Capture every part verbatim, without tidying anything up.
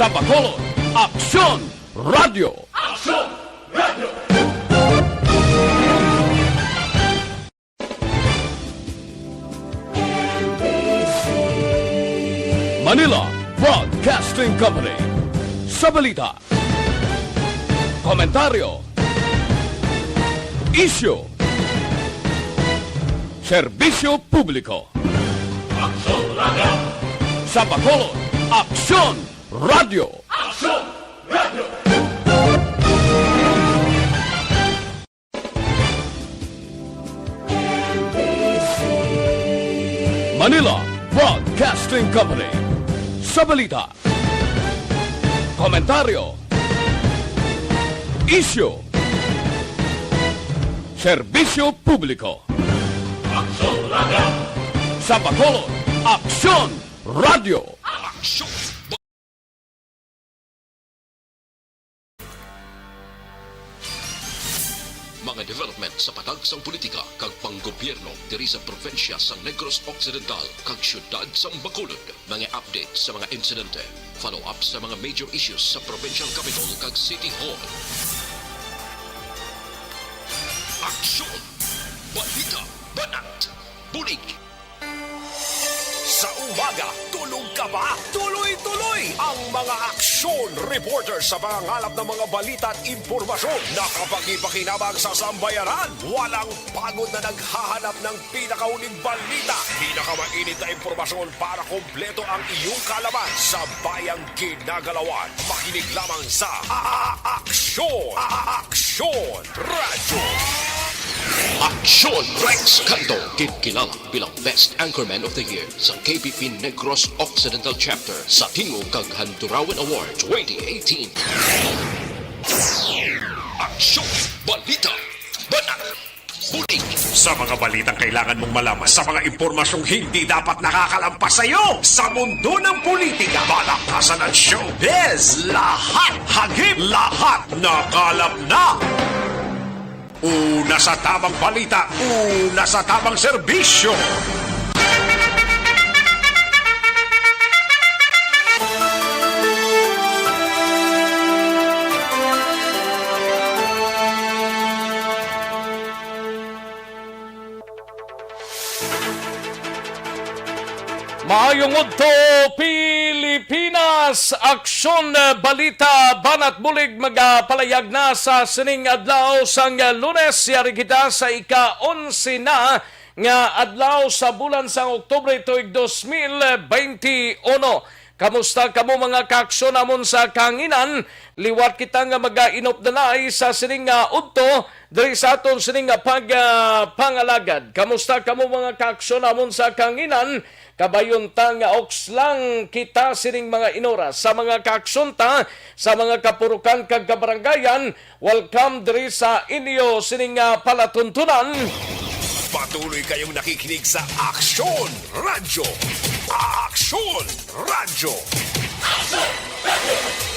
Sa Bacolod, Aksyon Radio. Aksyon Radio. Manila Broadcasting Company. Sa balita, komentaryo, isyu, serbisyo publiko. Aksyon Radio. Sa Bacolod, Aksyon Radio. Aksyon Radio. Manila Broadcasting Company. Sa balita, komentaryo, isyu, serbisyo publiko. Aksyon Radio. Sa Bacolod, Aksyon Radio. Aksyon. Mga development sa patag sang politika kag panggobyerno diri sa probinsya sang Negros Occidental kag siyudad sang Bacolod. Mga update sa mga insidente, follow-up sa mga major issues sa provincial capital kag city hall. Aksyon! Balita! Banat! Bulig! Sa umaga, tulog ka ba? Tuloy-tuloy ang mga aksyon reporter sa pangangalap ng mga balita at impormasyon na kapakipakinabang sa sambayanan. Walang pagod na naghahanap ng pinakauling balita, pinakamainit na impormasyon para kompleto ang iyong kaalaman sa bayang ginagalawan. Makinig lamang sa A-, A-, Aksyon! A-, A-, Aksyon Radyo! Aksyon Rex Canto, ginkilala bilang Best Anchorman of the Year sa K B P Negros Occidental Chapter sa Tingog kag Handurawan Award twenty eighteen. Aksyon! Balita! Banat! Bulig! Sa mga balitang kailangan mong malaman, sa mga impormasyong hindi dapat nakakalampas sa iyo, sa mundo ng politika, balaktasan at showbiz, lahat hagip, lahat nakalap na! Una sa tamang balita, una sa tamang serbisyo. Maayong udto, Pilipinas! Aksyon, eh, balita, banat bulig magapalayag na sa sining adlaw sang Lunes. Yari kita sa ika-onse na nga adlaw sa bulan sang Oktubre tuig dos mil bente uno. Kamusta kamo, mga kaaksyon namon sa kahanginan? Liwat kita nga magainop na sa sining nga udto diri sa aton sining nga pag, ah, pangalagad. Kamusta kamo, mga kaaksyon namon sa kahanginan? Kabayon ta nga oks lang kita sining mga inoras. Sa mga kaaksyon ta, sa mga kapurukan kag kabarangayan, welcome diri sa inyo sining nga palatuntunan. Patuloy kayong nakikinig sa Aksyon Radyo. Aksyon Radyo.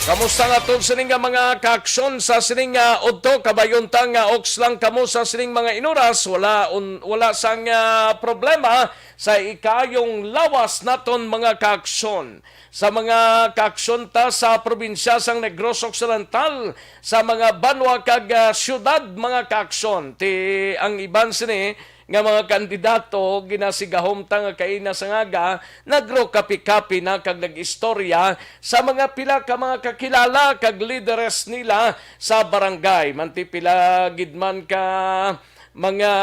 Kamusta nga aton sining nga mga kaaksyon sa sining nga udto? Kabayon ta nga oks lang kamo sa sining mga inoras. Wala, un-, wala sang, ah, problema sa ikaayong lawas naton, mga kaaksyon. Sa mga kaaksyon ta sa probinsya sang Negros Occidental, sa mga banwa kag, ah, siyudad, mga kaaksyon, ti ang iban sini nga mga kandidato, ginasigahom ta nga kaina sa ngaga, nagro-kapi-kapi na kag nag-istorya sa mga pila ka mga kakilala kag lideres nila sa barangay. Manti pila gid man ka mga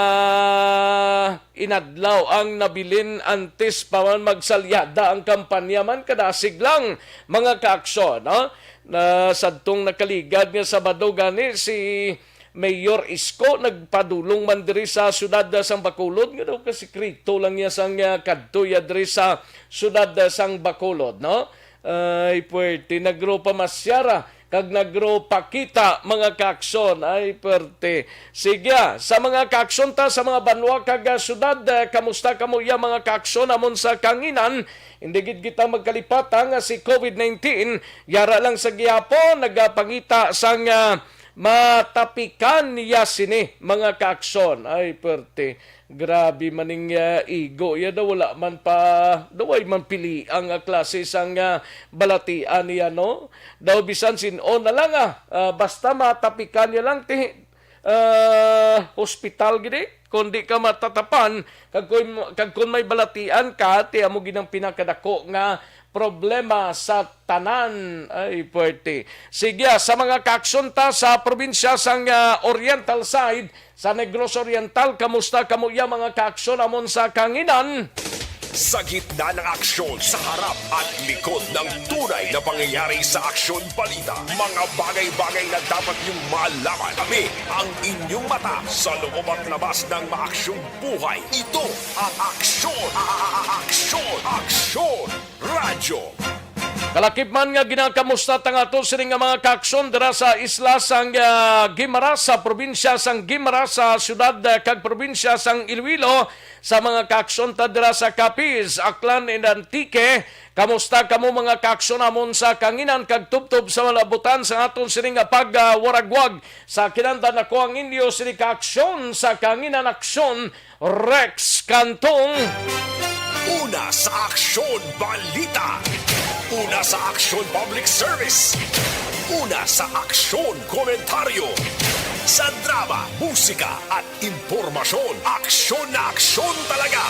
inadlaw ang nabilin antes pa man magsalyada ang kampanya, man kadasig lang, mga kaaksyon, no? Na sadtong nakaligad nga Sabado gani, si Mayor Isko nagpadulong man diri sa siyudad sang Bacolod, nga daw kasikreto lang niya sang, ah, kadto ya diri sa siyudad sang Bacolod, no? Ay, puwerte, nagro pamasyara kag nagro pakita, mga kaaksyon. Ay, puwerte. Sige, ah, sa mga kaaksyon ta sa mga banwa kag, ah, siyudad, ah, kamusta kamo ya, mga kaaksyon namon sa kahanginan? Hindi gid kita magkalipata nga si covid nineteen yara lang sa gihapon nagapangita sang, ah, matapikan niya sini, mga kaaksyon. Ay, puwerte. Grabe man ning, ah, igo ya daw, wala man pa, daw ay man pili ang, ah, klase sang, ah, balatian niya, no? Daw bisan sin-o na lang, ah, ah, basta matapikan niya lang ti, ah, hospital gid, eh. Kung di ka matatapan, kag kun, kag kun may balatian ka, ti amo gid ang pinakadako nga problema sa tanan. Ay, puwerte. Sige, ah, sa mga kaaksyon ta sa probinsya sang, ah, Oriental side, sa Negros Oriental, kamusta kamo iya mga kaaksyon amon sa kanginan? Sa gitna ng aksyon, sa harap at likod ng tunay na pangyayari sa Aksyon Balita, mga bagay-bagay na dapat niyong malaman. Kami ang inyong mata sa loob at labas ng maaksyong buhay. Ito ang Aksyon, Aksyon, Aksyon Radyo. Kalakip man nga ginakamusta ta nga ato sini nga mga kaaksyon dira sa isla sang, ah, Guimaras, sa probinsya sang Guimaras, sa syudad, ah, kag probinsya sang Iloilo, sa mga kaaksyon ta dira sa Capiz, Aklan, and Antique. Kamusta kamo mga kaaksyon amon sa kanginan kag tubtob sa malabutan sa aton sini nga pagwaragwag? Sa kinandan ako ang inyo sini kaaksyon sa kanginan aksyon, Rex Cantong. Una sa Aksyon Balita. Una sa Aksyon Public Service. Una sa Aksyon Komentaryo. Sa drama, musika, at impormasyon, aksyon na aksyon talaga.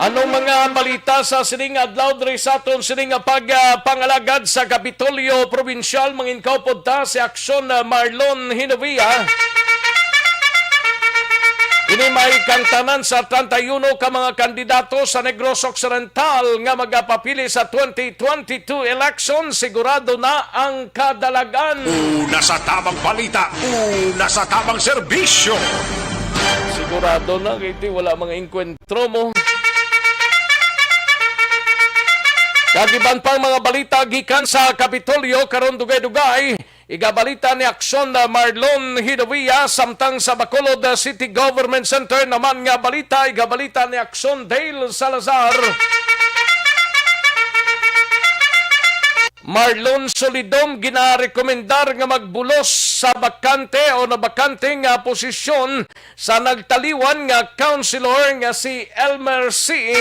Anong mga balita sa sining adlaw diri sa aton sining pag, ah, pangalagad sa Kapitolyo Probinsyal? Mangin kaupod ta si Aksyon, ah, Marlon Hinovia. Ini may kangtanan sa treinta y uno ka mga kandidato sa Negros Occidental nga magapapili sa twenty twenty-two election. Sigurado na ang kadalagan. Una sa tamang balita, una sa tamang serbisyo. Sigurado na, kay ti wala mga engkwentro mo. Kag iban pang mga balita gikan sa Kapitolyo karon, dugay-dugay. Igabalita ni Aksyon na Marlon Hidovia, samtang sa Bacolod City Government Center naman nga balita, igabalita ni Aksyon Dale Salazar. Marlon Solidom ginarekomendar nga magbulos sa bakante o nabakante nga posisyon sa nagtaliwan nga councilor nga si Elmer C.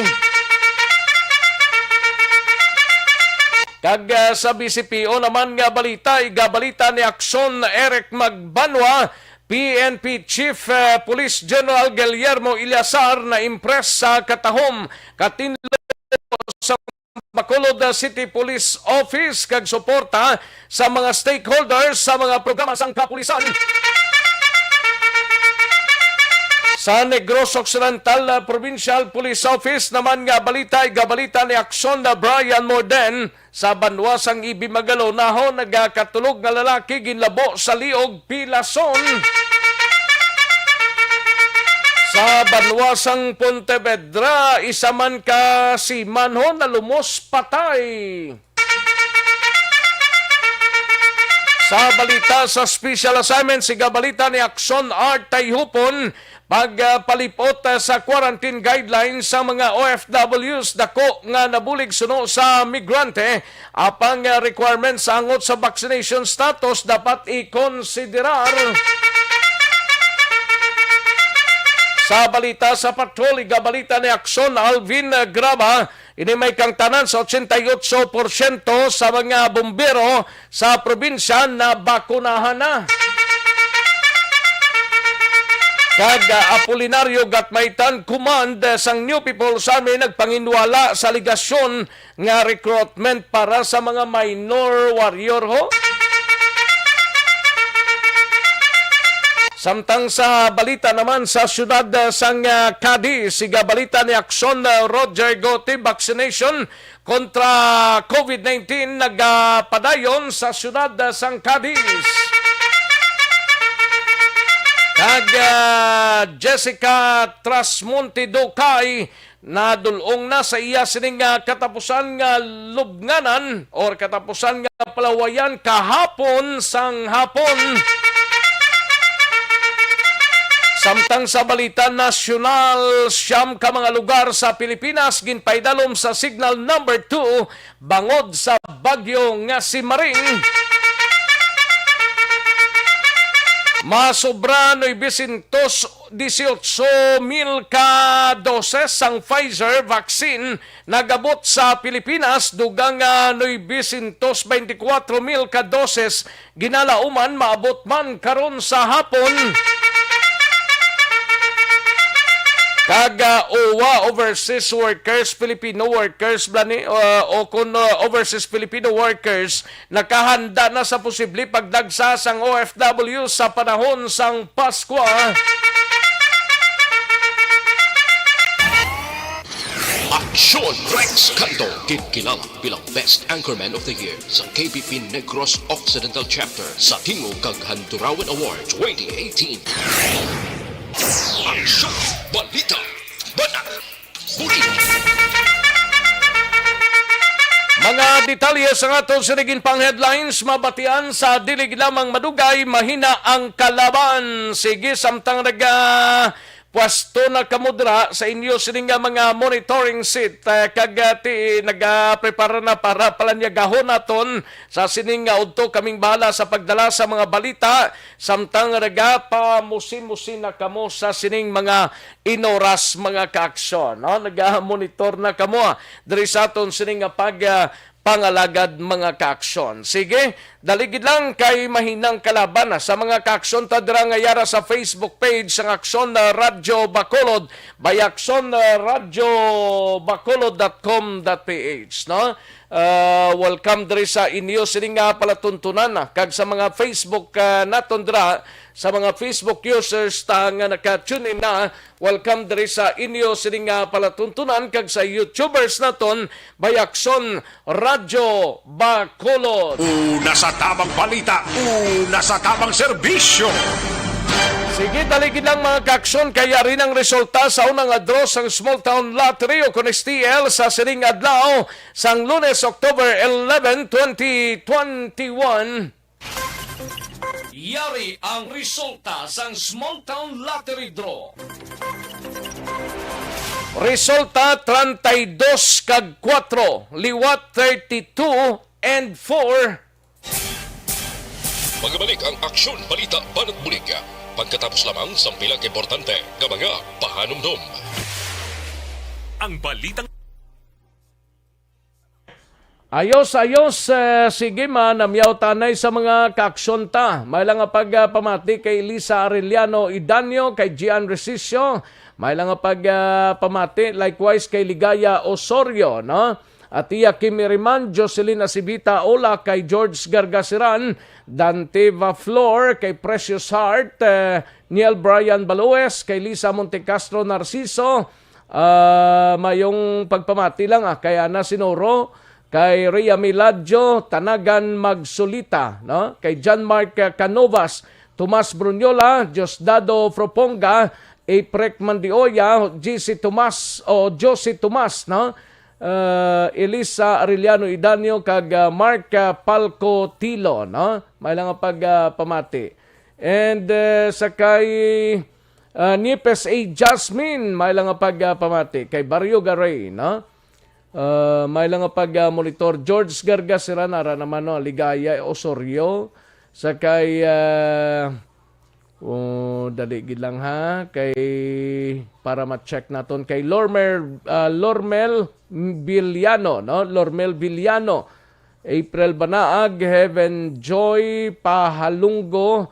Kag, ah, sa B C P O naman nga balita, igabalita ni Aksyon Eric Magbanwa, P N P Chief, ah, Police General Guillermo Ilyasar na impress sa katahom katinlo sa Bacolod City Police Office kag suporta sa mga stakeholders sa mga programa sang kapulisan. Sa Negros Occidental, ah, Provincial Police Office naman nga balita, igabalita ni Aksyon na Brian Morden, sa banwa sang Ibi Magalona, ho, nagakatulog nga lalaki ginlabo sa liog Pilason. Sa banwa sang Pontevedra, isa man ka seaman, ho, nalumos patay. Sa balita sa special assignment, siga balita ni Aksyon Art Tayhupon, pagpalipot, ah, sa quarantine guidelines sa mga O F Ws, dako nga nabulig suno sa migrante, apang, ah, requirements angot sa vaccination status dapat ikonsiderar. Sa balita sa patrol, igabalita ni Aksyon Alvin, ah, Graba, ini may kangtanan sa ochenta y ocho porsyento sa mga bumbero sa probinsya nabakunahan na. Kag, ah, Apolinario Gatmaitan, command, eh, sang New People's Army, nagpanginwala sa aligasyon nga recruitment para sa mga minor warrior, ho. Samtang sa balita naman sa siyudad, ah, sang, ah, Cadiz, siga balita ni Aksyon, ah, Roger Gotti, vaccination kontra COVID nineteen nagapadayon sa siyudad sang Cadiz. Kag, ah, Jessica Trasmonte Ducay nadul-ong na sa iya sining, ah, katapusan nga lubnganan or katapusan nga palawayan kahapon sang hapon. Samtang Ang sa balita nasyonal, siyam ka mga lugar sa Pilipinas ginpaidalom sa signal number two bangod sa bagyo nga si Maring. Masobra nuebe sientos dieciocho mil ka doses sang Pfizer vaccine nag-abot sa Pilipinas, dugang nga nuebe sientos beintikwatro mil ka doses ginalauman maabot man karon sa hapon. Kag, ah, O W A, overseas workers, Filipino workers, bala ni, ah, o kun, ah, overseas Filipino workers, nakahanda na sa posible pagdagsa sang O F W sa panahon sang Paskwa. Aksyon Rex Canto, ginkilala bilang Best Anchorman of the Year sa K P P Negros Occidental Chapter sa Tingog kag Handurawan Award twenty eighteen. Aksyon, balita, banat, bulig. Mga detalye sa aton sining pang headlines mabatian sa dili lamang madugay, mahina ang kalaban. Sige, samtang naga pwesto na kamo dira sa inyo sini nga mga monitoring seat, eh, kag, ah, ti, nagaprepara na para palanyagahon naton sa sining nga udto. Kaming bahala sa pagdala sa mga balita, samtang nagapamusimusi na kamo sa sining mga inoras, mga kaaksyon, no? Nagamonitor na kamo, ah, diri sa aton sining nga pag, ah, pangalagad, mga kaaksyon. Sige, dali gid lang kay mahinang kalaban na sa mga kaaksyon ta dira nga yara sa Facebook page sang Aksyon, ah, Radyo Bacolod, by aksyon, ah, radyo bacolod dot com dot P H, no? Ah, welcome diri sa inyo sini nga palatuntunan, ah, kag sa mga Facebook, ah, naton dira, sa mga Facebook users ta nga naka-tune in na, welcome diri sa inyo sini nga palatuntunan, kag sa YouTubers naton, by aksyon, Radyo Bacolod. Una sa tamang balita, una sa tamang serbisyo. Sige, dali gid lang, mga kaaksyon, kay yari ang resulta sa una nga draw sang Small Town Lottery o kun S T L sa sining adlaw sang Lunes, October eleven, twenty twenty-one. Yari ang resulta sang Small Town Lottery Draw. Resulta, treinta y dos kag kuwatro, liwat thirty-two and four. Magbalik ang Aksyon Balita Banat Bulig pagkatapos lamang sang pila ka importante nga mga pahanumdom. Ang balitang Ayos, ayos. Eh, sige, manamyaw tanay sa mga kaaksyon ta. May lang nga pag, ah, pamati kay Elisa Arellano Idanio, kay Gian Resicio. May lang nga pag, ah, pamati likewise kay Ligaya Osorio, no? At iya Kimi Riman, Jocelyn Asibita, Ola, kay George Gargasiran, Dante Vaflor, kay Precious Heart, eh, Neil Brian Baloes, kay Lisa Montecastro Narciso, ah, mayong pagpamati lang, ah, kay Ana Sinoro, kay Rhea Miladjo, Tanagan Magsulita, no? Kay John Mark, ah, Canovas, Tomas Bruniola, Diosdado Froponga, Aprek Mandioya, G C Tomas, o Josie Tomas, no? Ah, Elisa Arellano Idanio, kag, ah, Mark, ah, Palco Tilo, no? May lang nga pag, ah, pamati. And, eh, sa kay, ah, Nipes A Jasmine, may lang nga pag, ah, pamati. Kay Barrio Garay, no? Ah, may lang nga pag, ah, monitor. George Gargasiran, ara naman, no? Ligaya Osorio. Sa kay, ah, oh, dali gid lang, ha. Kay, para ma-check naton. Kay Lormer, ah, Lormel Villano, no? Lormel Villano. April Banaag, Heaven Joy Pahalunggo,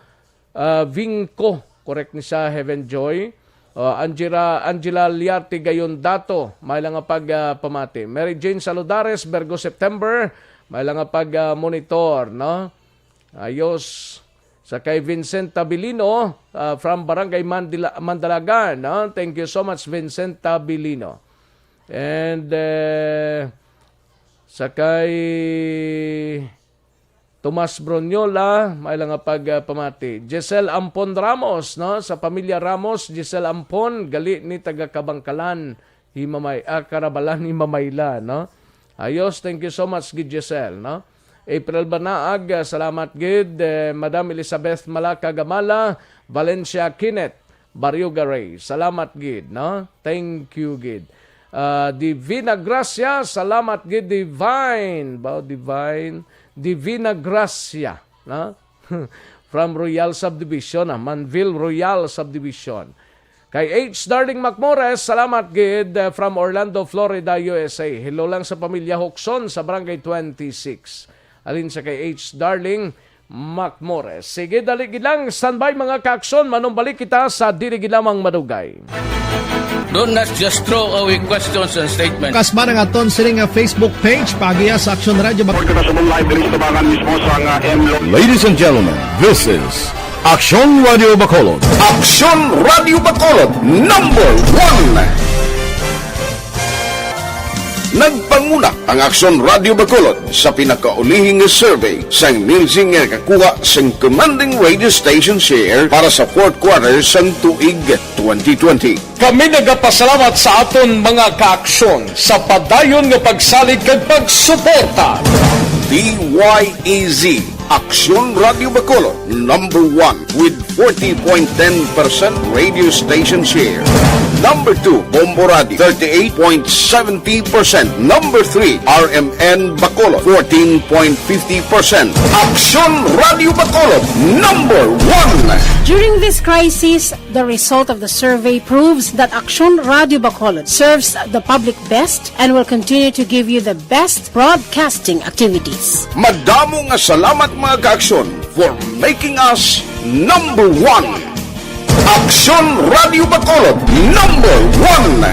ah, Vingco, correct ni siya, Heaven Joy. Ah, Angela, Angela Liarte Gayon Dato, may lang nga pag, ah, pamati. Mary Jane Saludares, Virgo September, may lang nga pag, ah, monitor, no? Ayos. Sa kay Vincent Tabilino, ah, from Barangay Mandila-, Mandalagan, no? Thank you so much, Vincent Tabilino. And, eh, sa kay Tomas Bronyola, may lang nga pag, ah, pamati. Giselle Ampon Ramos, no? Sa pamilya Ramos, Giselle Ampon, gali ni taga Kabangkalan, Himamay-, ah, Karabalan, Himamayla, no? Ayos, thank you so much, gid Giselle, no? April Banaag, ah, salamat gid. Eh, Madam Elizabeth Malaka Gamala, Valencia Kenneth, Barrio Garay. Salamat gid, no? Thank you gid. Ah, Divina Gracia, salamat gid, Divine. Bao, Divine. Divina Gracia, no? From Royal Subdivision, ah, Manville Royal Subdivision. Kay H Darling Macmores, salamat gid, uh, from Orlando, Florida, U S A. Hello lang sa pamilya Hokson sa Barangay twenty-six. Alin sa kay H Darling Macmores. Sige, dali gid lang. Standby, mga kaaksyon. Manumbalik kita sa dili gid lamang madugay. Do not just throw away questions and statements. Kasba ang aton sini nga Facebook page, pagiya sa Aksyon Radyo Bac- Kita sa live diri sa tabangan mismo sa nga M Lo- Ladies and gentlemen, this is Aksyon Radio Bacolod. Aksyon Radio Bacolod, number one. Nagpanguna ang Aksyon Radio Bacolod sa pinakaulihing survey sang Nielsen nga nakakuha sang commanding radio station share para sa fourth quarter sang tuig twenty twenty. Kami nagapasalamat sa aton mga kaaksyon sa padayon nga pagsalig kag pagsuporta. D Y E Z, Aksyon Radio Bacolod, number one with forty point ten percent radio station share. Number two, Bombo Radio, thirty-eight point seventy percent. Number three, R M N Bacolod, fourteen point fifty percent. Aksyon Radio Bacolod, number one. During this crisis, the result of the survey proves that Aksyon Radio Bacolod serves the public best and will continue to give you the best broadcasting activities. Madamo nga salamat, mga kaaksyon, for making us number one. Aksyon Radio Bacolod, number one.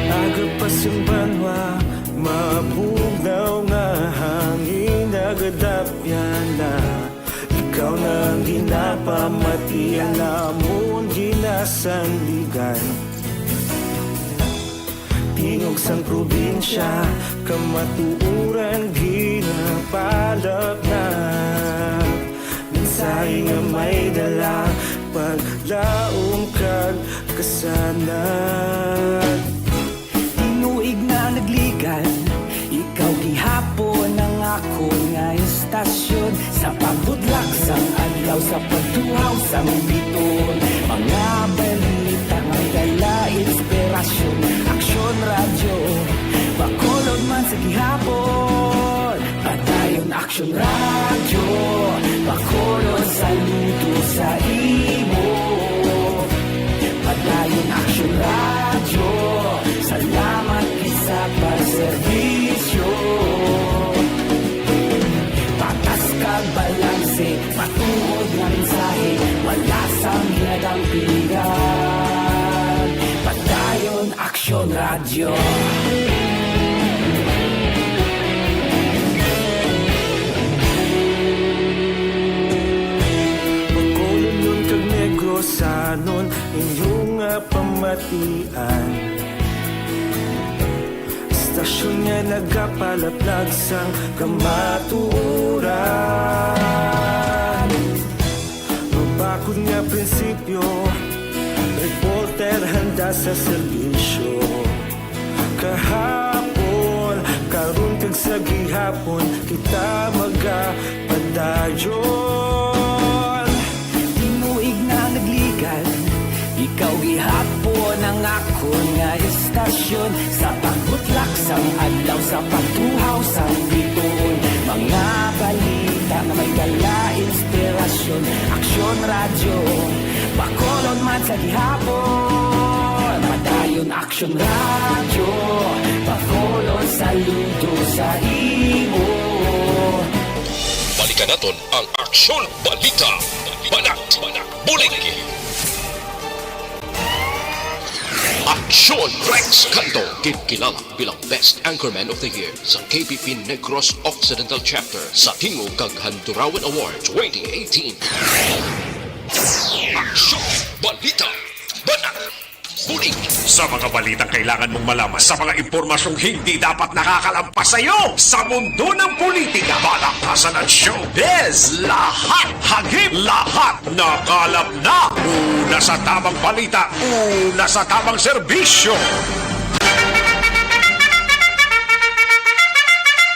Aga pa sing banwa, mabugnaw nga hangin nagadapyan na. Ikaw na ang ginapamati, ang amon ginasandigan. Tingog sang probinsya, kamatuoran ginapalapnag. Mensahe nga may dala, paglaom kag kasanag. Tinuig na nagligan, ikaw gihapon ang akon nga istasyon. Sa pagbutlak sang adlaw, sa pagtuhaw sang biton, mga balita nga may dala inspirasyon. Aksyon Radyo Bacolod man sa gihapon. Padayon Aksyon Radyo Bacolod, saludo sa imo. Padayon Aksyon Radyo, salamat gid sa pagserbisyo. Patas kag balanse, matuod nga mensahe, wala sang ginadampigan. Padayon Aksyon Radyo. Bacolodnon kag Negrosanon, inyo nga pamatian. Istasyon nga nagapalaplag sang kamatuoran. Mabakod nga prinsipyo, reporter handa sa serbisyo. Kahapon, karon kag sa gihapon, kita magapadayon. Tinuig na nagligan, ikaw gihapon ang akon nga istasyon. Sa pagbutlak sang adlaw, sa pagtuhaw sang biton, mga balita nga may dala inspirasyon. Aksyon Radyo Bacolod man sa gihapon. Padayon Aksyon Radyo Bacolod, saludo sa imo. Balikan naton ang Aksyon Balita. Banat, banat, bulig. Aksyon Rex Cando, gid kilala bilang Best Anchorman of the Year sa K P P Negros Occidental Chapter sa Tingog kag Handurawan Award twenty eighteen. Aksyon Balita. Banat. Bulig. Sa mga balitang kailangan mong malaman, sa mga impormasyong hindi dapat nakakalampas sa iyo, sa mundo ng politika, balak ka sa Tanan Showbiz, lahat hagip, lahat nakalap na. Una sa tamang balita, una sa tamang serbisyo.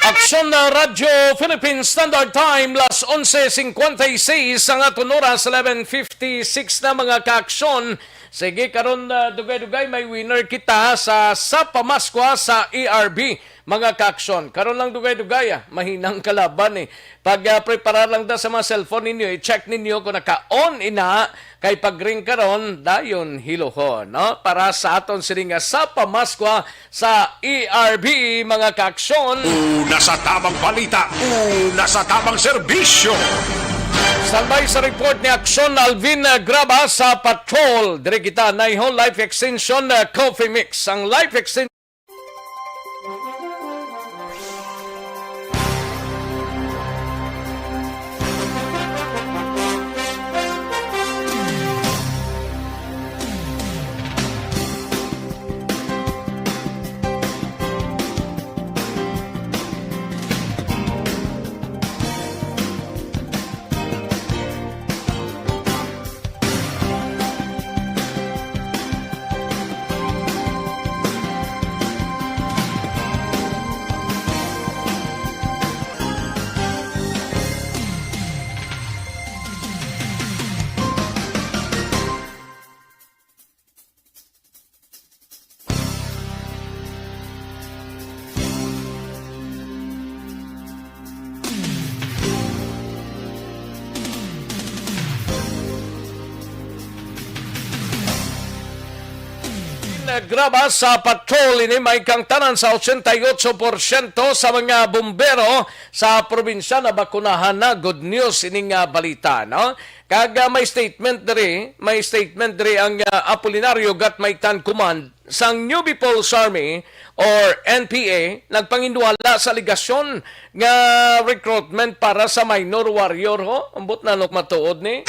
Aksyon na Radyo Philippine Standard Time, las onse cincuenta y seis ang aton oras, eleven fifty-six na, mga kaaksyon. Sige, karon, ah, dugay-dugay may winner kita sa, sa pamaskwa sa E R B, mga kaaksyon. Karon lang dugay-dugay, ah, mahinang kalaban, eh. Pag, ah, preparar lang da sa mga cellphone ninyo, i-check ninyo kung naka-on ina, kay pag-ring karon, dayon hiluhon, no? Para sa aton sini nga sa pamaskwa sa E R B, mga kaaksyon. Una sa tamang balita, una sa tamang serbisyo. Standby sa report ni Aksyon Alvin Graba sa Patrol. Diri kita, Naiho Life Extension, uh, Coffee Mix. Ang Life Extension Graba sa patrol ini, may kangtanan sa ochenta y ocho porsyento sa mga bumbero sa probinsya nabakunahan na. Good news ini nga balita, no? Kag, ah, may statement diri, may statement diri ang, ah, Apolinario Gatmaitan Command sang New People's Army or N P A, nagpanginwala sa alegasyon nga recruitment para sa minor warrior, ho? Ambot na, nok, matuod ni?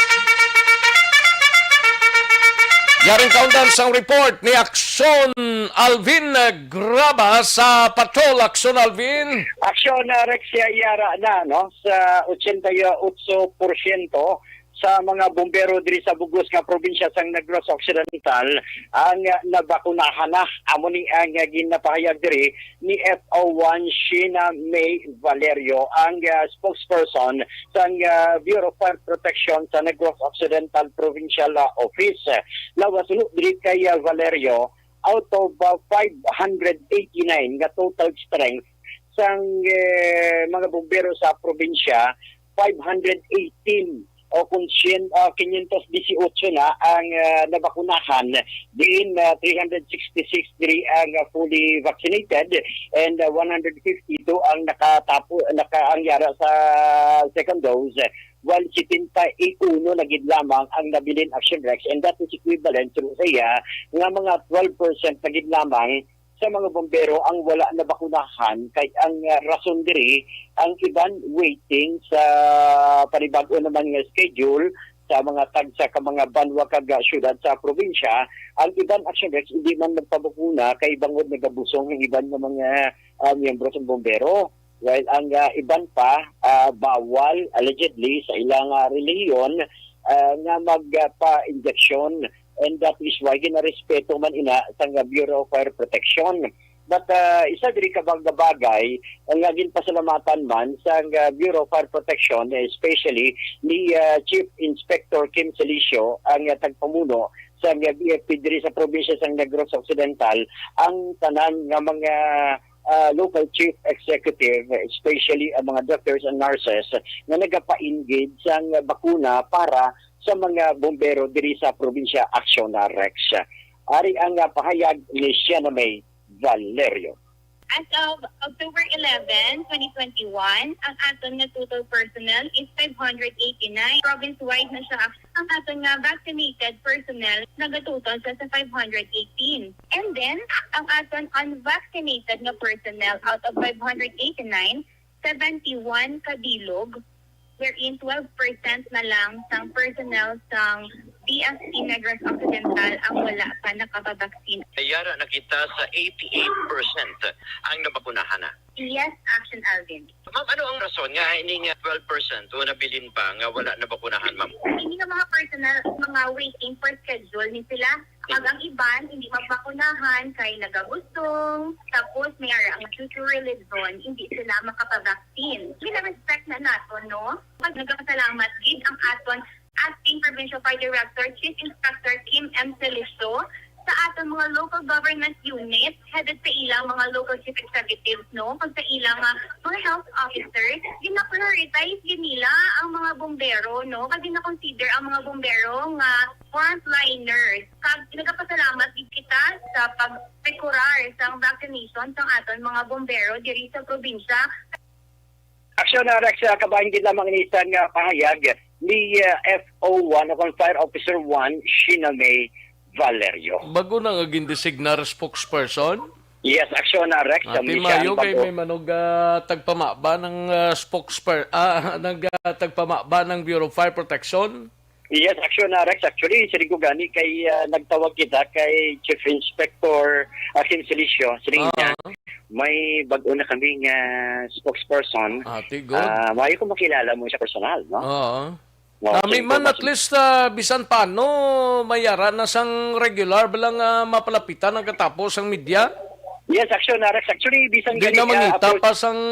Yaring kaundan sang report ni Aksyon Alvin Graba sa Patrol. Aksyon, Alvin. Aksyon, uh, Rex, ya-, yara na, no? Sa ochenta y ocho porsyento sa mga bumbero diri sa bug-os nga probinsya sang Negros Occidental ang, uh, nabakunahan na. Amo ni ang, uh, ginapahayag diri ni F O one Sheena May Valerio, ang, uh, spokesperson sang, uh, Bureau of Fire Protection sa Negros Occidental Provincial, uh, Office. Lawas suno diri kay, uh, Valerio, out of, uh, five hundred eighty-nine nga total strength sang, eh, mga bumbero sa probinsya, five hundred eighteen o kung syen-, ah, quinientos dieciocho na ang, ah, nabakunahan, diin, ah, three hundred sixty-six diri ang, ah, fully vaccinated and, ah, one hundred fifty-two ang nakatapo-, naka-, ang yara sa second dose, while setenta y uno na gid lamang ang nabilin, Action Rex, and that is equivalent to sa iya nga mga twelve percent na gid lamang sa mga bombero ang wala nabakunahan, kay ang, ah, rason diri, ang iban waiting sa panibag-o naman nga schedule sa mga tagsa ka mga banwa kag, ah, syudad sa probinsya. Ang iban, Action Rex, hindi man magpabakuna kay bangod nagabusong ang iban nga mga, ah, miyembro sa bombero. While ang, ah, iban pa, ah, bawal, allegedly, sa ilang, ah, relihiyon, ah, nga magpa-injection, and that is why ginarespeto man ina sang, ah, Bureau of Fire Protection. But, ah, isa diri ka bag-, bagay nga ginpasalamatan man sang, ah, Bureau of Fire Protection, especially ni, ah, Chief Inspector Kim Celicio, ang, ah, tagpamuno sang, ah, B F P diri sa probinsya sang Negros Occidental, ang tanan nga mga, ah, local chief executive, especially ang mga doctors and nurses nga nagapa-engage sang bakuna para sa mga bombero diri sa probinsya, Aksyon na Rex. Ari ang, ah, pahayag ni Sheena May Valerio. As of October eleven, twenty twenty-one, ang aton nga total personnel is five hundred eighty-nine. Province-wide na siya. Ang aton nga vaccinated personnel, nagatotal siya sa five hundred eighteen. And then, ang aton unvaccinated nga personnel out of five hundred eighty-nine, seventy-one kabilog, wherein twelve percent na lang sang personnel sang P F C Negros Occidental ang wala pa nakapabaksin. Yara na kita sa eighty-eight percent ang nabakunahan na. Yes, Action Alvin. Ma'am, ano ang rason nga ining twelve percent o nabilin pa nga wala nabakunahan, ma'am? Hindi nga mga personal, mga waiting for schedule ni sila. Kag ang iban, hindi mabakunahan kay nagabusong, tapos may ara ang due to religion, hindi sila makapabaksin. Gina-respect na nato, no? Pag nagpasalamat gid ang aton Acting Provincial Fire Director, Chief Inspector Kim M. Celicio, sa aton mga local government unit, headed sa ilang mga local chief executives, no, kag sa ilang, ah, mga health officers, gina-prioritize gid nila ang mga bombero, no, kag gina-consider ang mga bombero nga frontliners. Kag nagapasalamat gid kita sa pagpekurar sang vaccination sang aton mga bombero diri sa probinsya. Aksyon, ah, Rex, ah, kabahin gid lamang ini sang, ah, pahayag ni, ah, F O one o kon Fire Officer one, Sheena May Valerio. Bago na nga gindesignar spokesperson? Yes, aksyon, ah, Rex. Ah, Amo ni siya timayo ang kay bago. May manog, ah, tagpamaba ng, ah, spokesper-, ah, nag, ah, tagpamaba ng Bureau of Fire Protection? Yes, aksyon, ah, Rex. Actually, siling ko gani kay, ah, nagtawag kita kay Chief Inspector, ah, Kim Celicio. Siling niya, Ah. may bag-o na kami nga spokesperson. Ah, ti good. Ah, maayo kung makilala mo siya personal, no? Oo. Oo, Nami siling ko, man, at mas least, ah, bisan paano, may ara na sang regular ba lang, ah, mapalapitan ang katapos ang media? Yes, aksyon, ah, Rex. Actually, bisan Di gani, na ah, mangita approach pa sang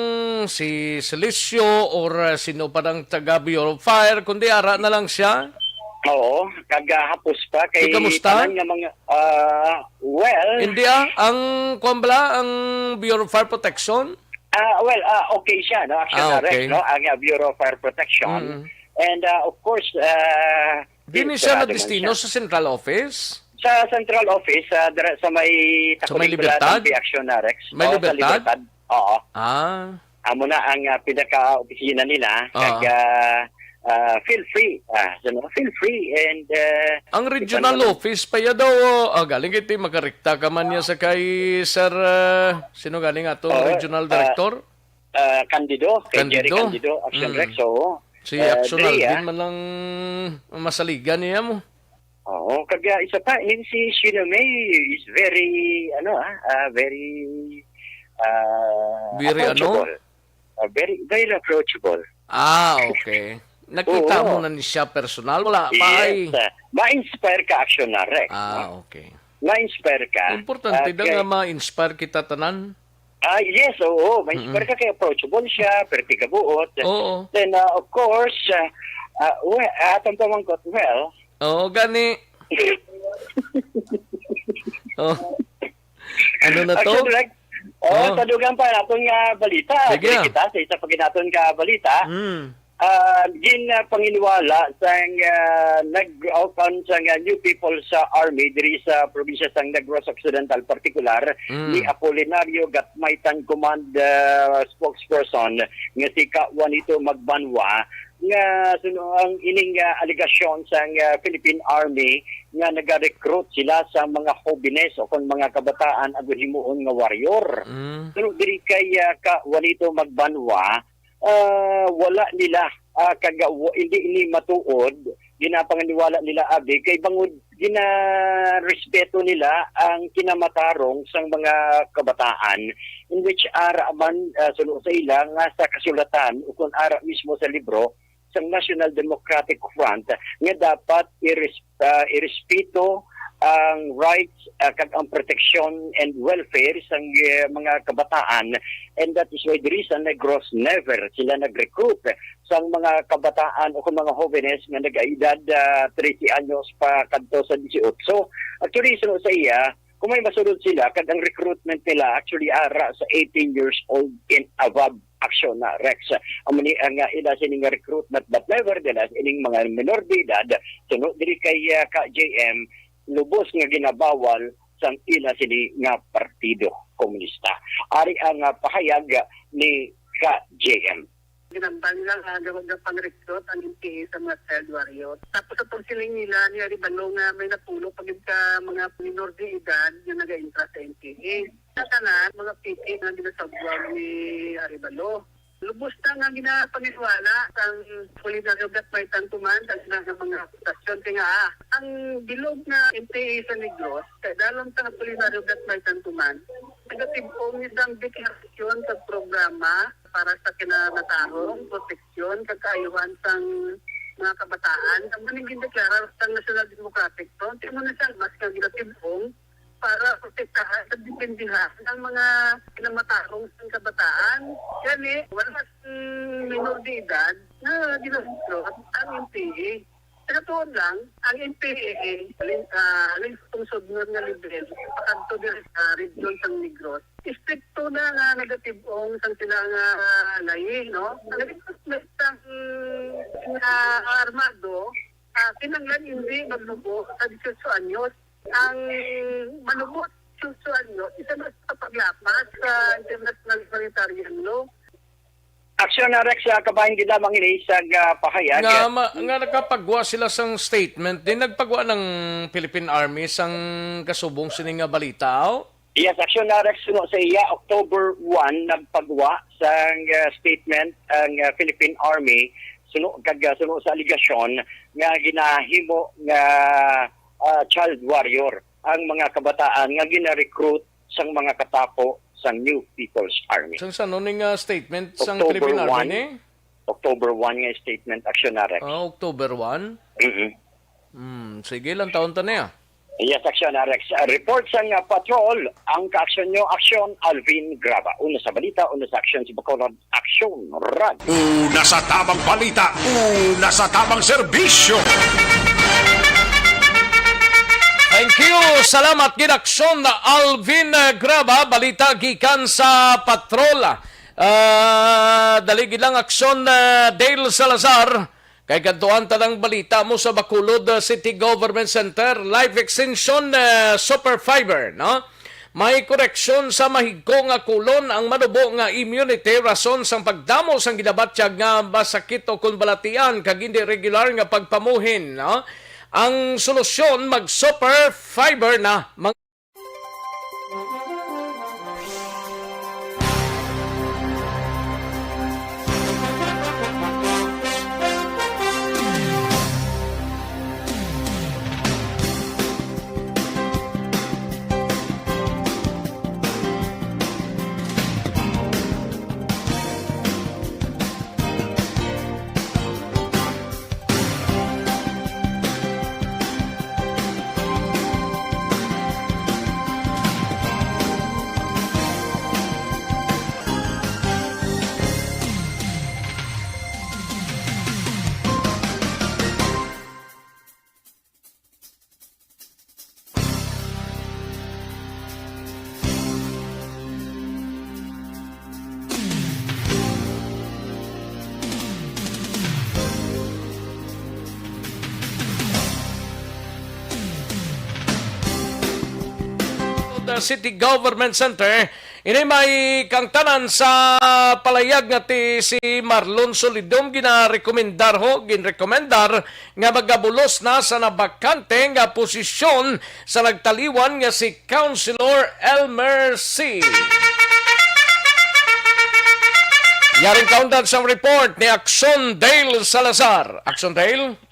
si Celicio or, ah, sino pa ng taga Bureau of Fire, kundi ara na lang siya. Oo, kag, ah, hapos pa kay Di, kamusta? Tanan nga mga, ah, well, Hindi, ah, ang kwan bala, ang Bureau of Fire Protection? Ah, well, ah, okay siya, no? Action Ah, arrest, okay. no? Ang, ah, Bureau of Fire Protection. Mm. And, ah, of course, ah, Di ni siya sinturado na nagdestino siya. sa central office? Sa central office, ah, dira sa may Sa may takuling Libertad? Baladan, Action Arex. May Oo, sa Libertad? Libertad. Oo. Ah. Amo na ang, ah, pinaka-opisina nila. Ah. Kag, ah, ah, feel free. Ah, so, no, feel free and, ah, Ang regional ipanaman- office pa ya daw, ah, galing iti makarikta ka man niya sa kay Sir, ah, sino galing ato, Oo, regional ah, director? ah, Candido, kay Jerry Candido? Candido, Action Mm. Rex, oo. Si Ah, Action Dre, Alvin ah. man lang masaligan niya mo. Oo, kag, ah, isa pa, in si Sheena May is very, ano, ah, ah, very, ah, Very ano? approachable. Ah, very, very approachable. Ah, okay. Nakita Oo. mo na ni siya personal? Wala pa Yes, ay. ah, ma-inspire ka, Action na, Rex, Ah, no? okay. Ma-inspire ka. Importante Ah, daw kay nga ma-inspire kita tanan. Ah, yes, oo. Ma-inspire Mm-mm. ka kay approachable siya, perti ka buot. Oo. Then, ah, of course, ah, ah, we-, ah, atong pamangkot, well, Oo, gani. Oh. Ano na to? Action, Rex. Oh, Oh. sa dugang pa naton nga balita. Sige. Dili kita sa isa pa ginaton nga balita. Mm. Ah, gin, ah, panginiwala sang, ah, nag-, o kon sang, ah, New People's, ah, Army diri sa probinsya sang Negros Occidental, partikular Mm. ni Apolinario Gatmaitan Command, ah, spokesperson nga si Ka Juanito Magbanwa, nga suno ang ining, ah, alegasyon sang, ah, Philippine Army nga nagarecruit sila sa mga hobenes o kon mga kabataan agon himuon nga warrior. Mm. Pero diri kay, ah, Ka Juanito Magbanwa, ah, wala nila, ah, kaga-, wa-, hindi ini matuod, ginapanginiwala nila abi kay bangod ginarespeto nila ang kinamatarong sang mga kabataan, in which ara man, ah, suno sa ila nga sa kasulatan o kon ara mismo sa libro sang National Democratic Front nga dapat ires-, ah, irespeto ang rights, ah, kag ang protection and welfare sang, eh, mga kabataan. And that is why the reason Negros never sila nag-recruit sang mga kabataan o kung mga hobenes nga nag-edad, ah, trese anyos pa kadto sa disiotso. Actually, suno sa iya, kung may masulod sila, kag ang recruitment nila actually ara sa eighteen years old and above, Action na, Rex. Amo ni ang, ah, ila sini nga recruitment, but nevertheless, ining mga minor de edad, suno diri kay, ah, Ka J M, lubos nga ginabawal sang ila sini nga partido komunista. Ari ang, ah, pahayag ni Ka J M. Ginambal nila nga daw nga pang-recruit ang N P A sa mga child warrior. Tapos ang pagsiling nila ni Arevalo nga may napulo pa gid ka mga minor de edad nga nag-entra sa N P A. Sa tanan, mga fake nga ginasabwag ni Arevalo. Lubos na nga ginapanghiwala sang Polisario Gatmay Tantuman sa ilang mga akusasyon. Kaya nga, ah, ang bilog nga M P A sa Negros, kay dalom sa Polisario Gatmay Tantuman, nagatib-ong isang deklarasyon sa programa para sa kinamatarong proteksyon kag kaayuhan sang mga kabataan. Ang maningin deklara sang National Democratic Front, imo na siya mas nga ginatib-ong para protektahan sa dipindihan ang mga kinamatarong sang kabataan. Gani, wala sing minor de edad nga ginabuklot ang M P A. Sa katuon lang, ang M P A, alin, ah, alin sa sudnod nga level, pakadto diri sa region sang Negros, istrikto na nga nagatib-ong sang sila nga layi, no? Ang nagrequest sang, ah, armado, ah, kinahanglan hindi magnubo sa dieciocho anyos. Ang manubo sa dieciocho anyos, isa na sa paglapas sa international humanitarian law. Aksyon na, Rex, ah, kabahin gid lamang ini sa, ah, pahayag. Nga ma-, nga nakapagwa sila sang statement, din nagpagwa ng Philippine Army sang kasubong sini nga balita, oh? Yes, Aksyon na, Rex, suno sa iya, October one, nagpagwa sang, ah, statement ang, ah, Philippine Army, suno, kag, ah, suno sa alegasyon nga ginahimo nga, ah, child warrior ang mga kabataan nga gina-recruit sang mga katapo sang New People's Army. Sang sano ni nga statement sang October Philippine Army one. Ni? October one nga statement, Aksyon na, Rex. Ah, October one? Mm-mm. Hmm, sige lang, taon ta niya. Yes, Aksyon na, Rex. Ah, report sang, ah, patrol, ang kaaksyon nyo, Aksyon, Alvin Graba. Una sa balita, una sa aksyon, si Bacolod, Aksyon, Rad. Una sa tabang balita, una sa tabang serbisyo. Thank you. Salamat gid, Aksyon, Alvin, eh, Graba. Balita gikan sa patrol. Ah, dali gid lang, Aksyon, eh, Dale Salazar. Kay kadtuan ta ng balita mo sa Bacolod, uh, City Government Center, life extension, uh, super fiber, no? May koreksyon sa mahigko nga kulon ang manubo nga immunity rason sang pagdamo sang ginabatyag nga masakit o kon balatian kag hindi regular nga pagpamuhin, no? Ang solusyon, mag super fiber na, mga The City Government Center, ini may kangtanan sa palayag nga ti si Marlon Solidom ginarekomendar ho, ginrekomendar nga magabulos na sa nabakante nga posisyon sa nagtaliwan nga si Councilor Elmer C. Yaring kaundan sang report ni Action Dale Salazar. Action Dale?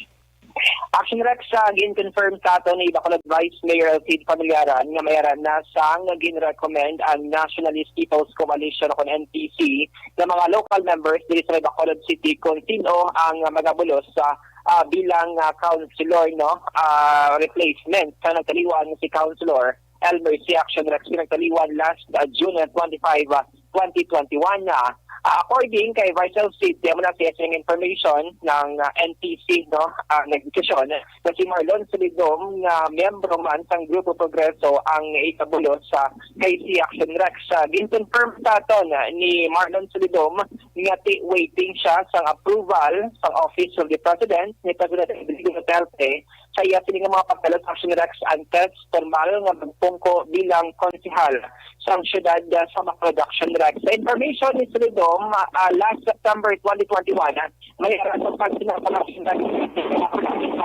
Action Rex, sa gin-confirm sa ato ni Bacolod Vice Mayor Elfid Familiaran nga may ara na sang gin-recommend ang Nationalist People's Coalition o kon N P C nga mga local members diri sa may Bacolod City kung sino ang magabulos sa ah, bilang, ah, councilor, no? Ah, replacement sa nagtaliwan nga si Councilor Elmer C. Action Rex, pinagtaliwan last, ah, June twenty-five, ah, twenty twenty-one na. Ah, according kay Vice L C, amo na sa iyang information ng, ah, N P C, no? Ah, nagdesisyon na si Marlon Solidom nga miyembro man sang Grupo Progreso ang ikabulos sa kay si Action Rex. Ah, gin-confirm sa aton, ah, ni Marlon Solidom nga ti-, waiting siya sang approval sang Office of the President ni President Rodrigo Duterte sa iya sini nga mga pagdala sa Action Rex antes formal nga magpungko bilang konsehal sang siyudad, ah, sa Bacolod, Action Rex. Sa information ni Solidom, ah, last September twenty twenty-one, ah, may rason pag sinapalasyon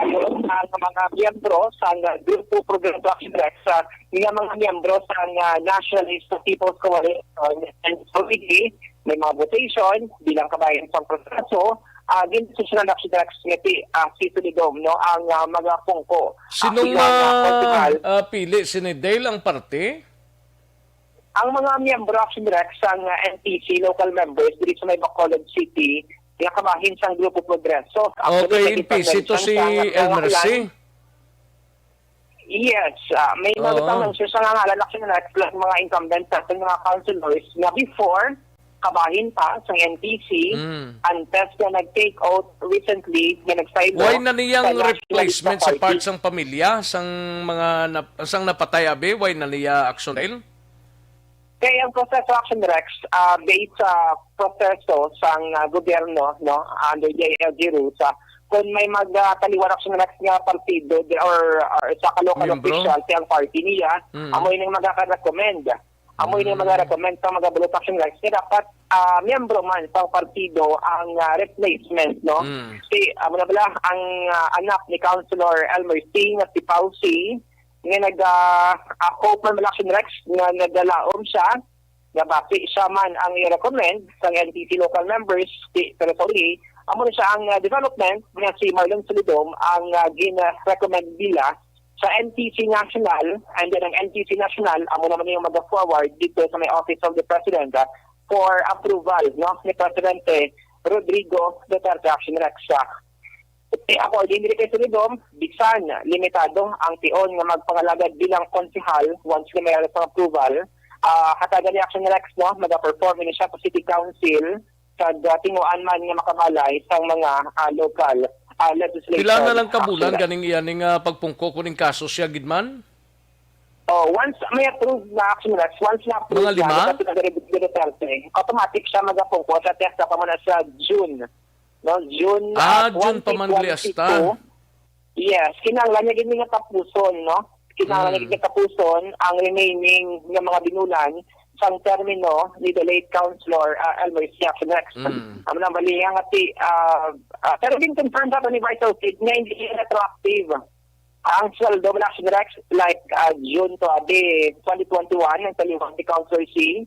ang mga miyembro sa grupo Progreso Action Rex, ah, nga mga miyembro sa, ah, Nationalist People's Coalition, N P C O, may mga votation bilang kabahin sa proseso, ah, gindesisyonan na Action Rex nga ti, ah, si Solidom, no, ang, ah, magapungko. Sinong Ang ilang, ah, ma-, konsehal. Ah, pili, si Nidel ang parte? Ang mga miyembro, Action Rex, ang, ah, N P C local members diri sa may Bacolod City, nga kabahin sang Grupo Progreso. Actually, Okay, naging N P C to convention si sang Elmer C. Pangalan. Yes, ah, may mga Oo. Butang sa nga ngalan, Action Rex, plus mga incumbent sa ating mga councilors nga before, kabahin pa sa N P C, Mm. antes na nag-take out recently, nga nag-silo Why na niyang sa National replacement sa Party. Part sang pamilya, sang mga nap-, sang napatay, abi? Why na niya, Action Rex? Kay ang proseso, Action Rex, ah, based sa proseso sang, ah, gobyerno, no, under D I L G rules, ah, kung may mag, ah, taliwan, Action Rex, nga partido di-, or, or sa ka local Miyembro? Official sa ang party niya, Mm. amo yun ang magaka-recommend. Amo yun ang Mm. mga recommend sa mga ballots, Action Rex, nga dapat, ah, miyembro man sa partido ang, ah, replacement, no? Mm. Si, amo na bala, ang, ah, anak ni Councilor Elmer C nga si Pausi, nga nag, ah, ah, hope man, Action Rex, nga nagdalaom siya, nga basi siya man ang i-recommend sa N P C local members, si, pero sorry, amo na siya ang, ah, development nga si Marlon Solidom ang, ah, gin-recommend nila sa N P C National, and then ang N P C National, amo naman yung mag-forward dito sa may Office of the President, ah, for approval, no, ni Presidente Rodrigo Duterte, Action Rex. Ah, according diri kay Solidom, bisan limitado ang tion nga magpangalagad bilang konsehal once nga may sa approval, ah, hatagan ni Action Rex, no, mag-perform ini siya sa City Council, kag, ah, tinguan man nga makabalay sang mga, ah, local, ah, legislators. Pila na lang ka bulan ganing iya ning, ah, pagpungko kuning kaso siya gid man? Oh, once may approved na, Action Rex, once na approved Mga na lima? Ni President Rodrigo Duterte, automatic siya magapungko sa tiyesta pa man sa June. No, June, Ah, ah, June pa man gali hasta. twenty twenty-two. Yes, kinahanglan niya gid nga tapuson, no? Kinahanglan niya Mm. gid nga tapuson ang remaining nga mga binulan sang termino ni the late Councilor, ah, Elmer C. Action Rex. Mm. Amo na bali nga ti, ah, ah, pero gin-confirm sa ni Vice President nga hindi retroactive ang sweldo man, Action Rex, like, ah, June to, ah, di twenty twenty-one, ang taliwan ni Councilor C,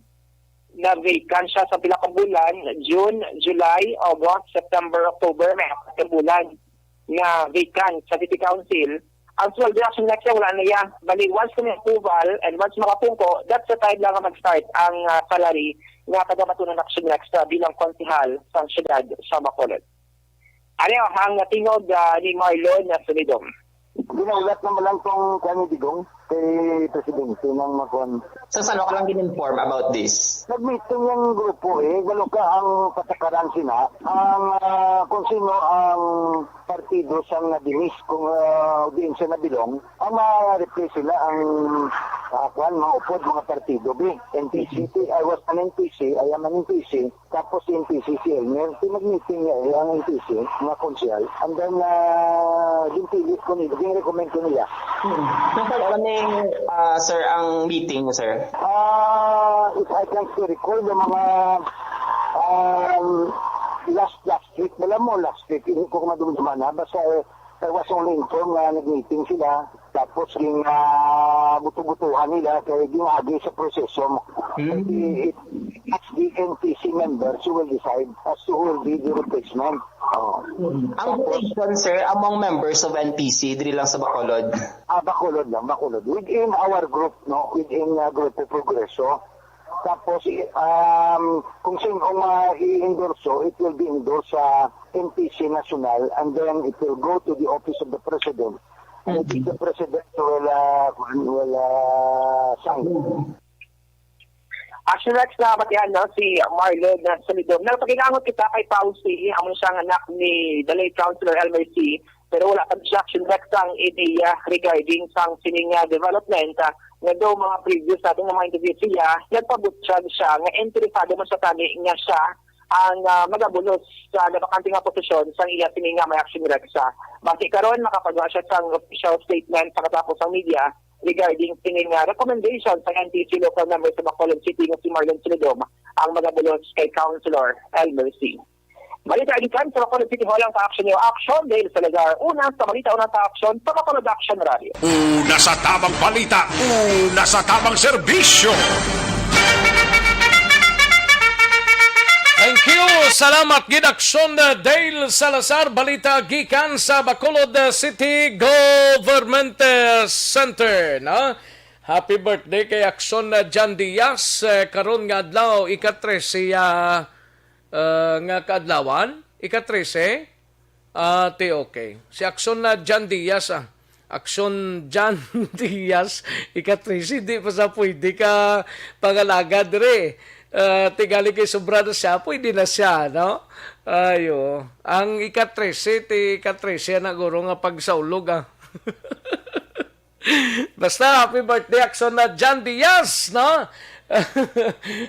na vacant siya sa pila ka bulan, June, July, August, September, October, may apat ka bulan nga vacant sa City Council. Ang sweldo, Action Rex, wala na iya. Bali, once may approval and once makapungko, that's the time lang nga mag-start ang, ah, salary nga taga-Matunan, Action Rex, sa bilang konsehal sa siyudad sa Bacolod. Ano ang tingog, ah, ni Marlon na Solidom? Ginaulat naman lang tong kani Digong kay Presidente ng Makuan. So, saan ka lang gin-inform about this? Nag-meeting yung grupo eh. Walo ka ang patakaran sina. Ang, ah, kung sino ang partido sang nadinis, kung, ah, diin siya nabilong, ang ma-replace sila ang, ah, kwan, mga upod, mga partido, bi. N P C, I was an N P C, I am an N P C. Tapos yung P C C L, may pinag-meeting niya eh, ang N P C, mga konsehal. And then, ah, ginpilit ko nila, gin-recommend ko nila. Hmm. Nung pag-, ano yung, ah, sir, ang meeting mo, sir? Ah, if I can still recall, the mga, um, last, last week, wala mo, last week, hindi ko madumduman, ha? Basta, eh, I was only informed nga nag-meeting sila. Tapos, ging, ah, buto-butuhan nila kay ginaagi sa proseso. Hmm. It, it, it's the N P C members who will decide as to who will be the replacement. Oh. Hmm. Ang votation, sir, among members of N P C, diri lang sa Bacolod? Ah, Bacolod lang, Bacolod. Within our group, no? Within, ah, Grupo Progreso. Tapos, i-, um, kung sino ang, ah, i-endorso, it will be endorsed sa N P C National, and then it will go to the office of the president. And it is the president who will, ah, will, ah, sign. Actually, Rex, nabatihan, no, si Marlon na Solidom. Nagpakilangot kita kay Pausi, amo siya nga anak ni the late Councilor Elmer C. Pero wala pa siya, Action Rex, ang ideya regarding sang sining, ah, development, ah, nga daw mga previous natin nga mga interview siya, nagpabutyag siya nga interesado man siya tani nga siya ang, ah, magabulos sa nabakante nga posisyon sang iya sini nga may Action Rex. Basi karon, makapagawa siya sang official statement sa katapos sang media regarding sini nga recommendation sa N T C local member sa Bacolod City nga si Marlon Solidom ang magabulos kay Councilor Elmer Singh. Balita gikan sa Bacolod City Hall ang ka-action niyo. Action, Dale Salazar. Una sa balita, una sa action, sa Bacolod Action Radio. Una sa tabang balita, una sa tabang serbisyo. Thank you. Salamat gid, Action, uh, Dale Salazar. Balita gikan sa Bacolod, uh, City Government, uh, Center, no? Happy birthday kay Action, uh, Jan Diaz. Uh, karon nga adlaw, ika-trese, uh, uh, nga kaadlawan, ika-trese. Ah, ti, okay. Si Action na Jan Diaz, ah. Action Jan Diaz, ika-trese, di pa sa pwede ka pangalaga diri. Ah, tingali kay sobra na siya, pwede na siya, no? Ayo. Ang ika-trese, ti ika-trese na guro nga pagsaulog, ah. Basta, happy birthday, Action na Jan Diaz, no?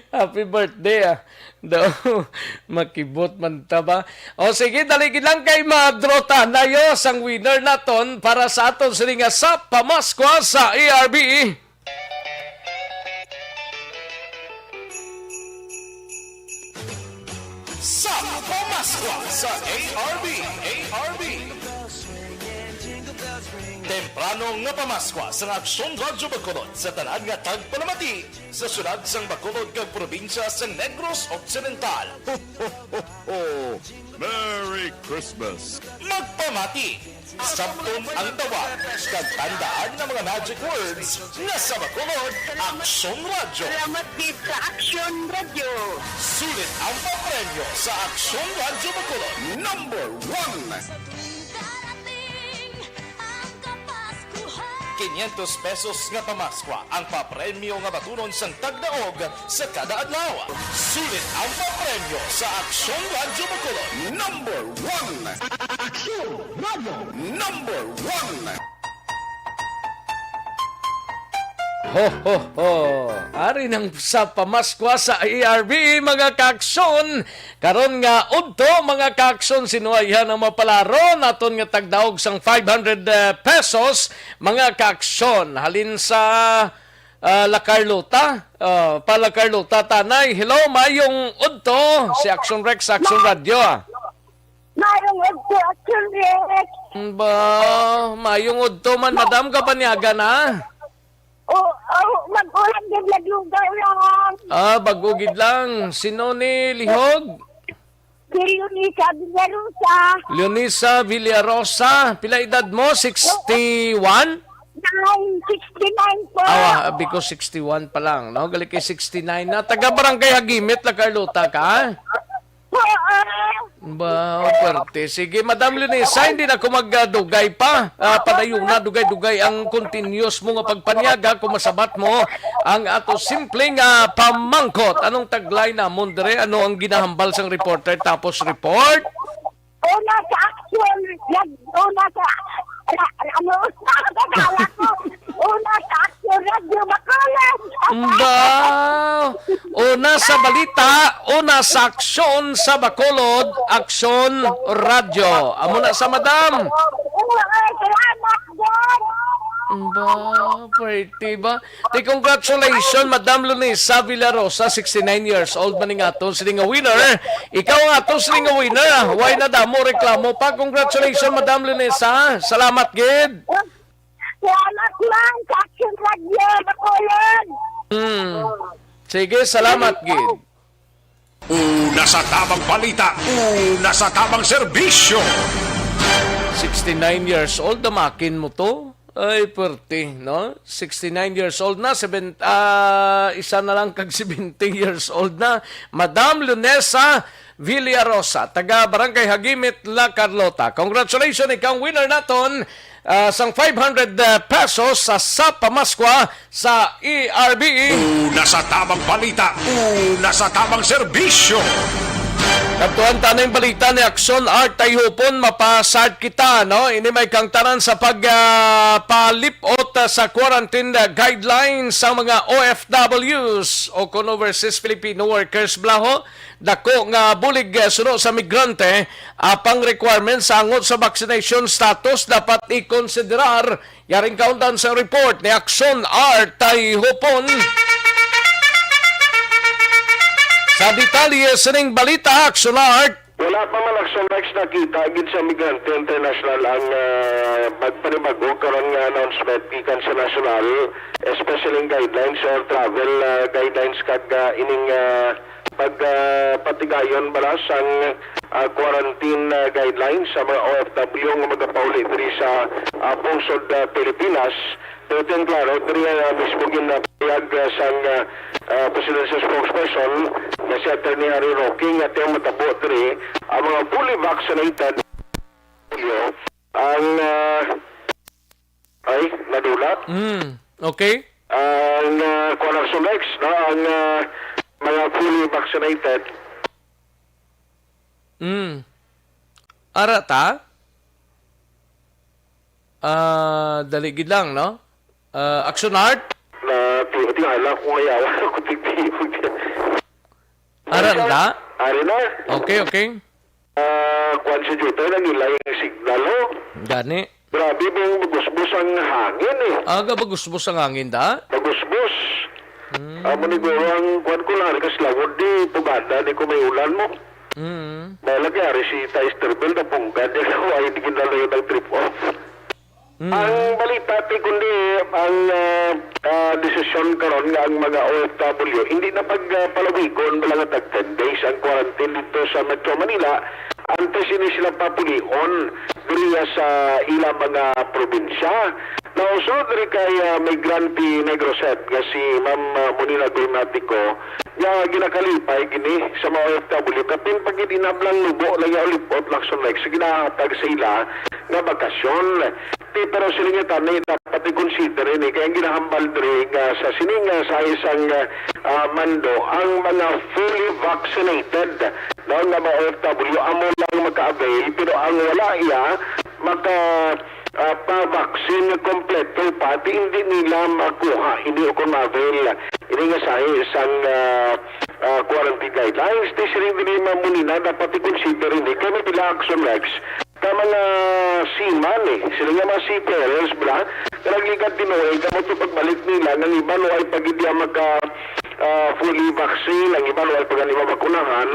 Happy birthday, ah. Do, makibot man ta ba? O sige, dali gid lang kay madrota na yo sang winner naton para sa aton sini nga sa Pamaskwa sa A R B. Sa Pamaskwa sa A R B, A R B. Temprano nga pamaskwa sa Aksyon Radyo Bacolod sa tanan nga tagpalamati sa siyudad sang Bacolod kag probinsya sang Negros Occidental. Ho, ho, ho, ho! Merry Christmas! Magpamati! Samton ang tawag kag tandaan nga mga magic words nga sa Bacolod, Aksyon Radyo. Salamat gid sa Aksyon Radyo. Sulit ang papremyo sa Aksyon Radyo Bacolod. Number one. Quinientos pesos nga pamaskwa ang papremyo nga batunon sang tagdaog sa kada adlaw. Sulit ang papremyo sa Aksyon Radyo Bacolod. Number one. Aksyon Radyo. Number one. Ho, ho, ho. Ari nang sa pamaskwa sa A R B, mga kaaksyon. Karon nga udto, mga kaaksyon, sinuwayhan ang mapalaro naton nga tagdaog sang five hundred, eh, pesos, mga kaaksyon. Halin sa, ah, La Carlota, ah, pa La Carlota, Tanay. Hello, mayong udto. Si Action Rex, Action Radio, ah. Mayong udto, Action Rex. Ba, mayong udto man, madam, kabanyagan, ha? O, o, mag-ulan din, naglugaw lang. Ah, bag-o gid lang. Sino ni Lihog? Si Leonisa Villarosa. Leonisa Villarosa. Pila edad mo? Sixty-one? Nine, sixty-nine po. Awa, abi ko sixty-one pa lang, no? Gali kay sixty-nine na. Taga Barangay Hagimit, La Carlota ka? Oo. Ba, pwerte. Sige, Madam Lunisa, hindi na ako magdugay pa. Ah, padayon na, dugay-dugay ang continuous mo nga pagpanyaga kung masabat mo ang ato simpleng, ah, pamangkot. Anong taglay namon dire? Ano ang ginahambal sang reporter tapos report? Una sa aksyon, nag-, una sa, ra-, ano, sa akala ko, una sa aksyon, Radyo Bacolod. Ba? Una sa balita, una sa aksyon sa Bacolod, Aksyon Radyo. Amo na sa madam. Oo, salamat, Dad. Ba, pwerte ba? Ti, congratulations, Madam Lunisa Villarosa, sixty-nine years old man ning aton sini nga winner. Ikaw ang aton sini nga winner, ah. Way na damo reklamo pa. Congratulations, Madam Lunisa. Salamat gid. Salamat man sa Action Radio, Bacolod. Hmm. Sige, salamat gid. Una sa tabang balita, una sa tabang serbisyo. Sixty-nine years old, damakin mo to. Ay, pwerte, no? Sixty-nine years old na, seven, ah, isa na lang kag seventy years old na. Madam Lunesa Villarosa, taga Barangay Hagimit, La Carlota. Congratulations, ikaw ang winner naton, ah, sang five hundred, ah, pesos sa, sa pamaskwa sa A R B. Una sa tabang balita, una sa tabang serbisyo. Kadtuan ta na yung balita ni Action Art Tayhupon, mapasad kita, no? Ini may kangtanan sa pag, ah, palipot, ah, sa quarantine, ah, guidelines sa mga O F Ws o kon overseas Filipino workers, blaho. Dako nga bulig, ah, suno sa migrante, apang requirements sa angot sa vaccination status dapat ikonsiderar. Yaring kaundan sa report ni Action Art Tayhupon. Sa detalye sining balita, Action Art. Wala pa man, Action Rex, nakita gid sa Migrante International ang, ah, magpanibago karon nga announcement gikan sa national, especially ang guidelines or travel, ah, guidelines kag, ah, ining, ah, pag, ah, patigayon bala sang, ah, quarantine, ah, guidelines sa mga O F W nga magapauli diri sa, ah, pungsod, ah, Pilipinas. Pero ito ang klaro, diri, ah, mismo ginapayag, ah, sang, ah, ah, presidential spokesperson nga si Attorney Harry Roque nga ito ang matabo diri ang mga fully vaccinated ang, ah, ay, nadula. Mm, okay. Ang, ah, kuwan ang Sumex, no? Ang, ah, mga fully vaccinated. Mm. Ara ta? Ah, dali gid lang, no? Ah, Action Art? Na, ti-, tingala ko nga yawa ko, tigdi-, Ara na ta? Ari na. Okay, okay. Ah, kwan si Jutay, nangilay ang signal, ho. Gani. Grabe, bang bagusbos ang hangin, eh. Aga bagusbos ang hangin, da? Bagusbos. Hmm. Amo ni Goro ang kwan ko lang, kas lawod di, pugada ni kung may ulan mo. Hmm. May lagi, ari si Taister Bell, napunggad niya, why di ginalayo ng trip off. Mm. Ang balita, ti, kundi ang, ah, ah, desisyon karon nga ang mga O F W hindi na pag, ah, palawigon bala nga tag ten days ang quarantine dito sa Metro Manila, antes ini sila papulion diriya sa ila mga probinsya. Now, so diri kay, ah, Migrante Negros Head nga si Ma'am, ah, Monina Gulmatico, nga ginakalipay gini sa mga O F W, kapin pa gid inablang nubo lang nga ulipot lang sa next ginahatag sa ila nga bakasyon. Ti, pero sila nga tani, dapat i-consider ini. Kaya ang ginahambal diri nga sa sining nga sa isang, ah, mando, ang mga fully vaccinated, no, nga mga O F W, amo lang maka-avail, pero ang wala iya, maka, ah, pa-vaccine nga kompleto, pati hindi nila makuha, hindi o kung ma-avail. Ini nga sa isang, ah, ah, quarantine guidelines, ti siling diri, Ma'am Monina, dapat i-consider ini. Kaya may pila Action Rex, ka mga seaman, eh. Sila nga mga seafarers, bra, nga nagligad tinuig, kamo to pagbalik nila, nga ang iban way pa gid iya maka, ah, fully vaccine, ang iban way pa gani mabakunahan,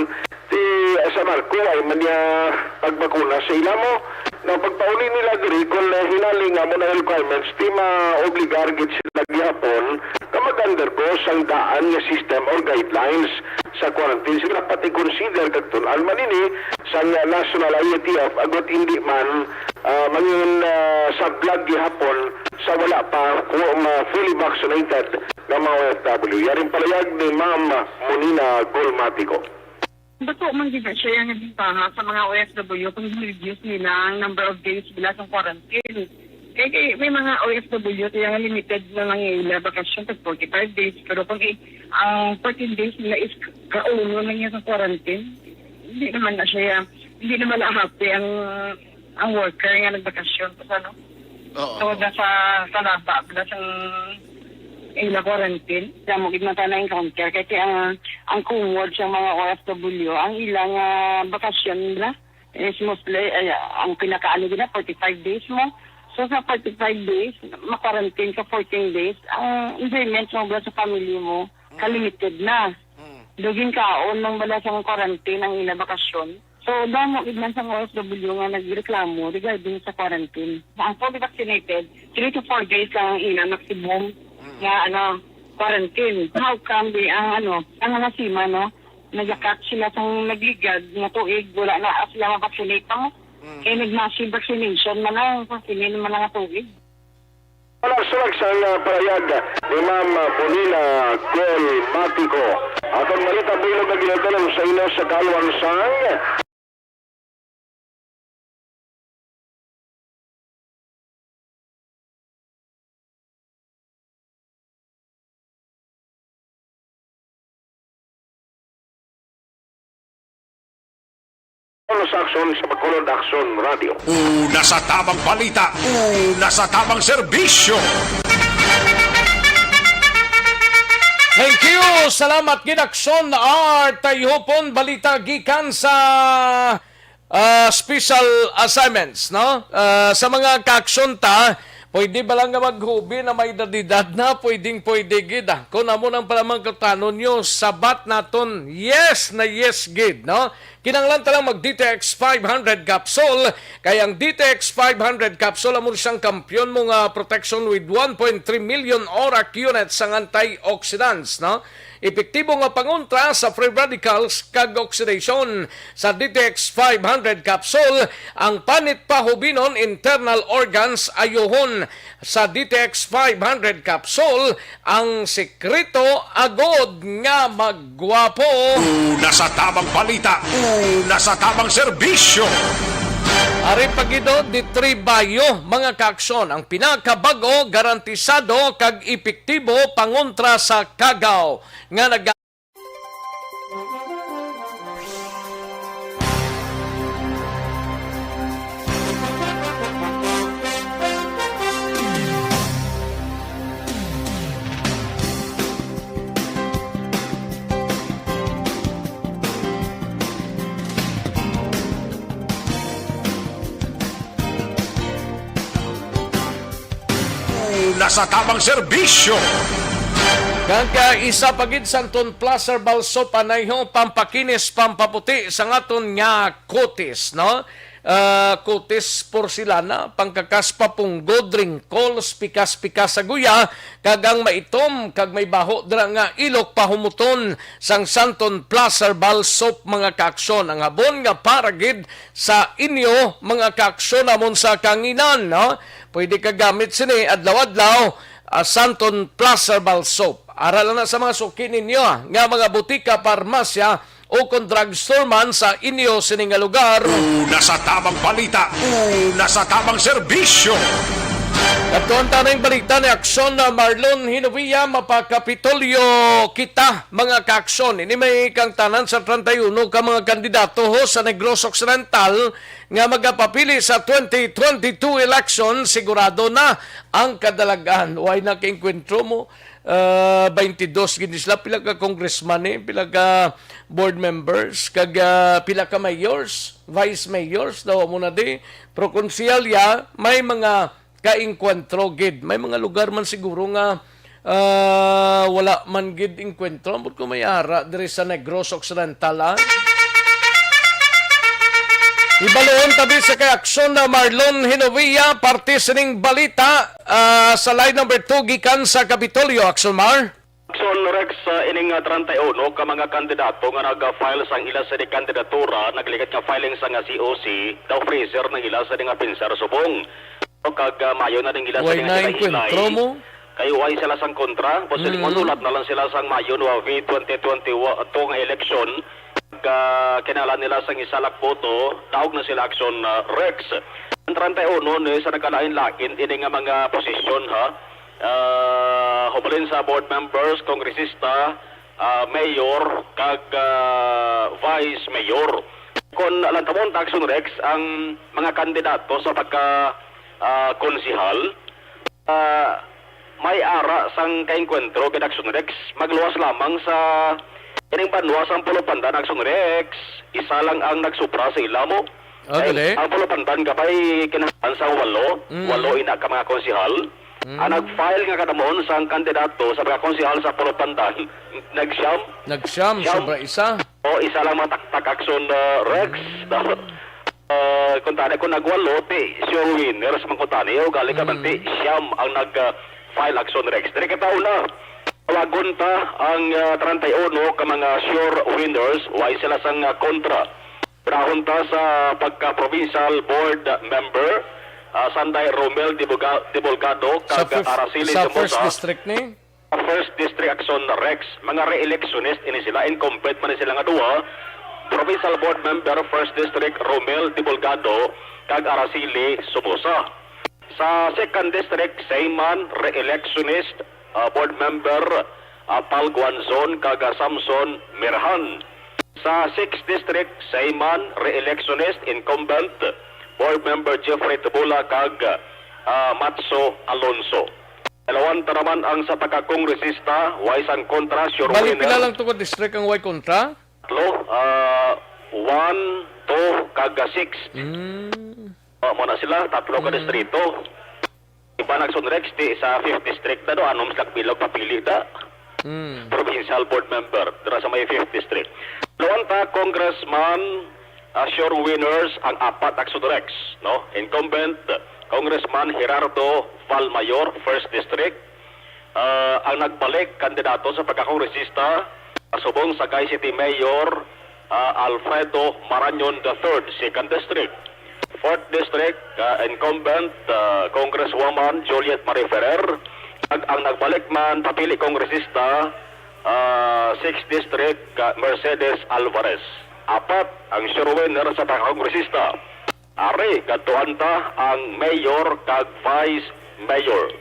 ti, ah, sa barko, ay man niya pagbakuna sa ila mo. Nga pagpauli nila diri, kung, ah, hinali nga mo na requirements, ti maobligar gid sila gihapon nga mag-undergo sang daan nga system or guidelines sa quarantine. Sila pati consider kag tun-an man ini sang National I A T F, agod hindi man, ah, mangin, ah, sablag gihapon sa wala pa fu-, ma-, fully vaccinated nga mga O F W. Yaring palayag ni Ma'am Monina Golmatico. Dako man gid na siya nga bentaha sa mga O F W kung i-reduce nila ang number of days nila sa quarantine. Kay, kay may mga O F W kaya nga limited na lang yung ila bakasyon sa forty-five days. Pero kung i-, ang fourteen days nila is kauno lang niya sa quarantine, hindi naman na siya, hindi naman na happy ang, ang worker nga nagbakasyon. Sa ano? Oo. So, nasa, sa laba, nasa ila quarantine. Damo gid man ta na-encounter. Kay ang, ang kumod sa mga O F W, ang ila nga bakasyon nila is mostly, ay, ang pinakaano gid na, forty-five days mo. So, sa forty-five days, ma-quarantine ka fourteen days, ang enjoyment mo ba sa family mo, Mm. ka-limited na. Mm. Dugin kaon lang bala sa quarantine ang ila bakasyon. So, damo gid man sa mga O F W nga nagreklamo regarding sa quarantine. Ang fully vaccinated, three to four days lang ang ila maximum Mm. nga, ano, quarantine. How come di ang, ano, ang mga seaman, no, nagakat sila sang nagligad nga tuig, wala na sila ma-vaccinate pa mo. Mm. Kaya nag-massive vaccination man lang sa sinin man nga tuig. Wala sa sang, ah, parayag ni Ma'am, ah, Bonila Golmatico. Atong balita, Bino, nga ginadalom sa inyo sa kalwang sang Uno sa Aksyon sa Bacolod Aksyon Radio. Una sa tamang balita, una sa tamang serbisyo. Thank you. Salamat gid, Aksyon Art Tayhupon. Balita gikan sa, ah, special assignments, no? Ah, sa mga kaaksyon ta, pwede ba lang nga maghubi na may edad-edad na? Pwedeng pwede gid, ah. Kung amo nang palamang katanon nyo, sabat naton, yes na yes gid, no? Kinahanglan ta lang mag D T X five hundred capsule, kay ang D T X five hundred capsule amo siyang kampiyon mo nga protection with one point three million ORAC units sang antioxidants, no? Epektibo nga pangontra sa free radicals kag oxidation. Sa D T X five hundred capsule, ang panit pahubinon internal organs ayuhon. Sa D T X five hundred capsule, ang sekreto agod nga maggwapo. Una sa tamang balita, una sa tamang serbisyo. Ari pa gid, oh, D three Bio, mga kaaksyon, ang pinakabag-o, garantisado kag epektibo pangontra sa kagaw nga nag Una sa tamang serbisyo. Kag, ah, isa pa gid, Santon Plus Herbal Soap, anay ho, pampakinis, pampaputi sa aton nga kutis, no? Ah, kutis porselana, pangkakas pa punggod, wrinkles, pikas-pikas sa guya, kag ang maitom kag may baho dira nga ilok, pahumuton sang Santon Plus Herbal Soap, mga kaaksyon. Ang habon nga para gid sa inyo, mga kaaksyon, namon sa kanginan, no? Pwede ka gamit sini adlaw-adlaw, ah, Santon Plus Herbal Soap. Ara lang na sa mga suki ninyo, ah, nga mga butika, parmasya, o kon drugstore man sa inyo sini nga lugar. Una sa tamang balita, una sa tamang serbisyo. Kadtuan ta na ang balita ni Aksyon na Marlon Hinovia, mapakapitolyo kita, mga kaaksyon. Ini may kang tanan sa treinta y uno ka mga kandidato ho sa Negros Occidental nga magapapili sa twenty twenty-two election. Sigurado na ang kadalagan. Way na kaengkwentro mo. Ah, twenty-dos gid sila, pila ka congressman, eh, pila ka board members, kag, ah, pila ka mayors, vice mayors daw mo na di. Pero konsehal ya, may mga kaengkwentro gid. May mga lugar man siguro nga, ah, wala man gid engkwentro. Ambot ko may ara diri sa Negros Occidental, ah. Ibaluon tabi sa kay Aksyon na Marlon Hinovia, parte sining balita, ah, sa line number two gikan sa Kapitolyo. Aksyon Mar. Aksyon Rex, ah, ining, ah, treinta y uno ka mga kandidato nga nag-file sang ila sa kandidatura, naglikat nga filing sa nga C O C, daw freezer na ila sa nga pinser subong. Kag, ah, mayo na ning ila sa Way na engkwentro mo? Kay way sila sang kontra, basta Mm. mosulat na lang sila sang mayo no V twenty twenty-two nga eleksyon. Kag, ah, kinahanglan nila sang isa lang boto, daog na sila Aksyon, ah, Rex. Ang treinta y uno ni sa nagkalain-lain ini nga mga posisyon, ha. Ah, hubalin sa board members, kongresista, ah, mayor, kag, ah, vice mayor. Kon lantamon ta Aksyon Rex ang mga kandidato sa pagka, ah, konsehal, ah, may ara sang kaengkwentro kay Aksyon Rex. Magluwas lamang sa ining banwa sang Pulupandan Aksyon Rex. Isa lang ang nagsubra sa ila mo. Ah, Ay, gali? Ang Pulupandan kapay kinahanglan sang walo, Mm. walo ina ka mga konsehal. Mm. Ang nag-file nga kadamon sang kandidato sa mga konsehal sa Pulupandan, nagsiyam. Nagsiyam, Siyam. sobra isa. O, isa lang mataktak Aksyon, uh, Rex. Mm. Uh, kung tani, kung nagwalo, ti, sure winners man kung tani. O, galing ka man, Mm. ti, siyam ang nag, uh, file Aksyon Rex. Diri ka tao na. Tawagon ta ang, uh, treinta y uno ka mga sure winners. Way sila sang, uh, kontra. Unahon ta sa pagka-provincial board member, ah, Sanday Romel Dibuga-, Dibulgado Sa kag fif-, Araceli sa first Somoza. District ni? Sa first district Aksyon Rex, mga re-electionist ini sila, incumbent man ni sila nga duha. Provincial board member, first district, Romel Dibulgado kag Araceli Somoza. Sa second district, same man, re-electionist, ah, board member, ah, Pal Guanzon kag, ah, Samson Mirhan. Sa sixth District, same man, re-electionist, incumbent, Board Member Jeffrey Tubula kag, ah, Matso Alonso. Dalawan ta naman ang sa pagkakongresista, way sang kontra, sure Bali, winner. Pila lang to ka district ang way kontra? Tatlo, ah, one, two, kag, ah, six. Mm. Oh, mo na sila, tatlo ka Mm. distrito. Iba nagsunrex di sa fifth district na do, anong sila bilog papili da? Mm. Provincial board member, dira sa may fifth district. Dalawan ta, Congressman, ah, sure winners ang apat nagsunrex, no? Incumbent, Congressman Gerardo Valmayor, first district. Ah, ang nagbalik kandidato sa pagkakongresista, subong sa kay City Mayor, ah, Alfredo Marañon the third, second district. Fourth district, ah, incumbent, ah, Congresswoman Juliet Marie Ferrer, ag ang nagbalik man papili kongresista, ah, sixth district, ah, Mercedes Alvarez. Apat ang sure winner sa pagkakongresista. Ari, kadtuan ta ang mayor kag vice mayor.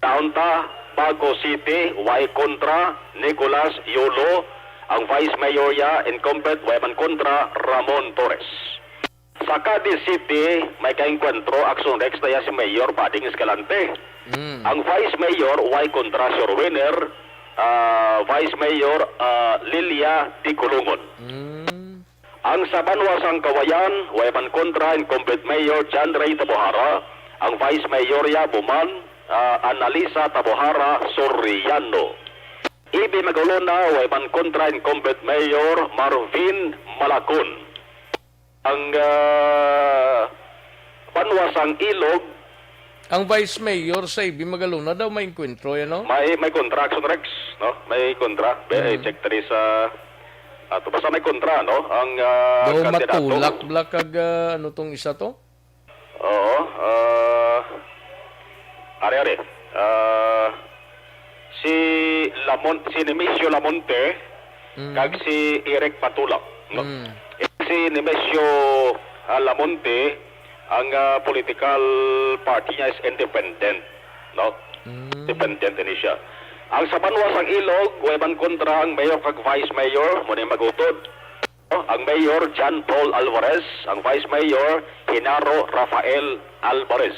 Taon ta, Bago City, way kontra, Nicolas Yolo. Ang vice mayor ya, incumbent, way man kontra, Ramon Torres. Sa Cadiz City, may kaengkwentro, action next na ya si Mayor Bading Escalante. Mm. Ang vice mayor, way kontra, sure winner, ah, vice mayor, ah, Lilia Ticulungon. Mm. Ang sa banwa sang Kawayan, way man kontra, incumbent mayor John Ray Tabohara, ang vice mayor ya buman, ah, Annalisa Tabohara Soriano. Ibi Magalona, way man kontra, incumbent mayor Marvin Malacon. Ang, ah, banwa sang Ilog, Ang vice mayor sa Ibi Magalona daw may engkwentro yan, no? May, may kontra, Action Rex, no? May kontra. Be, Mm. check three sa ato. Basta may kontra, no? Ang, ah, Daw kandidato. Matulak bla kag, ah, ano tong isa to? Oo, ah, ari, ari. Ah, si Lamon-, si Nemesio Lamonte, Mm. kag si Eric Matulak, no? Mm. Si Nemesio, ah, Lamonte, ang, ah, political party niya is independent, no? Mm. Independent ini siya. Ang sa banwa sang Ilog, way man kontra ang mayor kag vice mayor, mo ni magutod. No? Ang mayor, John Paul Alvarez, ang vice mayor, Genaro Rafael Alvarez.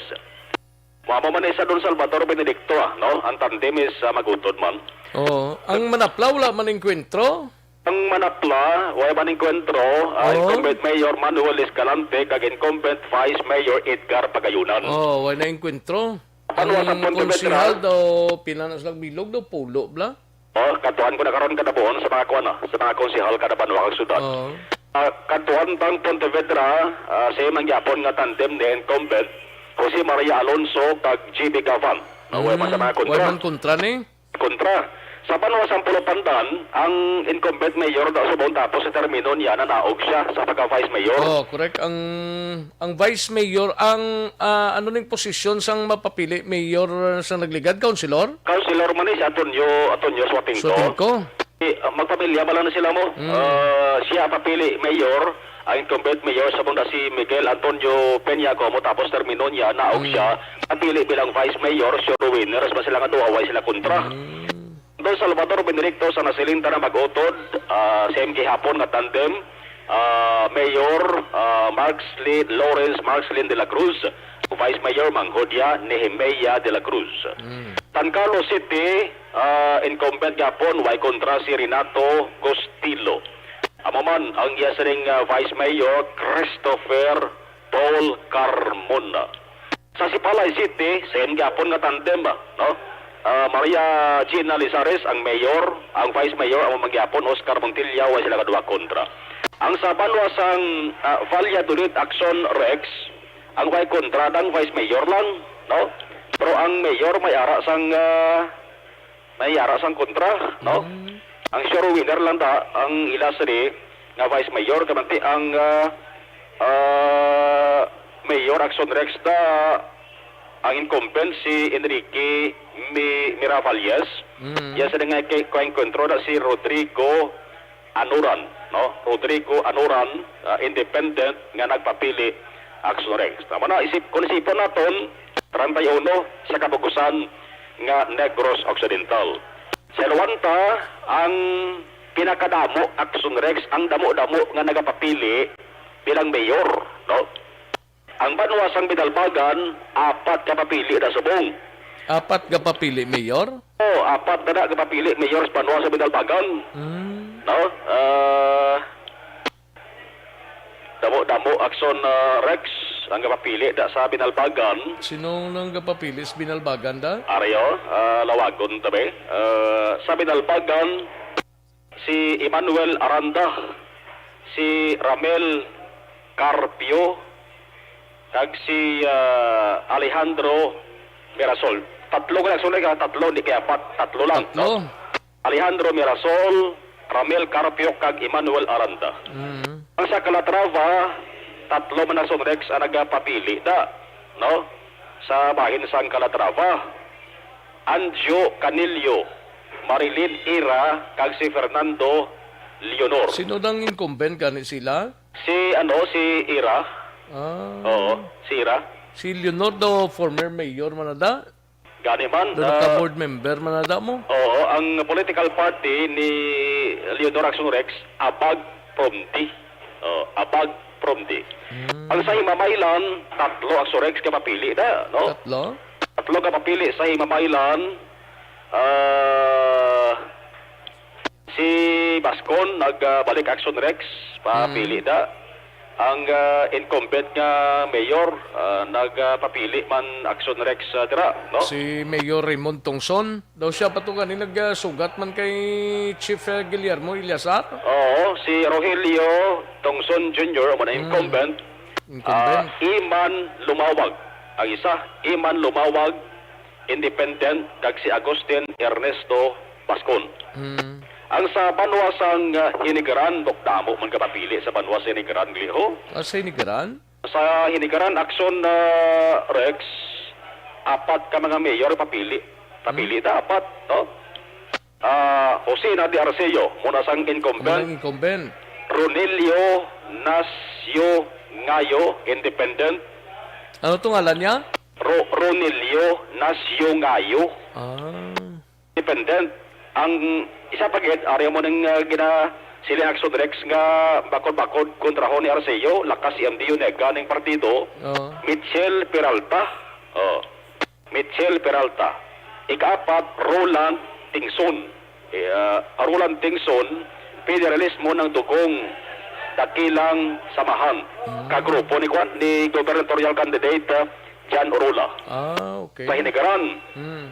Mao man ni sa Don Salvador Benedicto, ah, no? Ang tandem is, ah, magutod man. Oo. Ang Manapla, wala man engkwentro? Ang Manapla, way man engkwentro, ah, Oo. incumbent mayor Manuel Escalante kag incumbent vice mayor Edgar Pagayunan. Oh, way na engkwentro. Ano Ang sa Pontevedra? konsihal daw, pila na silang bilog daw, pulo bla? Oh, katuan ko na karon kada buon sa mga kuwan, ah, sa mga konsehal kada banwa kag syudad. Oo. Ah, katuan tang Pontevedra, ah, same man gyapon nga tandem ni incumbent Jose Maria Alonso kag G B Gavan. Na way man sa Mm, mga kontra. way man kontra ni? Kontra. Sa banwa sang Pulo Pandan, ang incumbent mayor daw subong tapos sa termino niya nanaog siya sa pagka-vice mayor. Oh, correct. Ang, ang vice mayor, ang, ah, ano ning posisyon sang mapapili mayor sa nagligad, councilor? Councilor man ni si Antonio, Antonio Suatingco. Suatingco. Eh, ah, magpamilya ba lang na sila mo? Mm. Ah, siya papili mayor, ang incumbent mayor sa muna si Miguel Antonio Peña, kung mo tapos termino niya, naog Mm. siya, papili bilang vice mayor, sure winners man sila nga duha, way sila kontra. Mm. Don Salvador Benedicto sa nasilinta na mag-utod, ah, same gihapon nga tandem, ah, Mayor, ah, Markslin, Lawrence Markslin de la Cruz, Vice Mayor Manghudya Nehemiah de la Cruz. Mm. San Carlos City, ah, incumbent gihapon, way kontra si Renato Gostilo. Amo man ang iya sining, ah, Vice Mayor Christopher Paul Carmona. Sa Sipalay City, same gyapon nga tandem, no? Ah, Maria Gina Lizares ang mayor, ang vice mayor amo man gyapon Oscar Montilla, way sila kaduha kontra. Ang sa banwa sang, ah, Valladolid Action Rex, ang way kontra dang vice mayor lang, no? Pero ang mayor may ara sang, ah, may ara sang kontra, no? Mm. Ang sure winner lang da, ang ila sini nga vice mayor, kamanti ang, ah, ah, mayor Action Rex da, ang incumbent si Enrique Mi-, Miravalles. Mm. Iya sini nga kay, kay kontra da si Rodrigo Anuran, no? Rodrigo Anuran, ah, independent nga nagpapili, Action Rex. Tama na, isip, kung isipon naton, treinta y uno sa kabugusan nga Negros Occidental. Sa Luanta, ang pinakadamo, Action Rex, ang damo-damo nga nagapapili bilang mayor, no? Ang banwa sang Binalbagan, apat ka papili na subong. Apat ka papili mayor? Oh, apat na na ka papili mayor sa banwa sa Binalbagan. Hmm. No? Ah, damo-damo, Action, ah, Rex, ang gapapili da sa Binalbagan. Sino nang gapapili sa Binalbagan da? Ari, oh, ah, lawagon tabi. Ah, sa Binalbagan, si Emmanuel Aranda, si Ramel Carpio, kag si, ah, Alejandro Mirasol. Tatlo ka nagsulay ka, tatlo, di kay apat, tatlo lang, Tatlo. no? Alejandro Mirasol, Ramel Carpio, kag Emmanuel Aranda. Mm. Ang sa Calatrava, tatlo man ang Sunrex ang nagapapili da, no? Sa bahin sang Calatrava. Anjo Canillo, Marilyn Ira, kag si Fernando Leonor. Sino dang incumbent gani sila? Si, ano, si Ira. Ah. Oo, si Ira. Si Leonor daw former mayor man na da? Gani man, Daw ah, naka-board member man na da mo? Oo, ang political party ni Leonor Action Rex, Abag Promdi. Oh, Abag Promdi. Hmm. Ang sa Himamaylan, tatlo ang Surex ka papili na, no? Tatlo? Tatlo ka papili sa Himamaylan. Ah, si Bascon nagbalik Action Rex, papili Hmm. na. Ang, ah, incumbent nga mayor, ah, nagpapili man Action Rex, ah, dira, no? Si Mayor Raymond Tongson. Daw siya pa to gani nagsugat man kay Chief, eh, Guillermo Eleazar? Oo, si Rogelio Tongson Junior, amo na Mm. incumbent. Incumbent. Ah, Iman Lumawag. Ang isa, Iman Lumawag, independent, kag si Agustin Ernesto Bascon. Mm. Ang sa banwa sang, ah, Hinigaran, dok, damo man ka papili sa banwa sa Hinigaran, gliho. Ah, sa Hinigaran? Sa Hinigaran Action, ah, Rex, apat ka mga mayor papili. Papili Hmm. na apat, no? Ah, Jose Nati Arceo, muna sang incumbent. Muna sang incumbent. Ronelio Nasio Ngayo, independent. Ano to ngalan niya? Ro-, Ronelio Nasio Ngayo. Ah. Independent. Ang isa pa gid, ari mo ning, ah, gina-, siling Action Rex nga bakod-bakod kontrahon ni Arceo, lakas si M D Yunega ning partido, Oo. Mitchell Peralta. Oh. Mitchell Peralta. Ikaapat, Roland Tingson. Eh, ah, Roland Tingson, federalismo ng dugong dakilang samahan. Mm. Kagrupo ni Kwan, ni gubernatorial candidate, ah, John Orula. Ah, okay. Sa Hinigaran. Hmm.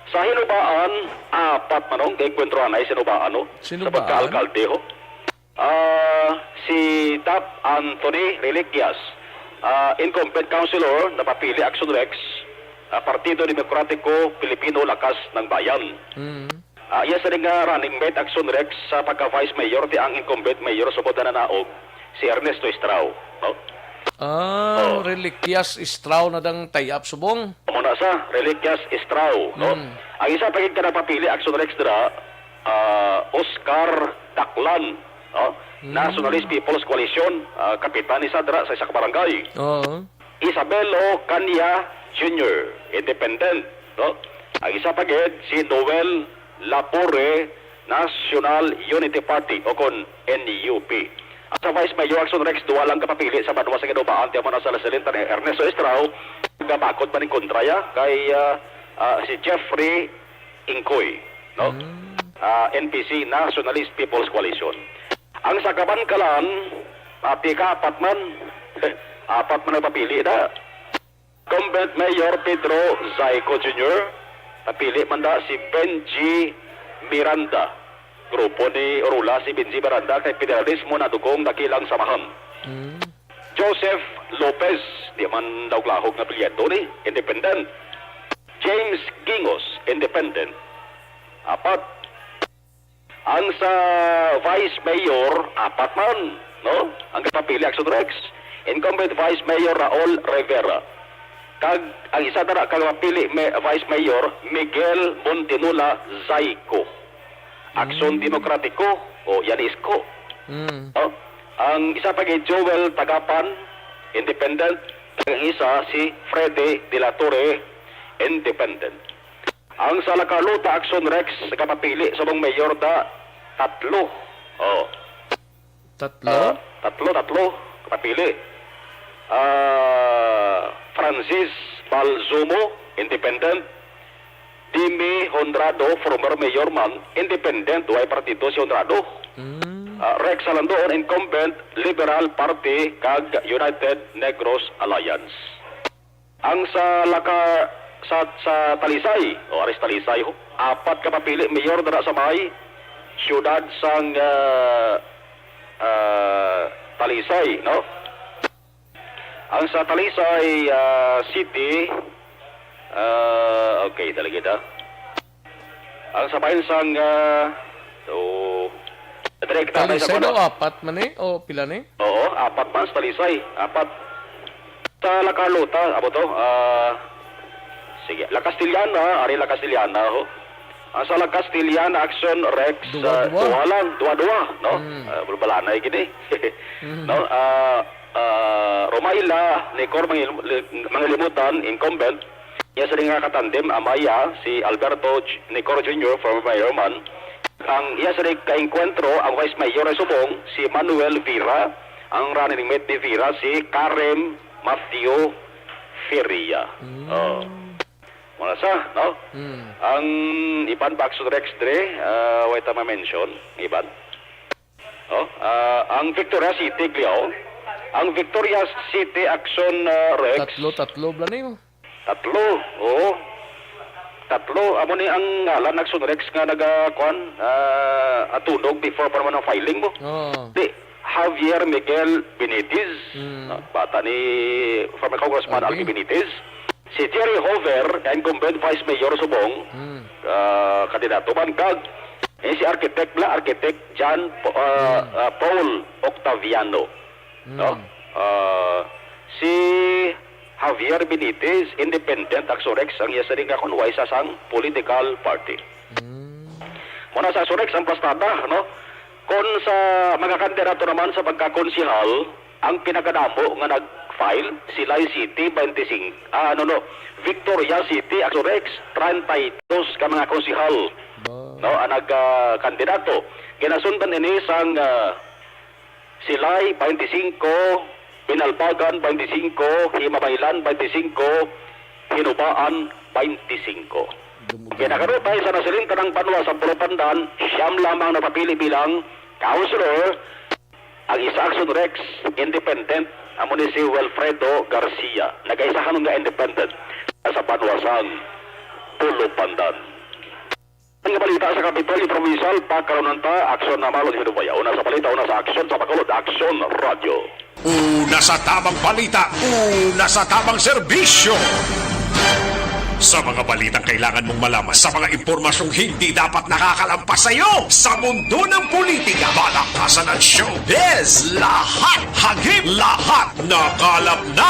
Sa Hinubaan, apat manong, kay kwentro anay sa Hinubaan, no? Sa Hinubaan? Pagka-alkalde, ho. Ah, si Tap Anthony Reliquias, ah, incumbent councilor, napapili Action Rex, ah, Partido Demokratiko Pilipino Lakas ng Bayan. Hmm. Ah, iya sini nga running mate Action Rex sa pagka-vice mayor ti ang incumbent mayor subong na nanaog si Ernesto Estrao, no? Ah, Oh. Reliquias Estrao na dang tie-up subong. Amo na sa Reliquias Estrao, no? Hmm. Ang isa pa gid ka napapili Action Rex dira, ah, Oscar Daklan, no? Hmm. Nationalist People's Coalition, ah, kapitan ni Sadra sa isa ka barangay. Oo. Isabelo Cania Junior, independent, no? Ang isa pa gid, si Noel Lapore, National Unity Party, o kon N U P. Ang sa Vice Mayor Action Rex, duha lang kapapili sa banwa sa Ginubaan, tiyan mo na sa Lasalin, tan Ernesto Estrao, gabakod man ning kontra ya kay, ah, ah, si Jeffrey Ingkoy, no? Hmm. Ah, N P C, Nationalist People's Coalition. Ang sa Kabankalan, ah, pika-apat man. Apat man ang papili na. Incumbent Mayor Pedro Zaico Junior, napili man da si Benji Miranda. Grupo ni Orula si Benji Miranda kay federalismo na dugong dakilang samahan. Hmm. Joseph Lopez, di man daw lahog nga apelyido ni, independent. James Gingos, independent. Apat. Ang sa Vice Mayor, apat man, no? Ang kapapili, Action Rex. Incumbent Vice Mayor Raul Rivera. Kag ang isa na ka kapili, may, Vice Mayor Miguel Montinula Zaico. Aksyon Mm. Demokratiko, o yan isko. Mm. No? Ang isa pa kay Joel Tagapan, independent. Ang isa si Freddy de la Torre, independent. Ang sa Lakaluta Action Rex, kapapili sa mong mayor da, Tatlo. Oh. Tatlo? Ah, tatlo, tatlo. Kapili. Ah, Francis Balzumo, independent. Dimi Honrado, former mayor man, independent, way partido si Honrado. Mm. Ah, Rex Alandoon, incumbent, Liberal Party, kag United Negros Alliance. Ang sa Laka-, sa, sa Talisay, o, ari sa Talisay, ho, apat ka papili mayor dira sa may siyudad sang, ah, ah, Talisay, no? Ang sa Talisay, ah, City, ah, okay, talaga da. Ang sa bahin sang, ah, so, direkta na sa Talisay kuno. Daw, apat man eh? O pila ni? Oo, apat man sa Talisay. Apat. Sa La Carlota, abo to? Ah, sige. La Castellana, ari La Castellana, ho. Ang sa La Castellana, Action Rex, Dua-dua. Ah, dua lang, dua-dua, no? Mm. Ah, bulbalanay gini. Mm. No? Ah, ah, Romaila, Nicor Mangil-, Mangilimutan, incumbent. Iya sini nga katandem, Amaya, si Alberto J-, Nicor Junior, former mayor man. Ang iya sini kaengkwentro, ang vice mayor ay subong, si Manuel Vera. Ang running mate ni Vera, si Karen Matthew Feria. Mm. Oh. Muna sa, no? Mm. Ang iban, Baxter Rex Dre, ah, way ta ma-mention, iban. Oh, ah, ang Victoria City, Glio. Ang Victoria City Action, ah, Rex. Tatlo, tatlo, bala niyo. Tatlo, oo. Tatlo, amo ni ang ngalan, Action Rex, nga naga-, kuan, ah, atunog before pa naman ang filing mo. Oo. Di, Javier Miguel Benitez. Mm. Ah, bata ni former Congressman Alvin. Alvin Benitez. Si Jerry Hover, incumbent vice mayor subong, Mm. ah, kandidato man, kag, eh, si architect bala, architect John Po-, ah, Mm. ah, Paul Octaviano. Mm. No? Ah, si Javier Benitez, independent, Action Rex, ang iya sini nga kun way sa sang political party. Mm. Muna sa Action Rex, ang plastada, no? Kung sa mga kandidato naman sa pagkakonsihal, ang pinakadamo nga nag-file, Silay City, twenty-five, ah, ano, no, Victoria City, Action Rex, treinta y dos ka mga konsihal, Ba. no, ang nag, ah, kandidato. Ginasundan ini sang, ah, Silay, twenty-five, Binalbagan, twenty-five, Himabaylan, twenty-five, Hinubaan, twenty-five. Dumugan. Pinakarutay sa nasiling tanang banwa sa Pulupandan, siyam lamang napapili bilang councilor. Ang isa, Action Rex, independent, amo ni si Wilfredo Garcia. Nagaisahan nga independent sa banwa sang Pulupandan. Ang balita sa Kapitolyo Provincial, pagkalunan ta, Aksyon na Malon Hinubaya. Una sa balita, una sa aksyon, sa Bacolod, Aksyon Radio. Una sa tamang balita, una sa tamang serbisyo. Sa mga balitang kailangan mong malaman, sa mga impormasyong hindi dapat nakakalampas sa iyo, sa mundo ng politika, balakasan at showbiz, lahat hagip, lahat nakalap na.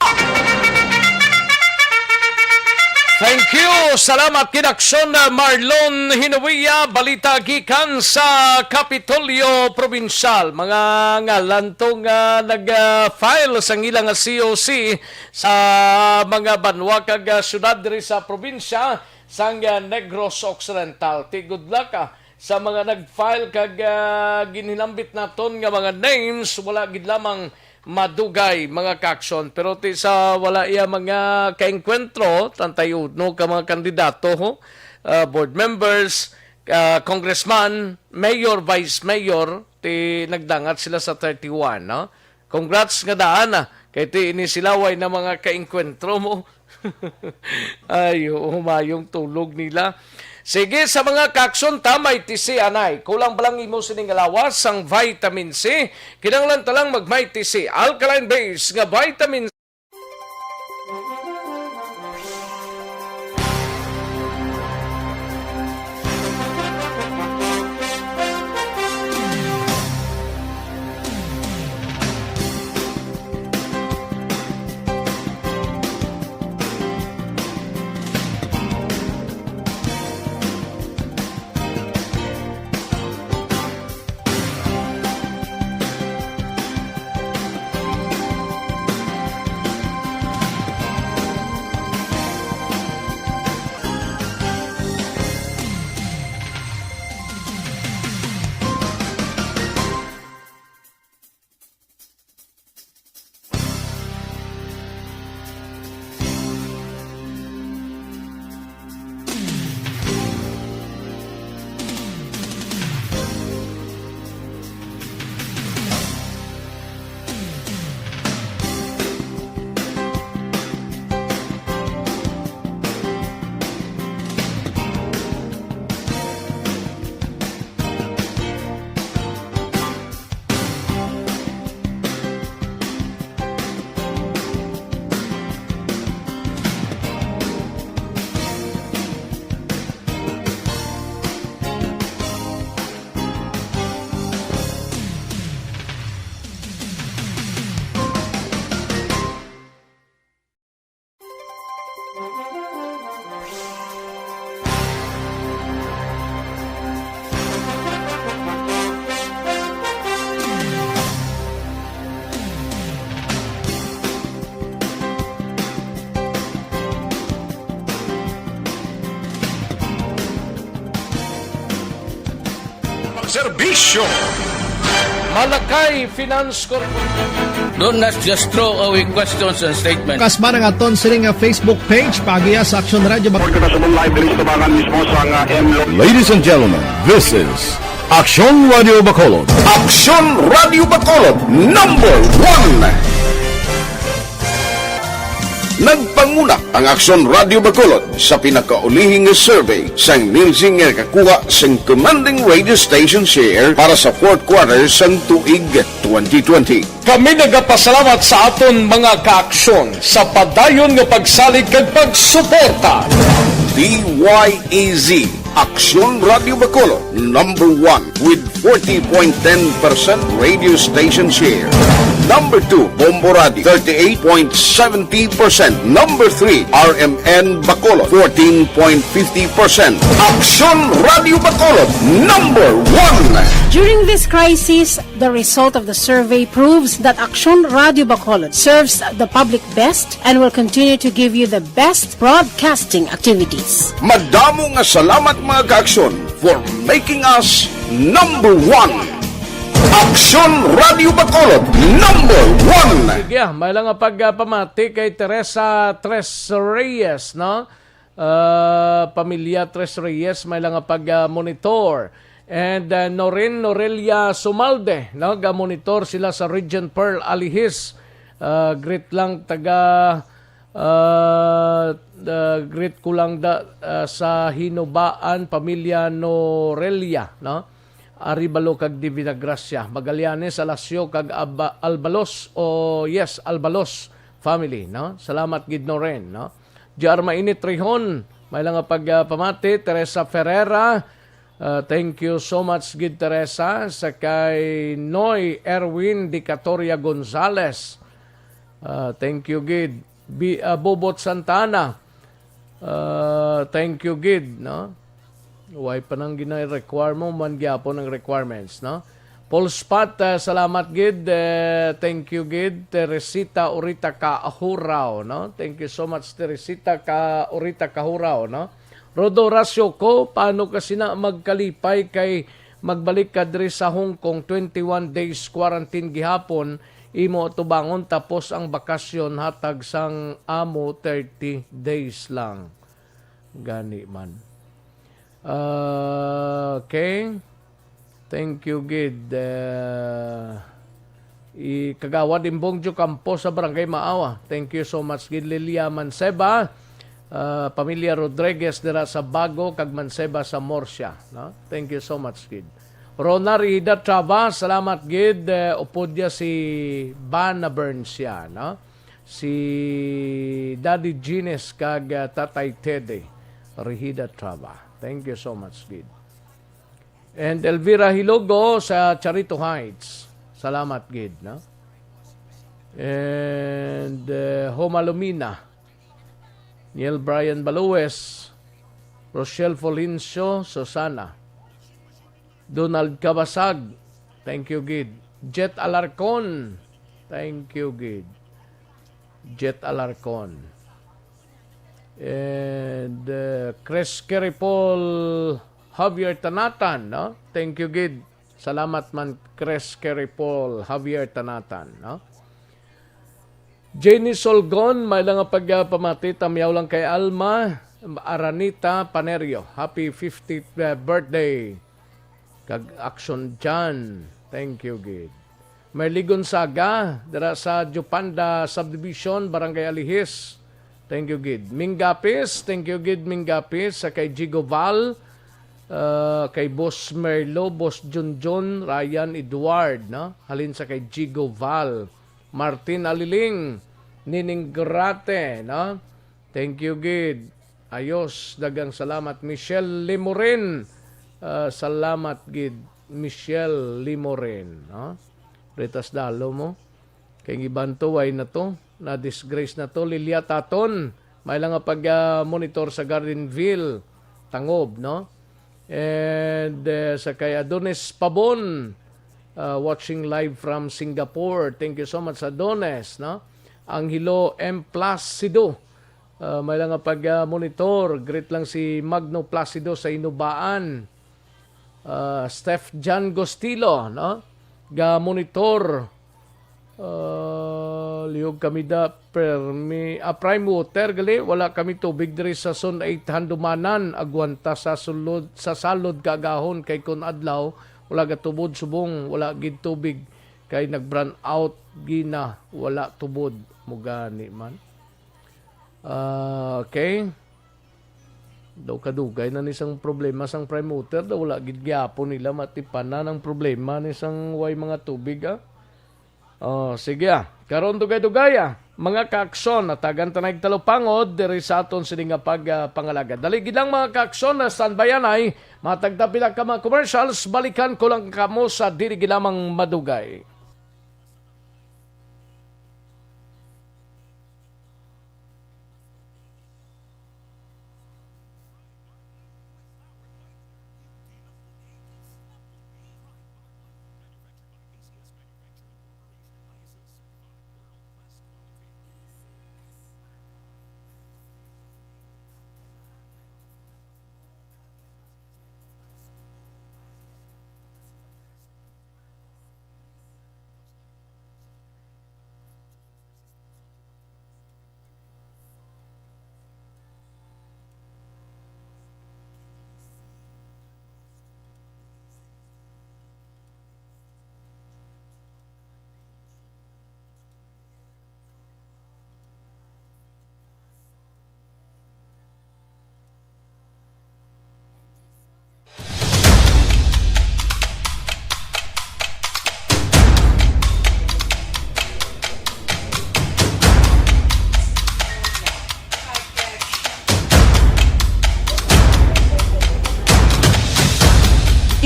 Thank you. Salamat, Kinaksyon, uh, Marlon Hinuia. Balita gikan sa Kapitolyo Probinsyal. Mga ngalan to nga nag-file sang ila nga C O C sa mga banwa kag, uh, syudad diri sa probinsya sang, uh, Negros Occidental. Ti, good luck, ah, sa mga nag-file kag, ah, ginhinambit naton nga mga names, wala gid lamang madugay, mga kaaksyon. Pero ti sa wala iya mga kaengkwentro, treinta y uno ka mga kandidato, ho, ah, board members, ah, congressman, mayor, vice mayor, ti nagdangat sila sa thirty-one, no? Congrats nga daan, ah. Kay ti ini sila way na mga kaengkwentro mo. Ay, oo, mayong tulog nila. Sige, sa mga kaaksyon ta, Mighty C, anay. Kulang pa lang imo sining lawas sang vitamin C. Kinahanglan ta lang mag Mighty C, alkaline base nga vitamin Pagserbisyo. Malakay Finance Corporation. Do not just throw away questions and statements. Kasma ang aton sini nga Facebook page, paagiha sa Aksyon Radio Bacolod. Report kita sa live diri sa tubangan mismo sa, ah, M Lo- Ladies and gentlemen, this is Aksyon Radio Bacolod. Aksyon Radio Bacolod, number one. Nagpanguna ang Aksyon Radio Bacolod sa pinakaulihing nga survey sang Nielsen nga nakakuha sang commanding radio station share para sa fourth quarter sang tuig twenty twenty. Kami nagapasalamat sa aton mga kaaksyon sa padayon nga pagsalig kag pagsuporta. D Y E Z, Aksyon Radio Bacolod, number one with forty point ten percent radio station share. Number two, Bombo Radio, thirty-eight point seventy percent. Number three, R M N Bacolod, fourteen point fifty percent. Aksyon Radio Bacolod, number one. During this crisis, the result of the survey proves that Aksyon Radio Bacolod serves the public best and will continue to give you the best broadcasting activities. Madamo nga salamat, mga kaaksyon, for making us number one. Aksyon Radio Bacolod, number one. Sige, ah, may lang nga pagpamati kay Teresa Tres Reyes, no? Ah, pamilya Tres Reyes, may lang nga pag-monitor. And, ah, Norin Norelia Sumalde, no? Ga-monitor sila sa Regent Pearl, Alihis. Ah, greet lang taga, ah, ah, greet ko lang da, ah, sa Hinubaan, pamilya Norelia, no? Arevalo kag Divina Gracia, Magallanes, Alasio kag Aba-, Albalos, o yes, Albalos family, no? Salamat gid, Noren, no? J R Mainit Rihon, may lang nga pag, ah, pamati, Teresa Ferreira, ah, thank you so much gid, Teresa, sa kay Noy Erwin Dicatoria Gonzales. Ah, thank you gid. Bi-, ah, Bobot Santana, ah, thank you gid, no? Way pa nang gina-require mo, man gyapon ang requirements, no? Paul Spot, ah, salamat gid. Eh, thank you gid. Teresita Urita Kahurao, no? Thank you so much, Teresita ka Urita Kahurao, no? Rodo Horacio ko, paano ka sina magkalipay kay magbalik ka diri sa Hong Kong, twenty-one days quarantine gihapon, imo atubangon, tapos ang bakasyon hatag sang amo thirty days lang. Gani man. Ah, okay. Thank you gid. Ah, i Kagawad Imbong Jocampo sa Barangay Maawa. Thank you so much gid, Lilia Manseba. Ah, pamilya Rodriguez dira sa Bago kag Manseba sa Murcia, no? Thank you so much gid. Rona Rida Trava, salamat gid. Eh, upod niya si Bana Berncia, no? Si Daddy Gines kag, ah, Tatay Teddy Rihida Trava. Thank you so much gid. And Elvira Hilogo sa Charito Heights. Salamat gid, no? And, uh, Homa Lumina, Neil Brian Balues, Rochelle Fulgencio, Susana, Donald Cabasag, thank you gid. Jet Alarcon, thank you gid. Jet Alarcon. And, uh, Chris Kerry Paul Javier Tanatan, no? Thank you gid. Salamat man, Chris Kerry Paul Javier Tanatan, no? Jenny Solgon, may lang nga pagpamati, tamyaw lang kay Alma Aranita Panerio. Happy fiftieth, uh, birthday. Kag Action John, thank you gid. Merly Gonzaga, dira sa Jupanda Subdivision, Barangay Alihis. Thank you gid. Mingapis, thank you gid, Mingapis, sa kay Jigo Val, uh, kay Boss Merlo, Boss Junjun, Ryan Edward, no? Halin sa kay Jigo Val. Martin Aliling, Nining Grate, no? Thank you gid. Ayos, daghang salamat. Michelle Limorin, ah, salamat gid, Michelle Limorin, no? Ritas dalo mo. Kay gibantuway na to, na-disgrace na to. Lilia Taton, May lang nga pag, ah, monitor sa Gardenville, Tangob, no? And, eh, sa kay Adonis Pabon, ah, watching live from Singapore. Thank you so much, Adonis, no? Angelo M Placido, ah, may lang nga pag, ah, monitor. Greet lang si Magno Placido sa Inubaan. Ah, Steph John Gostilo, no? Ga monitor. Ah, lihog kami da permi, ah, prime water gali, wala kami tubig diri sa Zone eight Handumanan. Agwanta sa sulod, sa salod ka agahon kay kun adlaw wala gatubod, subong wala gid tubig kay nag-brown out gina, wala tubod. Mo gani man. Ah, okay. Daw kadugay na ni sang problema sang prime water, daw wala gid gyapon nila matipanan ang problema ni sang way mga tubig, ah. Oh, sige, ah. Karon dugay-dugay, ah. Mga kaaksyon, natagan ta na igtalupangod diri sa aton sini nga pag, ah, pangalagad. Dali gid lang, mga kaaksyon, na standby anay. Matag ta pila ka mga commercials, balikan ko lang kamo sa dili gid lamang madugay.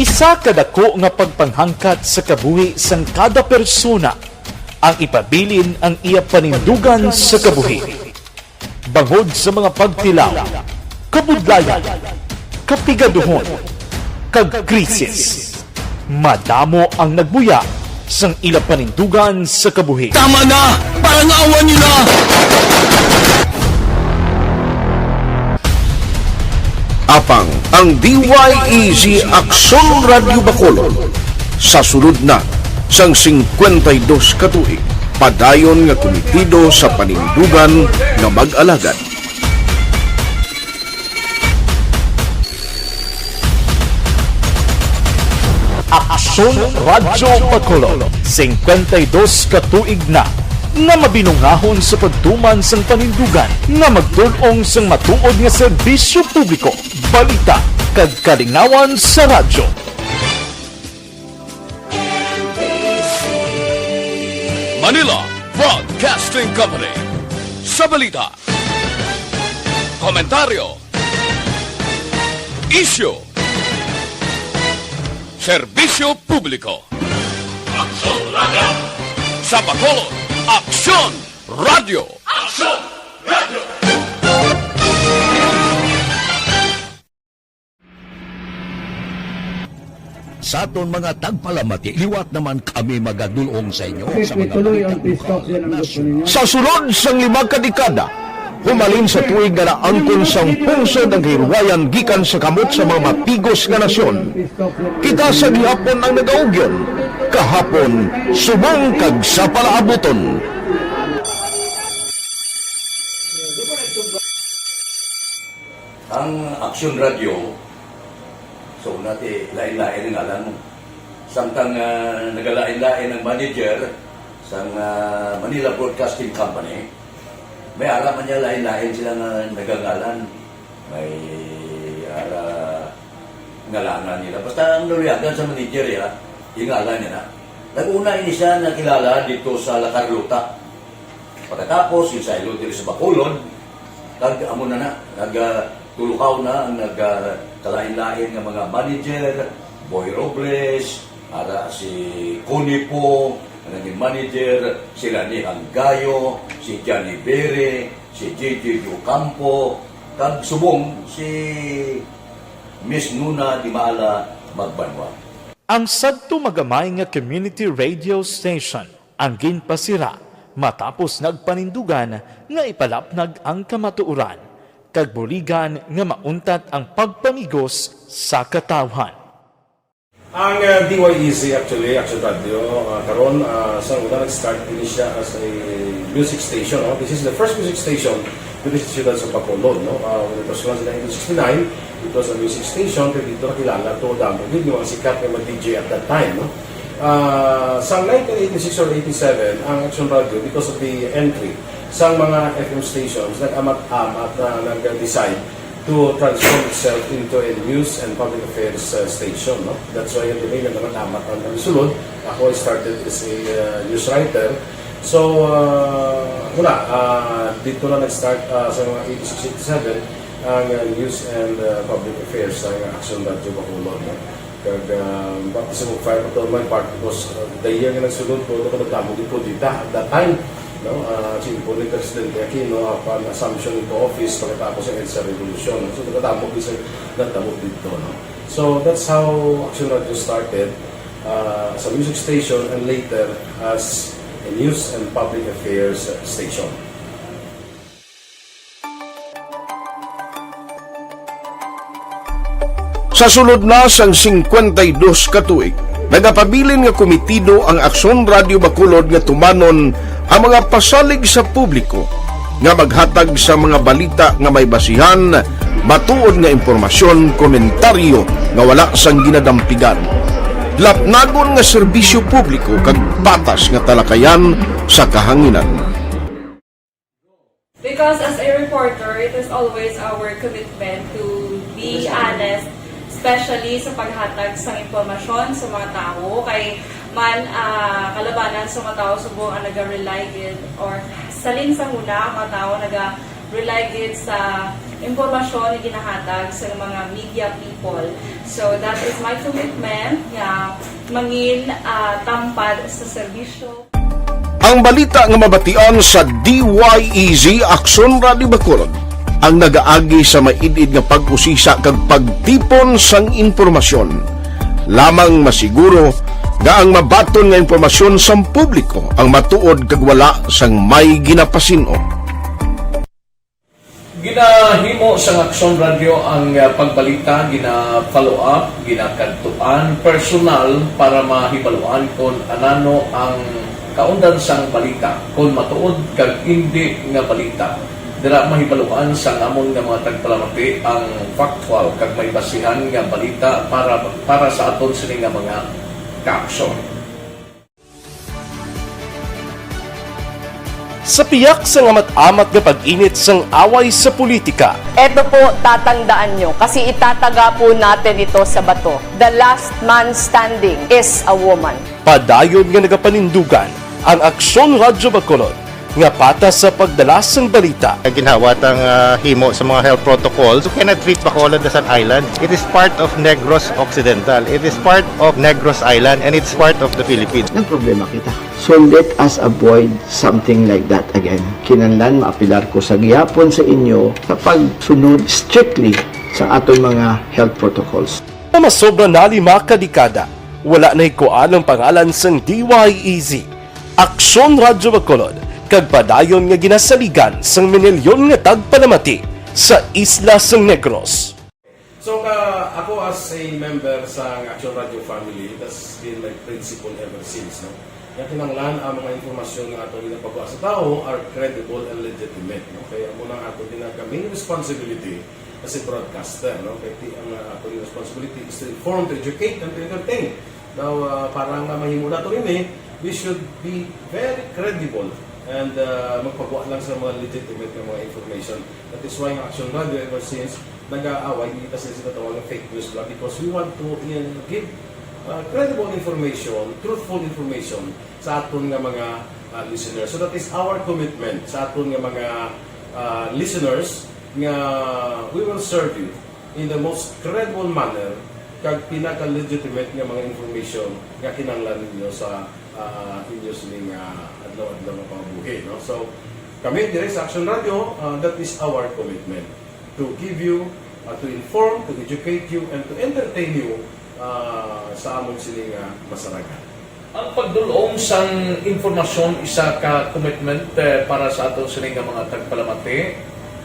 Isa ka dako nga pagpanghangkat sa kabuhi sang kada persona ang ipabilin ang iya panindugan sa kabuhi. Bangod sa mga pagtilaw, kabudlayan, kapigaduhon, kag krisis, madamo ang nagbuya sang ila panindugan sa kabuhi. Tama na! Parang awan niyo na! Apang ang D Y E G Aksyon Radyo Bacolod sa sulod na sang singkwenta y dos ka tuig, padayon nga kumitido sa panindugan nga mag-alagad. Aksyon Radyo Bacolod, singkwenta y dos ka tuig na nga mabinungahon sa pagtuman sang panindugan nga magtul-ong sang matuod nga serbisyo publiko, balita, kag kalingawan sa radyo. Manila Broadcasting Company. Sa balita, komentaryo, isyu, serbisyo publiko. Aksyon Radyo. Sa Bacolod, Aksyon Radyo. Aksyon Radyo. Sa aton mga tagpalamati, liwat naman kami magadul-ong sa inyo sa mga balita bukaw nga nasyon. Sa sulod sang lima ka dekada, humalin sa tuig nga naangkon sang pungsod ang kahilwayan gikan sa kamot sa mga mapigos nga nasyon, kita sa gihapon ang nagaugyon, kahapon subong kag sa palaabuton. Ang Aksyon Radyo, so, una ti, lain-lain ang ngalan mo. Samtang, ah, nagalain-lain ang manager sang, ah, Manila Broadcasting Company, may ara man niya lain-lain sila nga nagangalan. May ara ngalanan nila. Basta ang naluyagan sa manager, ya, yung ngalan niya na. Nag-una ini siya nakilala dito sa La Carlota. Pagkatapos, yung saylo diri sa Bacolod, kag amo na na, nag, ah, tulukaw na ang nag, ah, kalain-lain nga mga manager, Boy Robles, ara si Connie Po, ang naging manager, si Rani Hanggayo, si Johnny Bere, si J J Ocampo, kag subong si Miss Nuna Dimala Magbanwa. Ang sadto magamay nga community radio station ang ginpasira matapos nagpanindugan nga ipalapnag ang kamatuoran kag buligan nga mauntat ang pagpamigos sa katawhan. Ang, uh, D Y E Z, actually, Action Radio, uh, karon, uh, sa una nag-start din siya as a music station, no? This is the first music station dito sa siyudad sa Bacolod, no? Uh, when it was launched in nineteen sixty-nine, it was a music station, kaya dito nakilala to, damo gid yung mga sikat nga mga D J at that time, no? Uh, sa nineteen eighty-six or eighty-seven, ang Action Radio, because of the entry sa mga F M stations, nag-amat-amat na nag-decide to transform itself into a news and public affairs, uh, station, no? That's why yung name naman amat ang nagsulod. Ako, I started as a, uh, news writer. So, uh, wala, uh, dito na nag-start, uh, sa mga eighty-six, eighty-seven ang, uh, news and, uh, public affairs sa Action Radio Bacolod, no? Kag, uh, baptism of fire pa to my part because, uh, the year nga nagsulod ko, ako nagdamo gid ko dita at that time, no? Uh, si Impo ni Presidente Aquino, apan assumption into office pagkatapos ng EDSA Revolution, no? So, nagdamo gid sa nagdamo dito, no? So, that's how Action Radio started, uh, as a music station and later as a news and public affairs station. Sa sulod na sang singkwenta y dos ka tuig, nagapabilin nga komitido ang Aksyon Radio Bacolod nga tumanon ang mga pasalig sa publiko nga maghatag sa mga balita nga may basihan, matuod nga impormasyon, komentaryo nga wala sang ginadampigan, lapnagon nga serbisyo publiko kag patas nga talakayan sa kahanginan. Because as a reporter, it is always our commitment to be honest, especially sa paghatag sang impormasyon sa mga tawo. Kay man, ah, kalabanan sa mga tawo subong ang naga-rely gid, or salin sa huna ang mga tawo naga-rely gid sa impormasyon nga ginahatag sa mga media people. So that is my commitment nga mangin, ah, tampad sa serbisyo. Ang balita nga mabatian sa D Y E Z Aksyon Radio Bacolod ang nagaagi sa maid-id nga pag-usisa kag pagtipon sang impormasyon. Lamang masiguro nga ang mabaton nga impormasyon sang publiko ang matuod kag wala sang may ginapasin-o. Ginahimo sang Aksyon Radio ang, ah, pagbalita, gina-follow up, ginakadtuan personal para mahibaluan kon anano ang kaundan sang balita, kon matuod kag indi nga balita. Dira mahibaluan sang amon nga mga tagpalamati ang factual kag may basihan nga balita para, para sa aton sini nga mga kaaksyon. Sa piyak sang amat-amat nga pag-init sang away sa politika, Eto po, tatandaan nyo, kasi itataga po natin ito sa bato. The last man standing is a woman. Padayon nga nagapanindugan ang Aksyon Radyo Bacolod nga patas sa pagdala sang balita. Ginhawa tang, ah, himo sa mga health protocols. You cannot treat Bacolod as an island. It is part of Negros Occidental. It is part of Negros Island, and it's part of the Philippines. Nagproblema kita. So let us avoid something like that again. Kinahanglan maapelar ko sa gihapon sa inyo sa pagsunod strictly sa aton mga health protocols. Nga masobra na lima ka dekada, wala nahikuan ang pangalan sang D Y E Z, Aksyon Radyo Bacolod, kag padayon nga ginasaligan sang minilyon nga tagpalamati sa isla sang Negros. So, ka, ako as a member sa Action Radio family, that's been my principle ever since, no? Nga kinahanglan ang mga impormasyon nga ato ginapagawa sa tawo are credible and legitimate, no? Kaya amo na ang ato ginag-, main responsibility as a broadcaster, no? Kaya ti-, ang, uh, ato responsibility is to inform, to educate, and to entertain. Now, uh, para nga mahimo nato ini, we should be very credible and, uh, magpagawa lang sa mga legitimate nga mga information. That is why ang Action Radio ever since nag-aaway kita sa ginatawag nga fake news bla, because we want to, uh, give, uh, credible information, truthful information sa aton nga mga, uh, listeners. So that is our commitment sa aton nga mga, uh, listeners, nga we will serve you in the most credible manner kag pinaka-legitimate nga mga information nga kinahanglan ninyo sa, ah, inyo sining, ah, adlaw-adlaw nga pangabuhi, no? So, Kami diri sa Action Radio, uh, that is our commitment to give you, uh, to inform, to educate you, and to entertain you, uh, sa amon sini nga masarangan. Ang pagdul-ong sang impormasyon isa ka commitment, eh, para sa aton sini nga mga tagpalamati,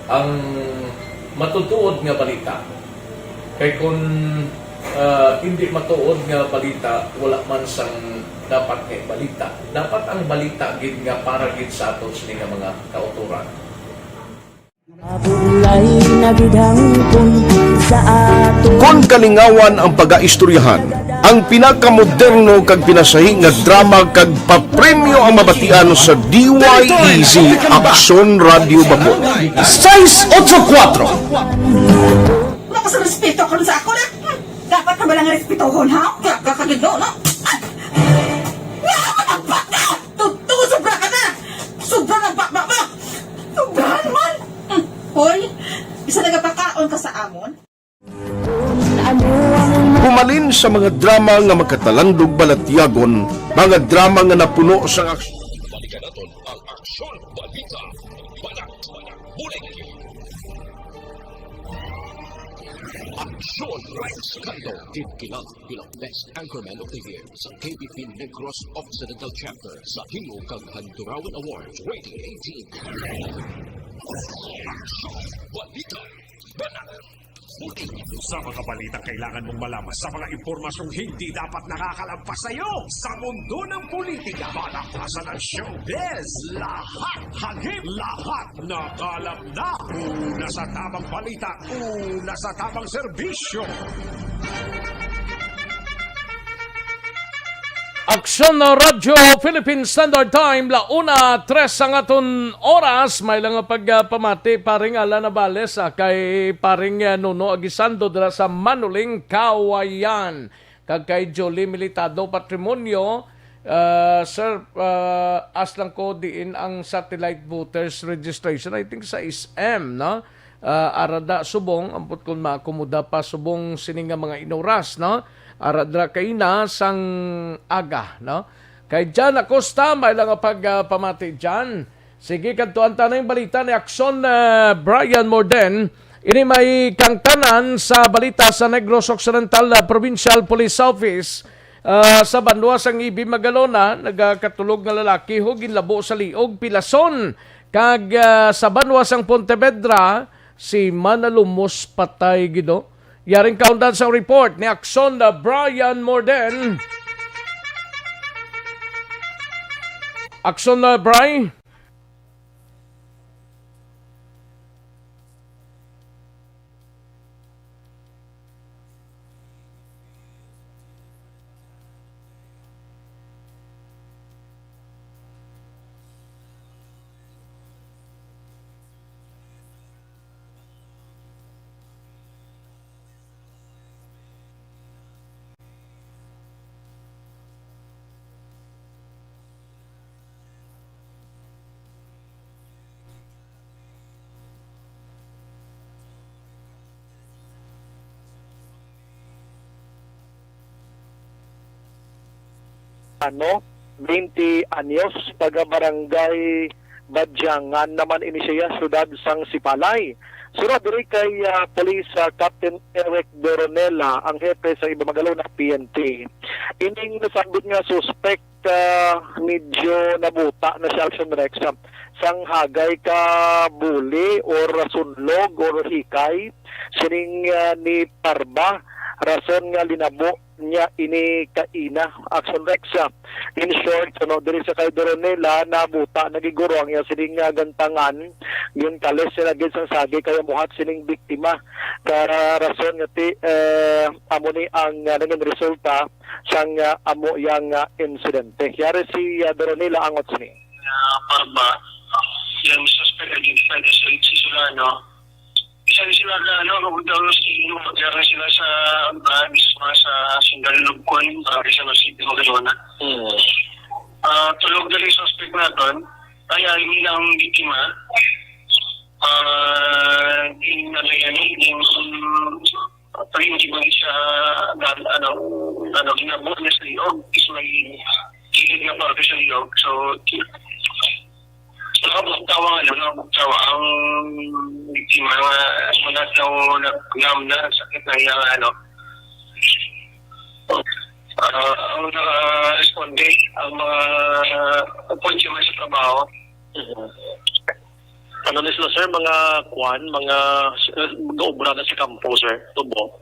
ang matutuod nga balita. Kay kun, ah, hindi matuod nga balita, wala man sang dapat nga ibalita. Dapat ang balita gid nga para gid sa aton sini nga mga kautoran. Mabulay na gid hangkon sa aton. Kon kalingawan ang pag-aistoryahan, ang pinakamoderno kag pinasahi nga drama kag papremyo ang mabatian sa D Y E Z Aksyon Radio Bacol. Sais otso kuwatro. Wala ka sa respeto karon sa ako na. Hmm. Dapat ka ba lang respetohon, ha? Kaya ka kagindo, no? Ay! Nga ka magbakbak na! Totoo, sobra ka na! Sobra na bakbak mo! Sobrahan man! Hmm. Hoy, isa nagapakaon ka sa amon? Humalin sa mga drama nga makatalandog balatyagon, mga drama nga napuno sang aksyon. Balikan naton ang Aksyon Balita. Banat, bulig. Aksyon Rights Kando, ginkilat bilang Best Anchorman of the Year sa K B P Negros Occidental Chapter sa Himo kag Handurawan Awards twenty eighteen. Aksyon Balita. Banat. Bulig. Sa mga balitang kailangan mong malaman, sa mga impormasyong hindi dapat nakakalagpas sa iyo, sa mundo ng politika, palakpasan ng showbiz, lahat hagip, lahat nakalap na. Una sa tamang balita, una sa tamang serbisyo. Aksyon na Radyo Philippine Standard Time, la una tres ang aton oras. May lang nga pagpamati, paring Alan Navales, ah, kay paring, ah, Nuno Aguisando dira sa Manuling, Kawayan, kag kay Jolie Militado Patrimonio. Ah, sir, ah, ask lang ko diin ang satellite voters registration, I think sa S M, no? Ah, ara da subong, ambot kon maakomoda pa subong sini nga mga inoras, no? Ara dira kaina sang aga, no? Kay Jan Acosta, may lang nga pag, ah, pamati, Jan. Sige, kadtuan ta na yung balita ni Aksyon, ah, Brian Morden. Ini may kangtanan sa balita sa Negros Occidental, ah, Provincial Police Office, ah, sa banwa sang Ibi, Magalona, nagakatulog nga lalaki ho ginlabo sa liog, pilason, kag, ah, sa banwa sang Pontevedra, si Manalumos patay gid, oh. Yaring kaundan sa report ni Aksyon, ah, Brian Morden. Aksyon, ah, Bri. Ano, twenty anyos, taga Barangay Badyangan naman ini siya, siyudad sang Sipalay. Surat diri kay, ah, Police, ah, Captain Eric Doronela, ang hepe sa Iba Magalona P N P. Ining nasambit nga suspek, ah, medyo nabuta na siya, Action Rex, ah, sang hagay ka buli or sunlog or hikay sining, ah, ni Parba, rason nga linabo niya ini kaina, Action Rex, ah. In short, ano, diri sa kay Doronela, nabuta na gid guro ang iya sining, ah, gantangan, ginkalis niya na gid sang sagay kaya muhat sining biktima. Ka rason nga ti, eh, amo ni ang, ah, naging resulta sang, ah, amo yang, ah, insidente. Yari si, ah, Doronela angot sini. Ah, Parba, yang suspect identified as Richie Solano. Isa ni sila na, ano, magdalo sa inyo, magdalo sila sa, ah, mismo sa Sindal Lubcon, barangay sa Masig, Magalona. Hmm. Ah, tulog na yung suspect naton. Kaya, hindi na ang biktima. Ah, hindi na kaya, hindi, um, pag-iwan sa, ano, ano, ginabot niya sa liog, is may kilid na parte sa liog. So, so, Mabugtawa, ano, mabugtawa ang biktima nga wala daw naglam na sakit na iya, ano. Ah, ang naka-responde, ang mga kumpanya sa trabaho. Mhm. Ano ni sila, sir? Mga kwan, mga, uh, gaobra na sa kampo, sir? Tubo?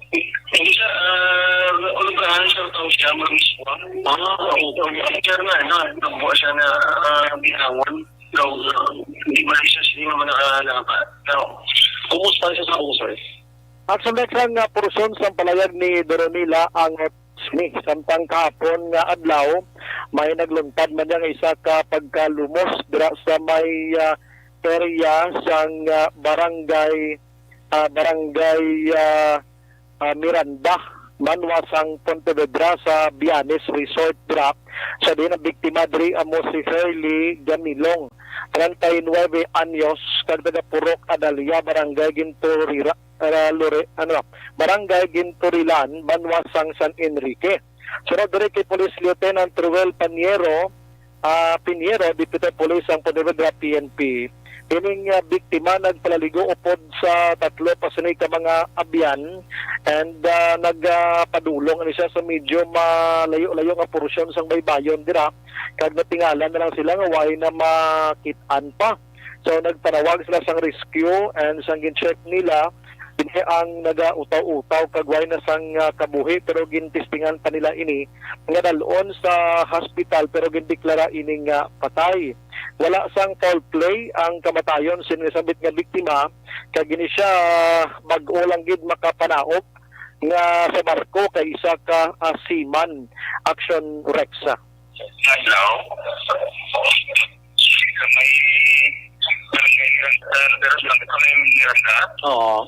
Hindi siya, ah, ulubrahan sa tao siya, mga miswa. Ah, okay. Ang sir na, ano, nagbuo siya na, ah, binangon. Ikaw, hindi ba isa sa mga nakalapa? Now, kumusta siya sa ako, sir? At sa next lang nga portion sa palayag ni Doronila ang ni samtang kahapon nga adlaw, may nagluntad man niya nga isa ka pagkalumos dira sa may, ah, area sang, ah, barangay, ah, barangay, ah, ah, Miranda, banwa sang Pontevedra sa Bianes Resort dira. Sa diin ang biktima diri amo si Hurley Gamilong, treinta y nueve anyos, kag taga Purok Adalia, Barangay Ginturira, ah, Lore-, ano, Barangay Ginturilan, banwa sang San Enrique. Sunod diri kay Police Lieutenant Ruel Paniero, ah, Piniero, Deputy Police ang Pontevedra P N P. Ining, ah, biktima nagpalaligo upod sa tatlo pa sini ka mga abyan, and, ah, nag, ah, padulong ini siya sa medyo malayo-layo nga porsyon sang baybayon dira, kag natingala na lang sila nga way na makit-an pa. So, nagpanawag sila sang rescue, and sang gin-check nila, dinhi ang nagautaw-utaw kag way na sang, ah, kabuhi, pero gintestingan pa nila ini nga dal-on sa hospital, pero gindeklara ini nga patay. Wala sang foul play ang kamatayon sini nga sambit nga biktima, kag ini siya bag-o lang gid makapanaog nga sa barko kay isa ka, ah, seaman. Action Rex. Hello? Sa may barangay Miranda, pero sa may Miranda? Oo.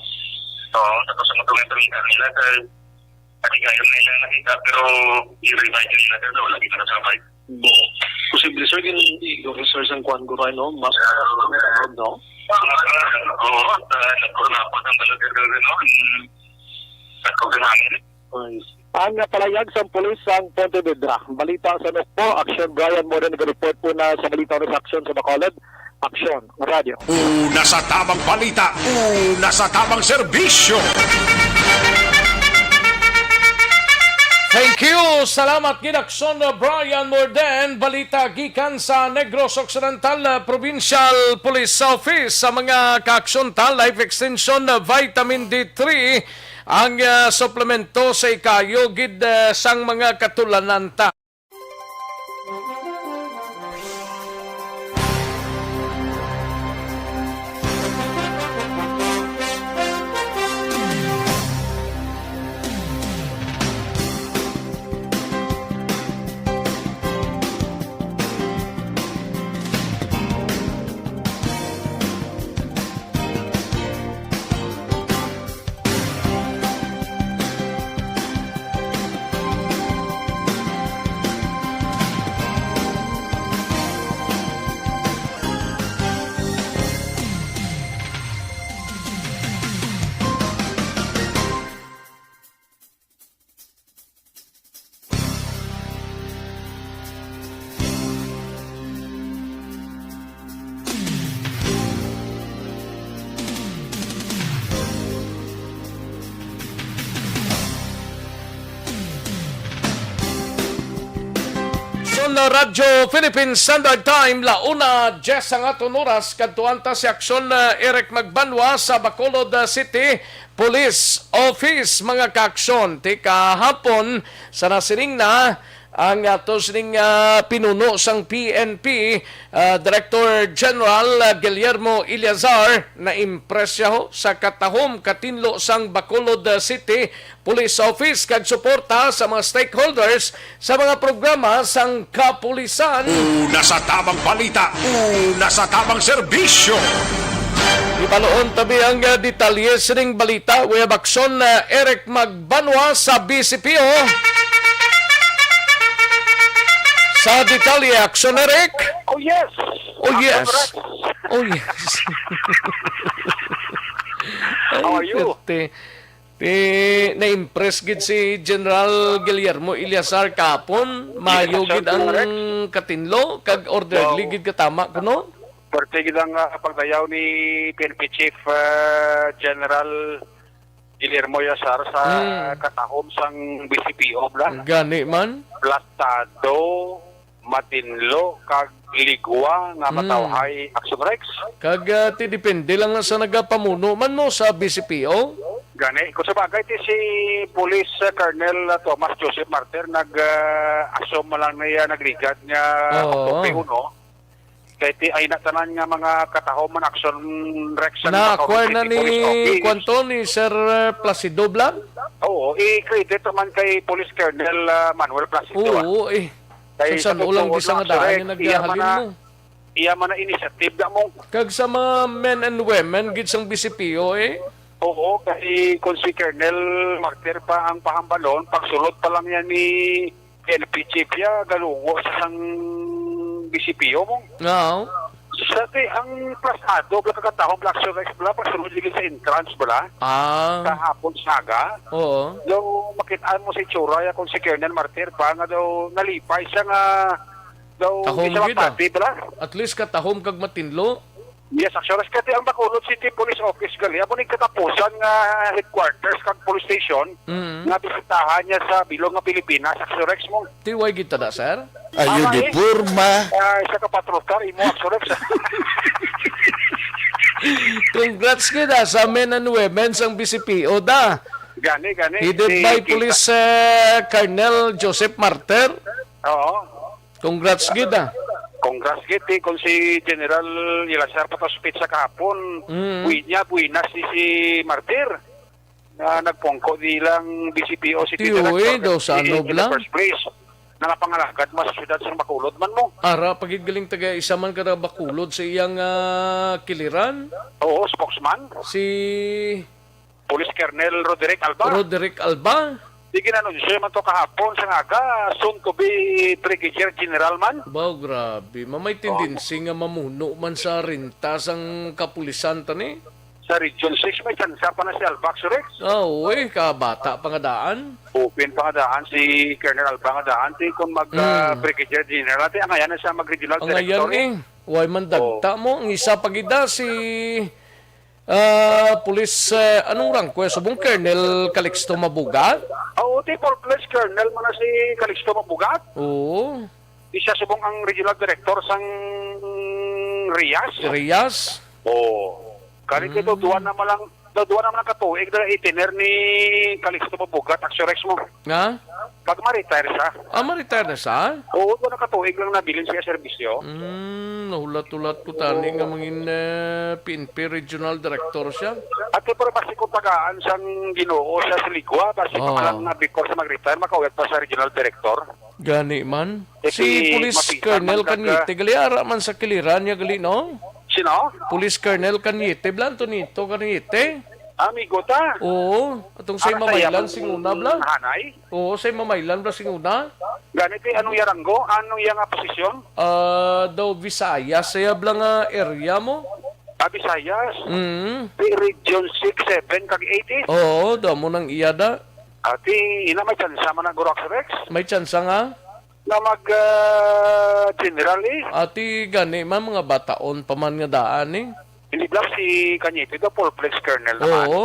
Oo, tapos ang mga nila, sir. Pati kayo na nila nakita, pero i-revive nila, sir, daw lagi na sa sabay. Hmm. Posible, sir, gin-, i-, sir, sang kuwan, guro, no? Mas, no? Oo, at, ah, nagkurnapan ang talaga, sir, no? Hmm. At kung hangin. Nice. Ang palayag sang pulis sang Pontevedra. Balita sa Nokpo, Action Brian Moren, nag-report po na sa balita sa aksyon sa Bacolod. Aksyon, Radyo. Una sa tamang balita, una sa tamang serbisyo. Thank you. Salamat gid, Aksyon Brian Morden. Balita gikan sa Negros Occidental, uh, Provincial Police Office. Sa mga kaaksyon ta, Life Extension, uh, Vitamin D three, ang, uh, suplemento sa ikayo gid, uh, sang mga katulanan ta. Son Radyo Philippine Standard Time, la una diez ang aton oras. Kadtuan ta si Aksyon, uh, Eric Magbanwa sa Bacolod, uh, City Police Office, mga kaaksyon. Ti kahapon, sa nasiling na ang ato sining, ah, pinuno sang P N P, ah, Director General, ah, Guillermo Eleazar, na-impress siya ho sa katahom katinlo sang Bacolod, ah, City Police Office kag suporta sa mga stakeholders sa mga programa sang kapulisan. Una sa tamang balita, una sa tamang serbisyo. Ibaluon tabi ang, ah, detalye sining balita. We have Aksyon, ah, Eric Magbanwa sa B C P O. Sa detalye, Aksyon, Eric. Oh, yes. Oh, yes. Aksyon, Rex. Oh, yes. How are you? Ay, perte. Ti, na-impress gid si General Guillermo Eleazar kapon. Mayo gid ang katinlo, kag orderly gid katama kuno. Parte gid ang, ah, pagdayaw ni P N P Chief, ah, General Guillermo Yasar sa Mm. katahom sang B C P O bla. Gani man. Plastado, matinlo, kag ligwa nga Mm. matawhay, Action Rex. Kag, ah, ti depende lang sa nagapamuno man mo sa B C P O. Gani, kung sa bagay, ti si Police, ah, Colonel, ah, Thomas Joseph Martir nag, ah, assume man lang niya nagligad nga Oo. Oktubre uno. Kay ti ay na tanan nga mga katahom man, Action Rex, ang Na-acquire na ni, Police Office. Kwan to, ni Sir, eh, Placido Blan? Oo, i-credit naman kay Police Colonel, ah, Manuel Placido, ah. Oo, eh. Kay Sa san sa ulang totoo di sa lang, nga daan Sir, nga iya man naghalin na, mo. iya man na initiative na mo. Kag sa mga men and women, gid sang B C P O, eh. Oo, kay kung si Colonel Martir pa ang pahambalon, pagsulod pa lang yan ni N P Chief ya, galungo sa sang B C P O mo. Oo. Sa ti, ang plasado, bla, kakatahong Black Rex, bla, pasulod lagi sa entrance, bla. Ah. Kahapon sa aga. Oo. Daw, makitaan mo sa itsura ya kung si Colonel Martir pa, nga daw nalipay siya nga daw Tahom di siya gid, ah. magpati, bla. At least katahom kag matinlo. Yes, Action Rex, kati ang Bacolod City Police Office gali, amo ni katapusan nga headquarters kag police station Mm. nga bisitahan niya sa bilog nga Pilipinas, Action Rex mo. Ti way gid ta da, sir? Ayo Ama, di eh. porma. Ah, isa ka patrol car, imo, Action Rex. Congrats gid, ah, sa men and women sang B C P O da. Gani, gani. Headed Si by Kita. Police, eh, Colonel Joseph Martir. Oo. Congrats gid, ah. Congrats gid, eh, kung si General Eleazar pa to speech sa kahapon, Mm. buwi niya, buwinas si, si Martir. Na nagpungko nilang B C P O City Tiyo, Director eh, daw sa in, ano in the lang? first place. Nangapangalagad mo sa syudad sa Bacolod man mo. Ara, pagid galing taga isa man ka na Bacolod sa iyang, ah, kiliran. Oo, spokesman. Si Police Colonel Roderick Alba. Roderick Alba? Di ginanunsyo man to kahapon sa aga, soon to be Brigadier General man. Baw, grabe. Mamay Oo. tendency nga mamuno man sa renta sang kapulisan ta ni. Sa Region six, may tsansa pa na si Alba, Action Rex. Ah, uy, kabata pa nga daan. Open pa nga daan si Colonel Alba nga daan. Ti kung mag, Mm. ah, Brigadier General, ti angayan na siya mag-regional Ang director, ayan eh. eh. Way man dagta Oo. mo. Ang isa pa gid da si, ah, Police, eh, anong rank ko? Subong Colonel Calixto Mabugat? Oo, ti full-fledged Colonel man na si Calixto Mabugat. Oo. Di siya subong ang regional director sang Riyas. Riyas? Oo. Kani kay Mm. daw duwa na man lang, daw duwa na man lang katuig na itiner ni Calixto Mabugat, Action Rex mo. Nga? Pag ma-retire siya. Ah, ma-retire na siya? Oo, duwa na katuig lang nabilin siya serbisyo. Mm, nahulat-hulat ko tani Oo. nga mangin, eh, P N P regional director siya. At kay, pero basi kung tagaan sang Ginoo siya sa ligwa, basi Oo. pa lang na before siya mag-retire, makauyat pa sa regional director. Gani man. Eh, Si si Police Mapita Colonel man kag, Cañete, gali ara man sa kiliran niya gali, no? Sino? Police Colonel Cañete, blanto nito Cañete. Amigo ta. Oo, atong sa Ara sa iya mamaylan man sing una, bla? Hanay? Oo, sa mamaylan, bla, sing una? Ganit eh, anong iya ranggo? Anong iya nga posisyon? Ah, daw Visayas, saya, bla, nga area mo? Ah, Visayas? Mm. Di Region six, seven, kag eight eh. Oo, daw mo nang iya da. Ati, ina, may tsansa man ang Guro Action Rex? May tsansa nga? Na mag, ah, general eh. Ati, gani man, mga bataon pa man nga daan eh. Hindi lang si Cañete daw, full-fledged colonel naman. Oo.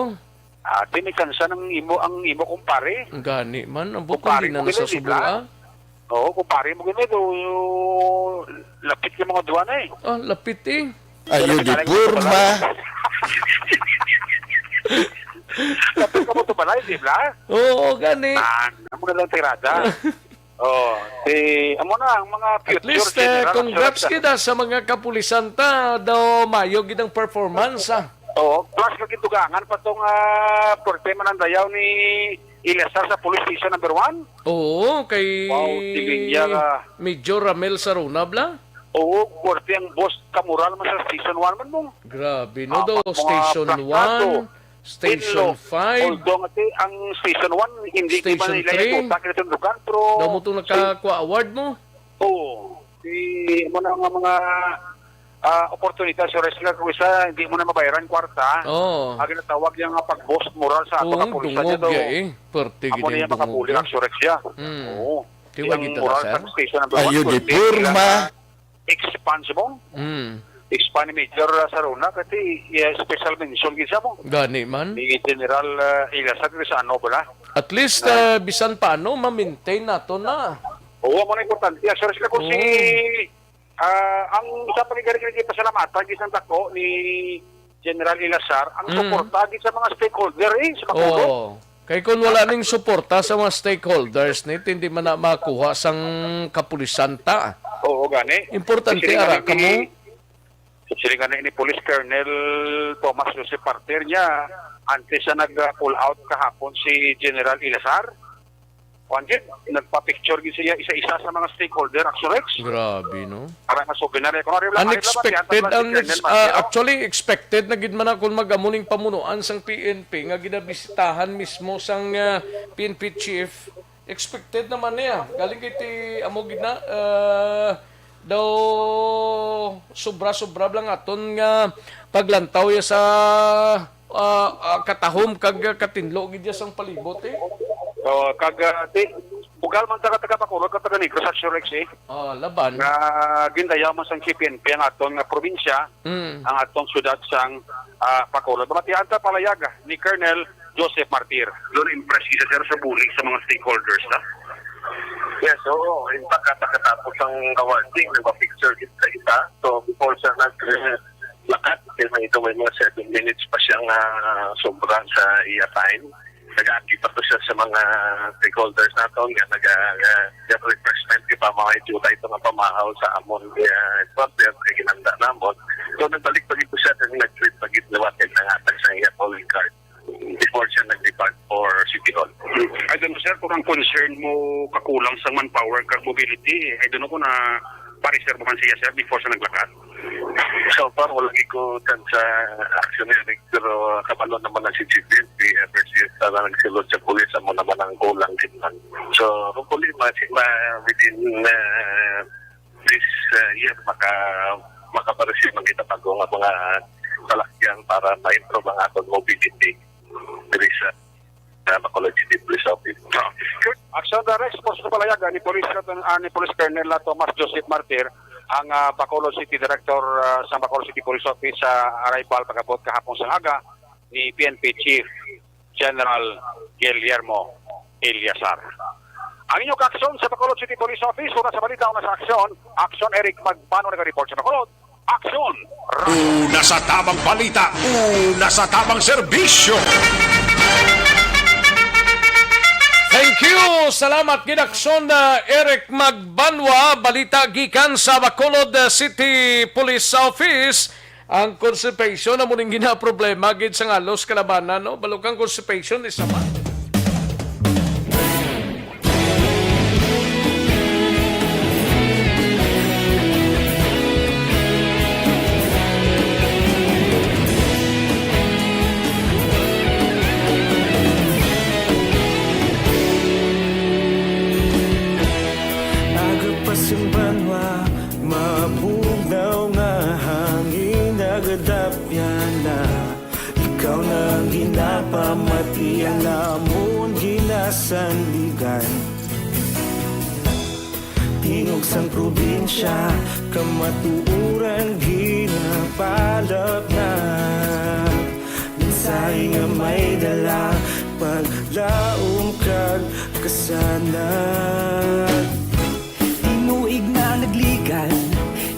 Ati, may tsansa ng imo, ang imo kumpare. Gani man, ang Kumpare bukang di na mo gini, di ba? nasasubong, ah. Oo, kumpare mo gini, do, lapit yung mga duwa na eh. Ah, lapit eh. Ayo di Lapit ka lang porma. sa balay. Lapit ka mo sa balay, di ba? Oo, gani. Ah, amo na lang tirada. Oh, si, amo na ang mga At future least, eh, general congrats sa kita sa mga kapulisan ta. Daw mayo gid ang performance, ah. Oo, plus maging dugangan pa tong, ah, korte man ang dayaw ni Eleazar sa police station number one. Oo, kay Wow, tingin niya nga. Major Ramel Saruna, bla? Oo, korte ang boss kamoral man sa station one man mo. Grabe, no, Apat daw, mga station plakado. one, station Inlo. five. Although nga ti, ang station one, hindi Station man nila three. itutak nila sa lugar, pero Daw mo itong sa nakakuha award mo? Oo. Di mo na nga mga, ah, oportunidad sa wrestler, kung isa, hindi mo na mabayaran kwarta. Oo. Ang ginatawag niya nga pag-boost moral sa ato Oo, nga pulisan dungog niya daw. ya eh. Perte Amo gid niya ang mga dungog bully ya. Ang surex siya. Mm. Oo. Di ba Ang gid moral talaga, sa sir? Station number Ayo one, di kundi porma. sila expand mo. Mm. Ex pa ni Major, ah, Saruna, kasi, eh, special mention gid siya mo. Gani man. Ni General, ah, Eleazar Cresano, bala? At least, Na ah, bisan paano, ma-maintain nato na. Oo, mo na importante. Assurance ka kung Oo. si, ah, ang sa pagigari-gari pasalamatan, gid sang dako ni General Eleazar, ang Mm. suporta gid sa mga stakeholder, eh, sa Bacolod. Oo. Kay kung wala ning suporta sa mga stakeholders, ni, hindi man na makuha sang kapulisan ta. Oo, gani. Importante, Kasi ara nga ni kamo. Siling nga ni Police Colonel Thomas Joseph Parter niya, antes sa nag-pull out kahapon si General Eleazar, kuwan gid, nagpa-picture gid siya isa-isa sa mga stakeholder, Action Rex. Grabe, no? Para nga souvenir, eh, kung ano, ano, Unexpected, ano, ang ano, ex-, ah, actually, expected na gid man na kung mag-amo ning pamunuan sang P N P nga ginabisitahan mismo sang, ah, P N P chief. Expected naman niya. Galing kay ti amo gid na, ah, daw sobra-sobra lang aton nga paglantaw ya sa, ah, ah, katahom kag katinlo gid ya sang palibot, eh. So, kag, ah, ti, bugal man taga, taga Bacolod, kag taga Negros, Action Rex, eh. Ah, laban. Nga gindayaw man sang P N P ang aton nga probinsya, Mm. ang aton syudad sang, ah, Bacolod. Mabatian ta palayag ni Colonel Joseph Martir. Doon impress kita, sir, sa bulig sa mga stakeholders, ha? Yes, oo. In fact, katakatapos ang awarding, nagpa-picture kita, kita. So, before siya nag, eh, lakat, may ito, may mga seven minutes pa siyang, ah, sobra sa iya time. Nag-aagi pa to siya sa mga stakeholders naton nga naga, ah, refreshment, di ba, mga itsura ito nga pamahaw sa amon, ah, headquarter, kay ginanda namon. So, nagbalik pa gid siya, then nag-trip pa gid liwat, kay nangatag sa iya calling card before siya nag-depart for City Hall. I don't know, sir, kung ang concern mo kakulang sa manpower kag mobility. I don't know kung na-reserve man siya, sir, before siya naglakat. So far, wala gid ko tan sa action ni Eric, pero kabalo naman ang C C T V, ever since na nagsulod sa pulis, amo naman ang kulang din man. So, hopefully, ma, ma, within, uh, this, uh, year, maka, makapareceive man kita bago nga mga salakyan para ma-improve ang aton mobility diri sa, uh, Bacolod City Police Office. Action, the response ko palayag, ah, ni Police Cat-, ah, ni Police Colonel, ah, Thomas Joseph Martir, ang, ah, Bacolod City Director, ah, sa Bacolod City Police Office sa arrival pag-abot kahapon sa aga ni P N P Chief General Guillermo Eleazar. Ang inyo kaaksyon sa Bacolod City Police Office, una sa balita, una sa aksyon. Aksyon, Eric Magbanwa, nag-report sa Bacolod. Aksyon! Una sa tamang balita, una sa tamang serbisyo. Thank you. Salamat gid, Aksyon, uh, Eric Magbanwa. Balita gikan sa Bacolod, uh, City Police Office. Ang constipation amo ning ginaproblema gid sa halos kalabanan, no? Balukang constipation, isa pa. Aga pa sing banwa, mabugnaw nga hangin nagadapyan na. Ikaw na ang ginapamati, ang amon ginasandigan. Tingog sang probinsya, kamatuoran ginapalapnag. Mensahe nga may dala, paglaom kag kasanag. Tinuig na nagligan,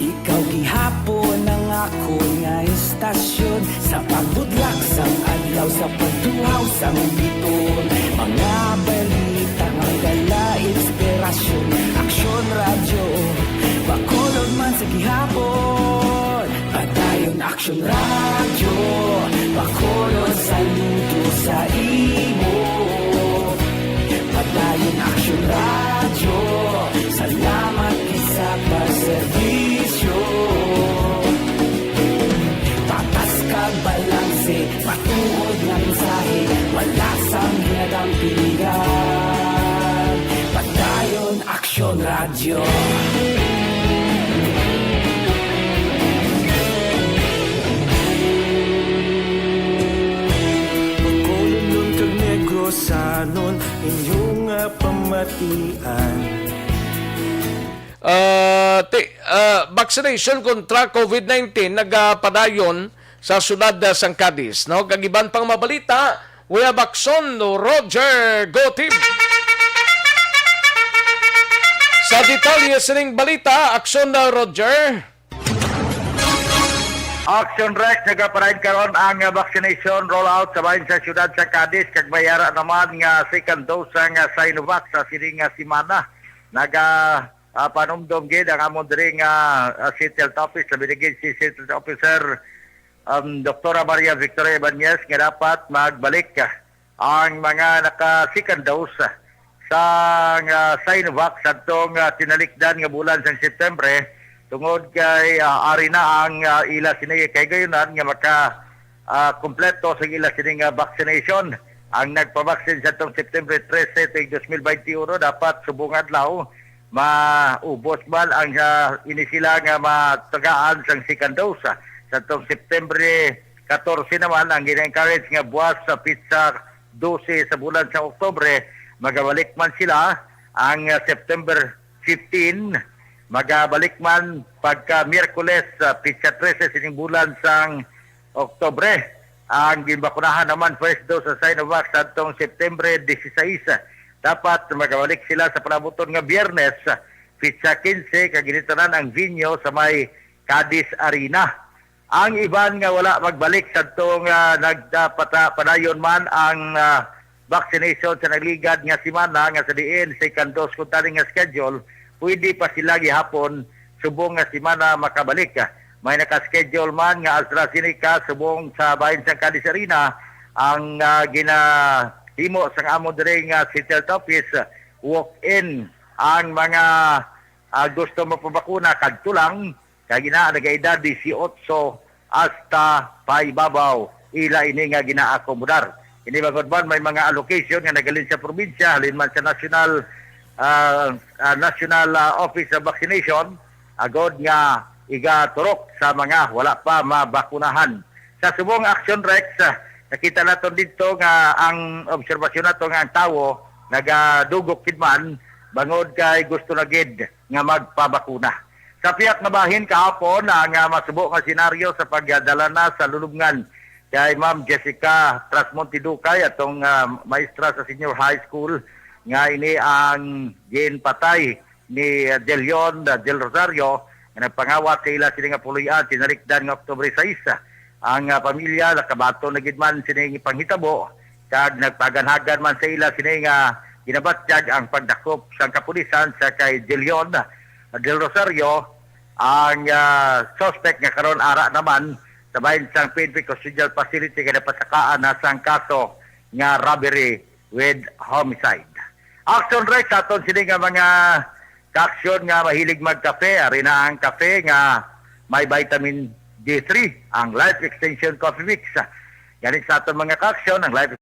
ikaw gihapon ang akon nga istasyon. Sa pagbudlak sang adlaw, sa pagtuhaw sang biton, mga balita nga dala inspirasyon. Aksyon Radyo, Bacolod man sa gihapon. Padayon Aksyon Radyo, Bacolod, saludo sa imo. Padayon Aksyon Radyo, salamat gid sa pagserbisyo. Patas kag balanse, matuod nga mensahe, wala sang ginadampingan. Padayon Aksyon Radyo. Bacolodnon kag Negrosanon, inyo nga pamatian. Ah, ti, ah, vaccination kontra COVID nineteen nagapadayon sa siyudad, ah, sang Cadiz, no? Kag iban pang mabalita, we have Aksyon Roger Gotib. Sa detalye sining balita, Aksyon, ah, Roger. Action Rex, nagaparaid karon ang, ah, vaccination rollout sa bahin sa siyudad sa Cadiz, kag may ara naman nga second dose sang, ah, Sinovac sa sining, ah, semana. Naga, ah, panumdom gid ang amon diri nga, ah, City Health Office, labi na gid si City Health Officer, um, Doktora Maria Victoria Ibanez, nga dapat magbalik, ah, ang mga naka-second dose sa, ah, Sinovac sadtong, ah, tinalikdan nga bulan sang September, tungod kay, ah, ari na ang, ah, ila sini kahigayunan nga maka, ah, kompleto sa ila sini nga vaccination. Ang nagpabaksin sadtong September trese tuig dos mil baynte uno dapat subong adlaw maubos man ang, ah, ini sila nga matagaan sang second dose. Sadtong September katorse naman ang gina-encourage nga buwas sa petsa dose sa bulan sa Oktubre, magabalik man sila ang, ah, September fifteen, magabalik man pagka Miyerkules, ah, petsa trese sining bulan sang Oktubre. Ang ginbakunahan naman first dose sa Sinovac sadtong September dieciséis. Dapat magabalik sila sa palabuton nga Biyernes, petsa quince, kag ginitanan ang venue sa may Cadiz Arena. Ang iban nga wala magbalik sadto nga nagpata-, padayon man ang, ah, vaccination sa nagligad nga semana, nga sa diin second dose kuntani nga schedule, pwede pa sila gihapon subong nga semana makabalik. May naka-schedule man nga AstraZeneca subong sa bahin sang Cadiz Arena ang, ah, ginahimo sang amo diri nga City Health Office, walk-in ang mga, ah, gusto magpabakuna kadto lang. Kag ina, nagaedad dieciocho hasta paibabaw, ila ini nga ginaakomodar. Ini bangod man may mga allocation nga nagalin sa probinsya, halin man sa national, ah, ah, national, ah, office of vaccination, agod nga igaturok sa mga wala pa mabakunahan. Sa subong Action Rex, ah, nakita naton didto nga ang obserbasyon nato nga ang tawo nagadugok gid man bangod kay gusto na gid nga magpabakuna. Sa pihak nga bahin kahapon, ang, ah, masubo nga senaryo sa pagdala na sa lulubngan kay Ma'am Jessica Trasmonte Ducay, atong, ah, maestra sa senior high school, nga ini ang ginpatay ni, ah, Delion, ah, Del Rosario, nga nagpangawat sa ila sini nga puloy-an tinalikdan nga Oktubre sais. Ang, ah, pamilya nakabaton na gid man sining panghitabo, kag nagpaganhagan man sa ila sini nga ginabatyag ang pagdakop sang kapulisan sa kay Delion Del Rosario, ang, ah, suspect nga karon ara naman sa bahin sang P N P Custodial Facility kay napasakaan na sang kaso nga robbery with homicide. Action Rex, aton sini nga mga kaaksyon nga mahilig magkape. Ari na ang kape nga may vitamin D three, ang Life Extension Coffee Mix. Gani sa aton mga kaaksyon, ang Life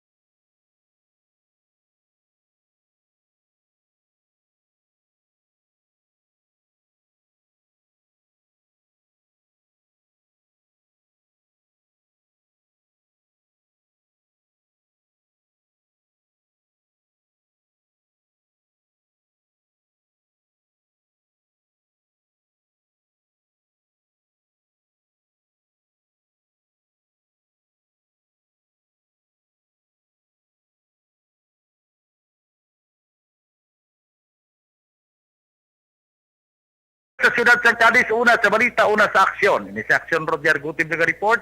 Sa siyudad sang Cadiz, una sa balita, una sa aksyon. Ini si Aksyon Roger Gutib nag-report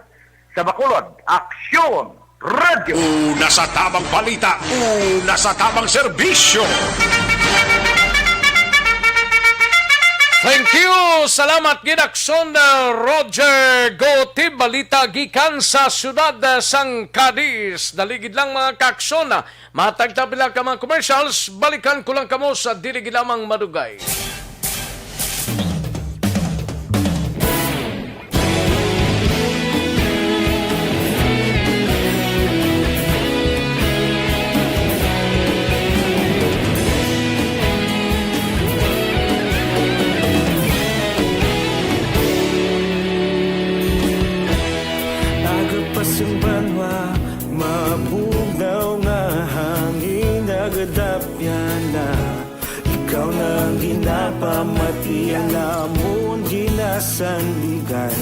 sa Bacolod. Aksyon Radio. Una sa tamang balita, una sa tamang serbisyo. Thank you. Salamat gid, Aksyon, uh, Roger Gotib. Balita gikan sa siyudad, uh, sang Cadiz. Dali gid lang, mga kaaksyon, uh, matag ta pila ka mga commercials, balikan ko lang kamo sa dili gid lamang madugay. Aga pa sang banwa, mabugnaw nga hangin, nagadapyan na. Ikaw na ang ginapamati, ang amon Sandigan.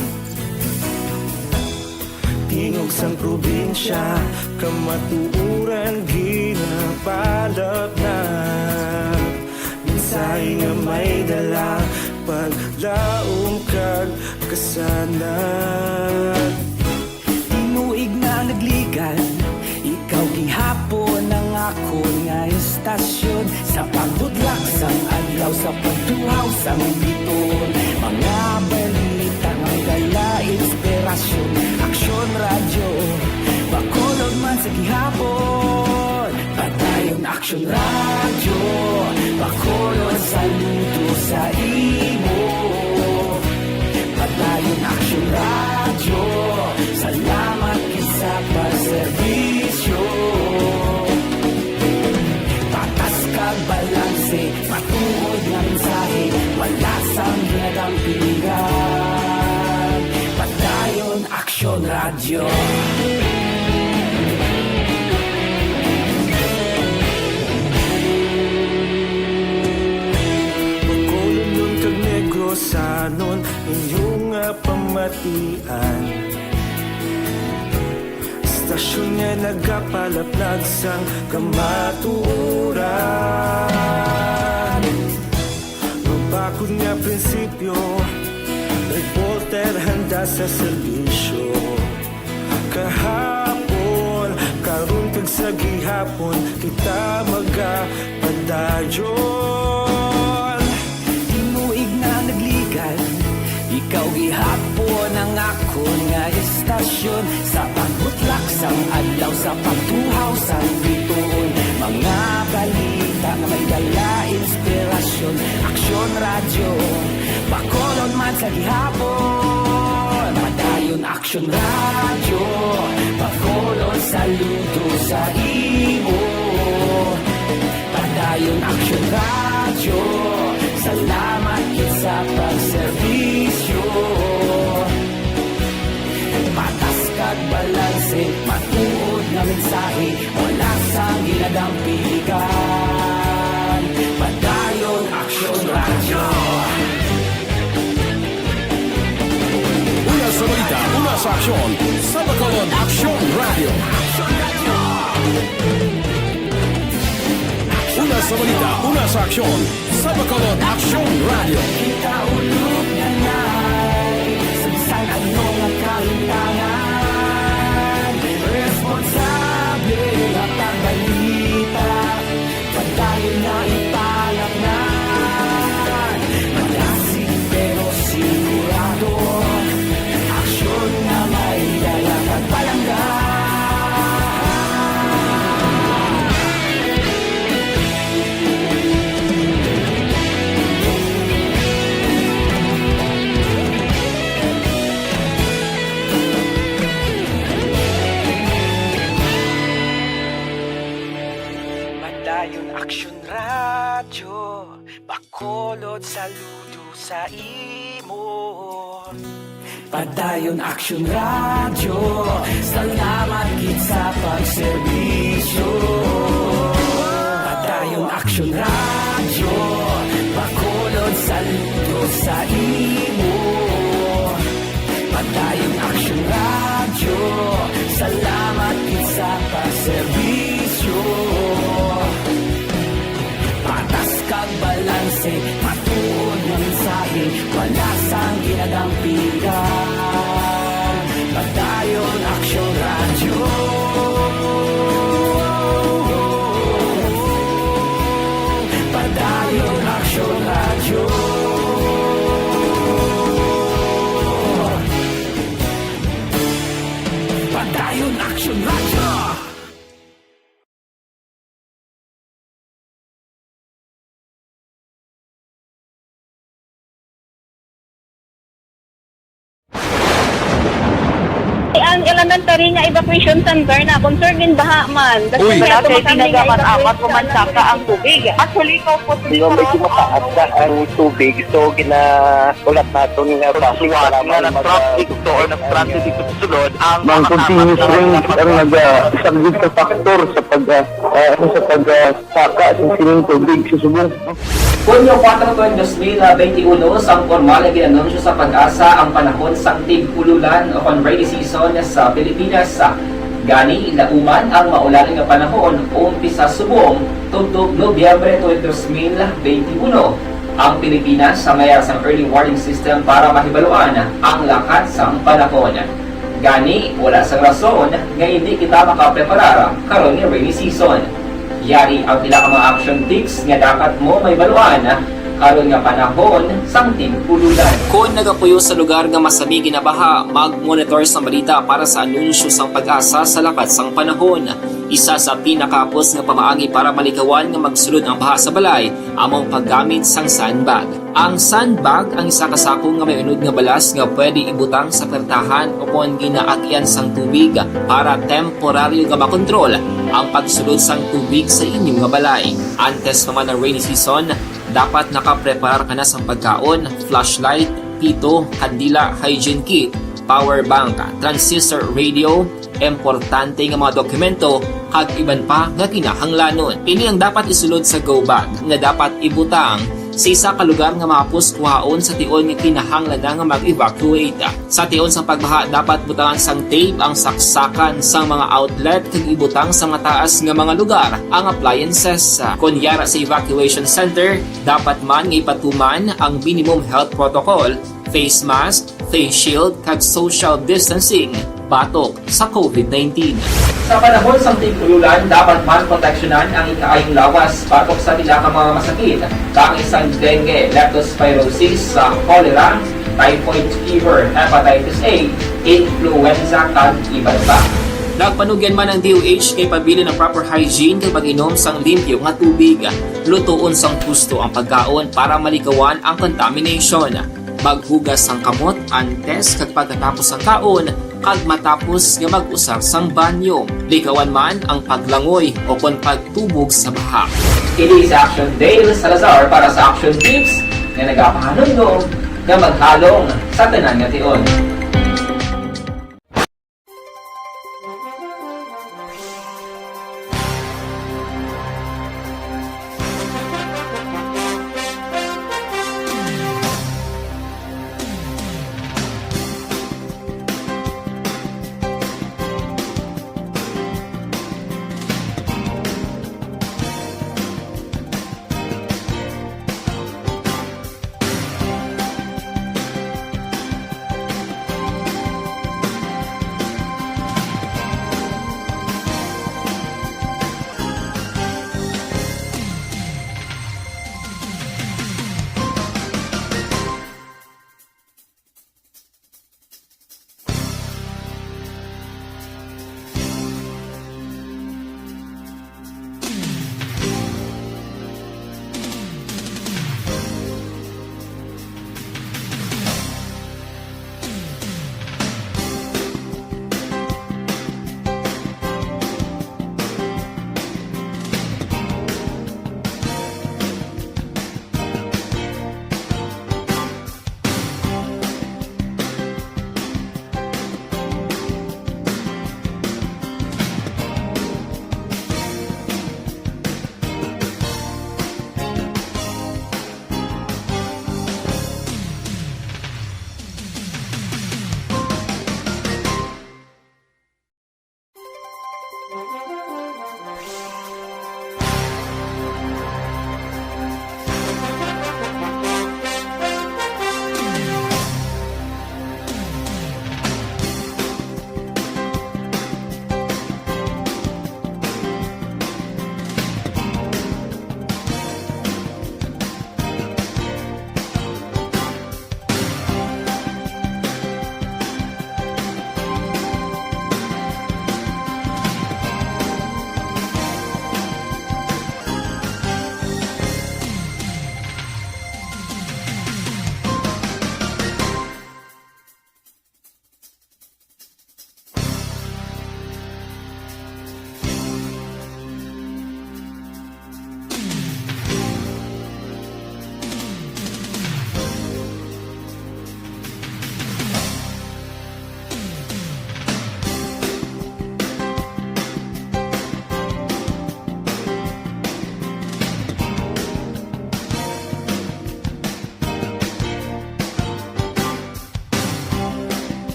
Tingog sang probinsya, kamatuoran ginapalapnag. Mensahe nga may dala, paglaom kag kasanag. Tinuig na nagligan, ikaw gihapon ang akon nga istasyon. Sa pagbutlak sang adlaw, sa pagtuhaw sang bituon, mga balita nga may dala inspirasyon. Aksyon Radyo, Bacolod man sa gihapon. Padayon Aksyon Radyo, Bacolod, saludo sa imo. Padayon Aksyon Radyo, salamat gid sa pagserbisyo. Patas kag balanse, matuod nga mensahe, wala sang ginadampigan. Padayon Aksyon Radyo. Bacolodnon kag Negrosanon, inyo nga pamatian. Istasyon nga nagapalaplag sang kamatuoran. Mabakod nga prinsipyo, reporter handa sa serbisyo. Kahapon, karon kag sa gihapon, kita magapadayon. Tinuig na nagligan, ikaw gihapon ang akon nga istasyon. Sa pagbutlak sang adlaw, sa pagtuhaw sang bituon, mga balita nga may dala inspirasyon. Aksyon Radyo, Bacolod man sa gihapon. Padayon Aksyon Radyo, Bacolod, saludo sa imo. Padayon Aksyon Radyo, salamat gid sa pagserbisyo. Patas kag balanse, matuod nga mensahe, wala sang ginadampigan. Padayon Aksyon Radyo. Una sa balita, una sa aksyon, sa Bacolod Aksyon Radyo. Una sa balita, una sa aksyon, sa Bacolod Aksyon Radyo. Kita ulog na nay, sa bisan ano nga kahintangan, responsable nga pagbalita. Padayon na ipalapnan, malasig pero sigurado. Aksyon nga may dala kag palangga. Padayon Aksyon Radyo, Bacolod, saludo sa imo. Padayon Aksyon Radyo, salamat gid sa pagserbisyo. Padayon Aksyon Radyo, Bacolod, saludo sa imo. Padayon Aksyon Radyo, salamat gid sa pagserbisyo. Patas kag balanse, matuod nga mensahe, wala sang ginadampigan. Padayon Aksyon Radyo. Padayon Aksyon Radyo. Padayon Aksyon Radyo. Ang elementary nga evacuation center na concern din baha man. Uy. Wala kay tinaga man amat ko man saka ang tubig. Actually, ko po. Di ba, medyo mataas na ang tubig, so gina- Ulat naton nga traffic, nga nag-traffic to or nag-transit dito sa sulod, ang mga continuous rain ang naga-, isa gid ka factor sa pag, ah, ah, ano, sa pag, ah, saka sa sining tubig sa subong. Hunyo kuwatro tuwing dos mil benti uno, sang pormal nga gin-anunsyo sa PAGASA ang panahon sang tig-ululan o kon rainy season sa Pilipinas. Gani, lauman ang maulan nga panahon umpisa subong tubtob Nobyembre tuwing dos mil benti uno. Ang Pilipinas may ara sang early warning system para mahibaluan ang lakat sang panahon. Gani, wala sang rason nga hindi kita makapreparar karon nga rainy season. Yari ang pila ka mga action tips nga dapat mo mahibaluan karon nga panahon sang tig-ululan. Kon nagapuyo sa lugar nga masami ginabaha, mag-monitor sang balita para sa anunsyo sang PAGASA sa lakat sang panahon. Isa sa pinakahapos nga pamaagi para malikawan nga magsulod ang baha sa balay amo ang paggamit sang sandbag. Ang sandbag ang isa ka sako nga may unod nga balas nga pwede ibutang sa pertahan o kon ginaagian sang tubig para temporaryo nga makontrol ang pagsulod sang tubig sa inyo nga balay. Antes pa man ang rainy season, dapat nakapreparar ka na sang pagkaon, flashlight, pito, kandila, hygiene kit, power bank, transistor radio, importante nga mga dokumento, kag iban pa nga kinahanglanon. Ini ang dapat isulod sa go bag nga dapat ibutang sa isa ka lugar nga mahapos kuhaon sa tion nga kinahanglan na nga mag-evacuate. Sa tion sang pagbaha, dapat butangan sang tape ang saksakan sang mga outlet kag ibutang sa mataas nga mga lugar ang appliances. Kon yara sa evacuation center, dapat man nga ipatuman ang minimum health protocol, face mask, face shield, kag social distancing batok sa COVID nineteen. Sa panahon sang tig-ululan, dapat man proteksyonan ang ikaayong lawas batok sa pila ka mga masakit, kaangay sang dengue, leptospirosis, sa cholera, typhoid fever, hepatitis A, influenza, kag iban pa. Nagpanugyan man ang D O H kay pabilin ang proper hygiene kag pag-inom sang limpyo nga tubig. Lutoon sang husto ang pagkaon para malikawan ang contamination. Maghugas sang kamot antes kag pagkatapos sang kaon, kag matapos nga mag-usar sang banyo. Likawan man ang paglangoy o kon pagtubog sa baha. Ini si Action Dale Salazar para sa Action Tips nga nagapahanumdom nga maghalong sa tanan nga tion.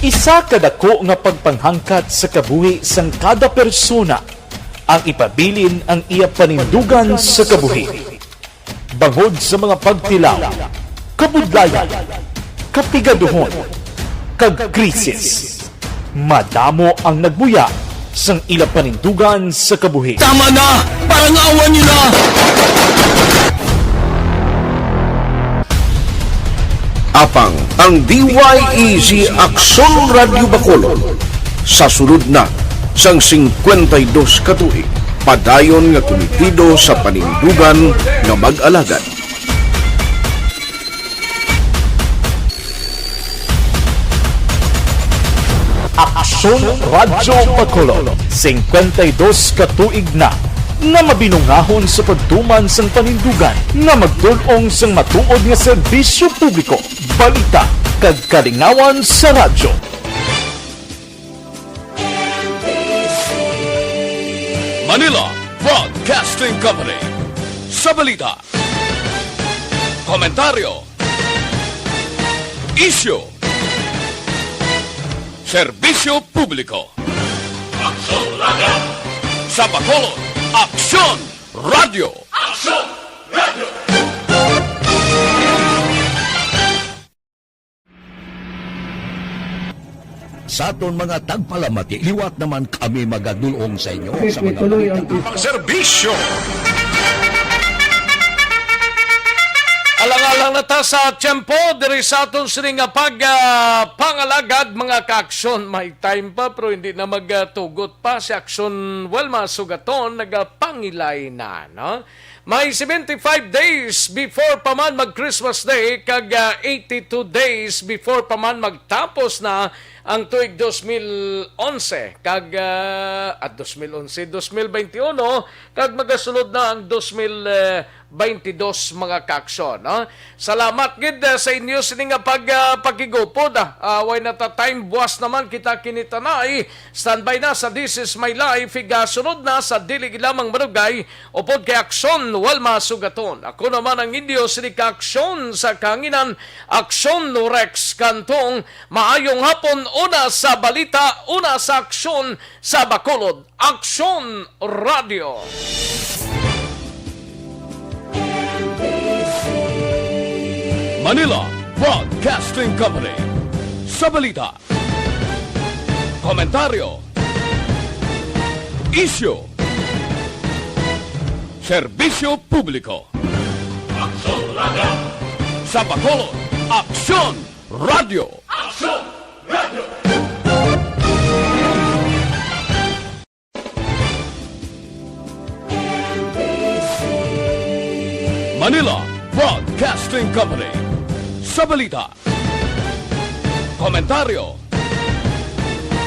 Isa ka dako nga pagpanghangkat sa kabuhi sang kada persona ang ipabilin ang iya panindugan sa kabuhi. Bangod sa mga pagtilaw, kabudlayan, kapigaduhon, kag krisis, madamo ang nagbuya sang ila panindugan sa kabuhi. Tama na! Parang awan niyo na! Apang ang D Y E G Aksyon Radyo Bacolod sa sulod na sang singkwenta y dos ka tuig, padayon nga kumitido sa panindugan nga mag-alagad. Aksyon Radyo Bacolod, singkwenta y dos ka tuig na nga mabinungahon sa pagtuman sang panindugan nga magdul-ong sang matuod nga serbisyo publiko, balita, kag kalingawan sa radyo. Manila Broadcasting Company. Sa balita, komentaryo, isyu, serbisyo publiko. Aksyon Radyo. Sa Bacolod, Aksyon Radyo. Aksyon Radyo. Sa aton mga tagpalamati, liwat naman kami magadul-ong sa inyo sa mga balita. Ang serbisyo. Alang-alang na ta sa tiyempo diri sa aton sini nga pag, ah, pangalagad, mga kaaksyon. May time pa, pero hindi na magtugot pa si Aksyon Wilma Sugaton, nagapangilay na, no? May seventy-five days before pa man mag Christmas Day kag, ah, eighty-two days before pa man magtapos na ang tuig dos mil onse kag, ah, at dos mil onse, dos mil bente uno, kag magasulod na ang dos mil bente dos, mga kaaksyon, no? Salamat gid, ah, sa inyo sini nga pag, ah, pakigupod, ah. Ah, way na ta time, buwas naman kita kinitanay. Standby na sa This Is My Life, igasunod na sa Dili Gid Lamang Marugay, upod kay Aksyon Walma Sugaton. Ako naman ang inyo sini ka Aksyon sa Kahanginan, Aksyon Rex Cantong. Maayong hapon, una sa balita, una sa aksyon sa Bacolod, Aksyon Radio. Manila Broadcasting Company. Sa balita, komentaryo, isyu, serbisyo publiko. Aksyon Radio. Sa Bacolod, Aksyon Radio. Aksyon Radio. Manila Broadcasting Company. Sa balita, komentaryo,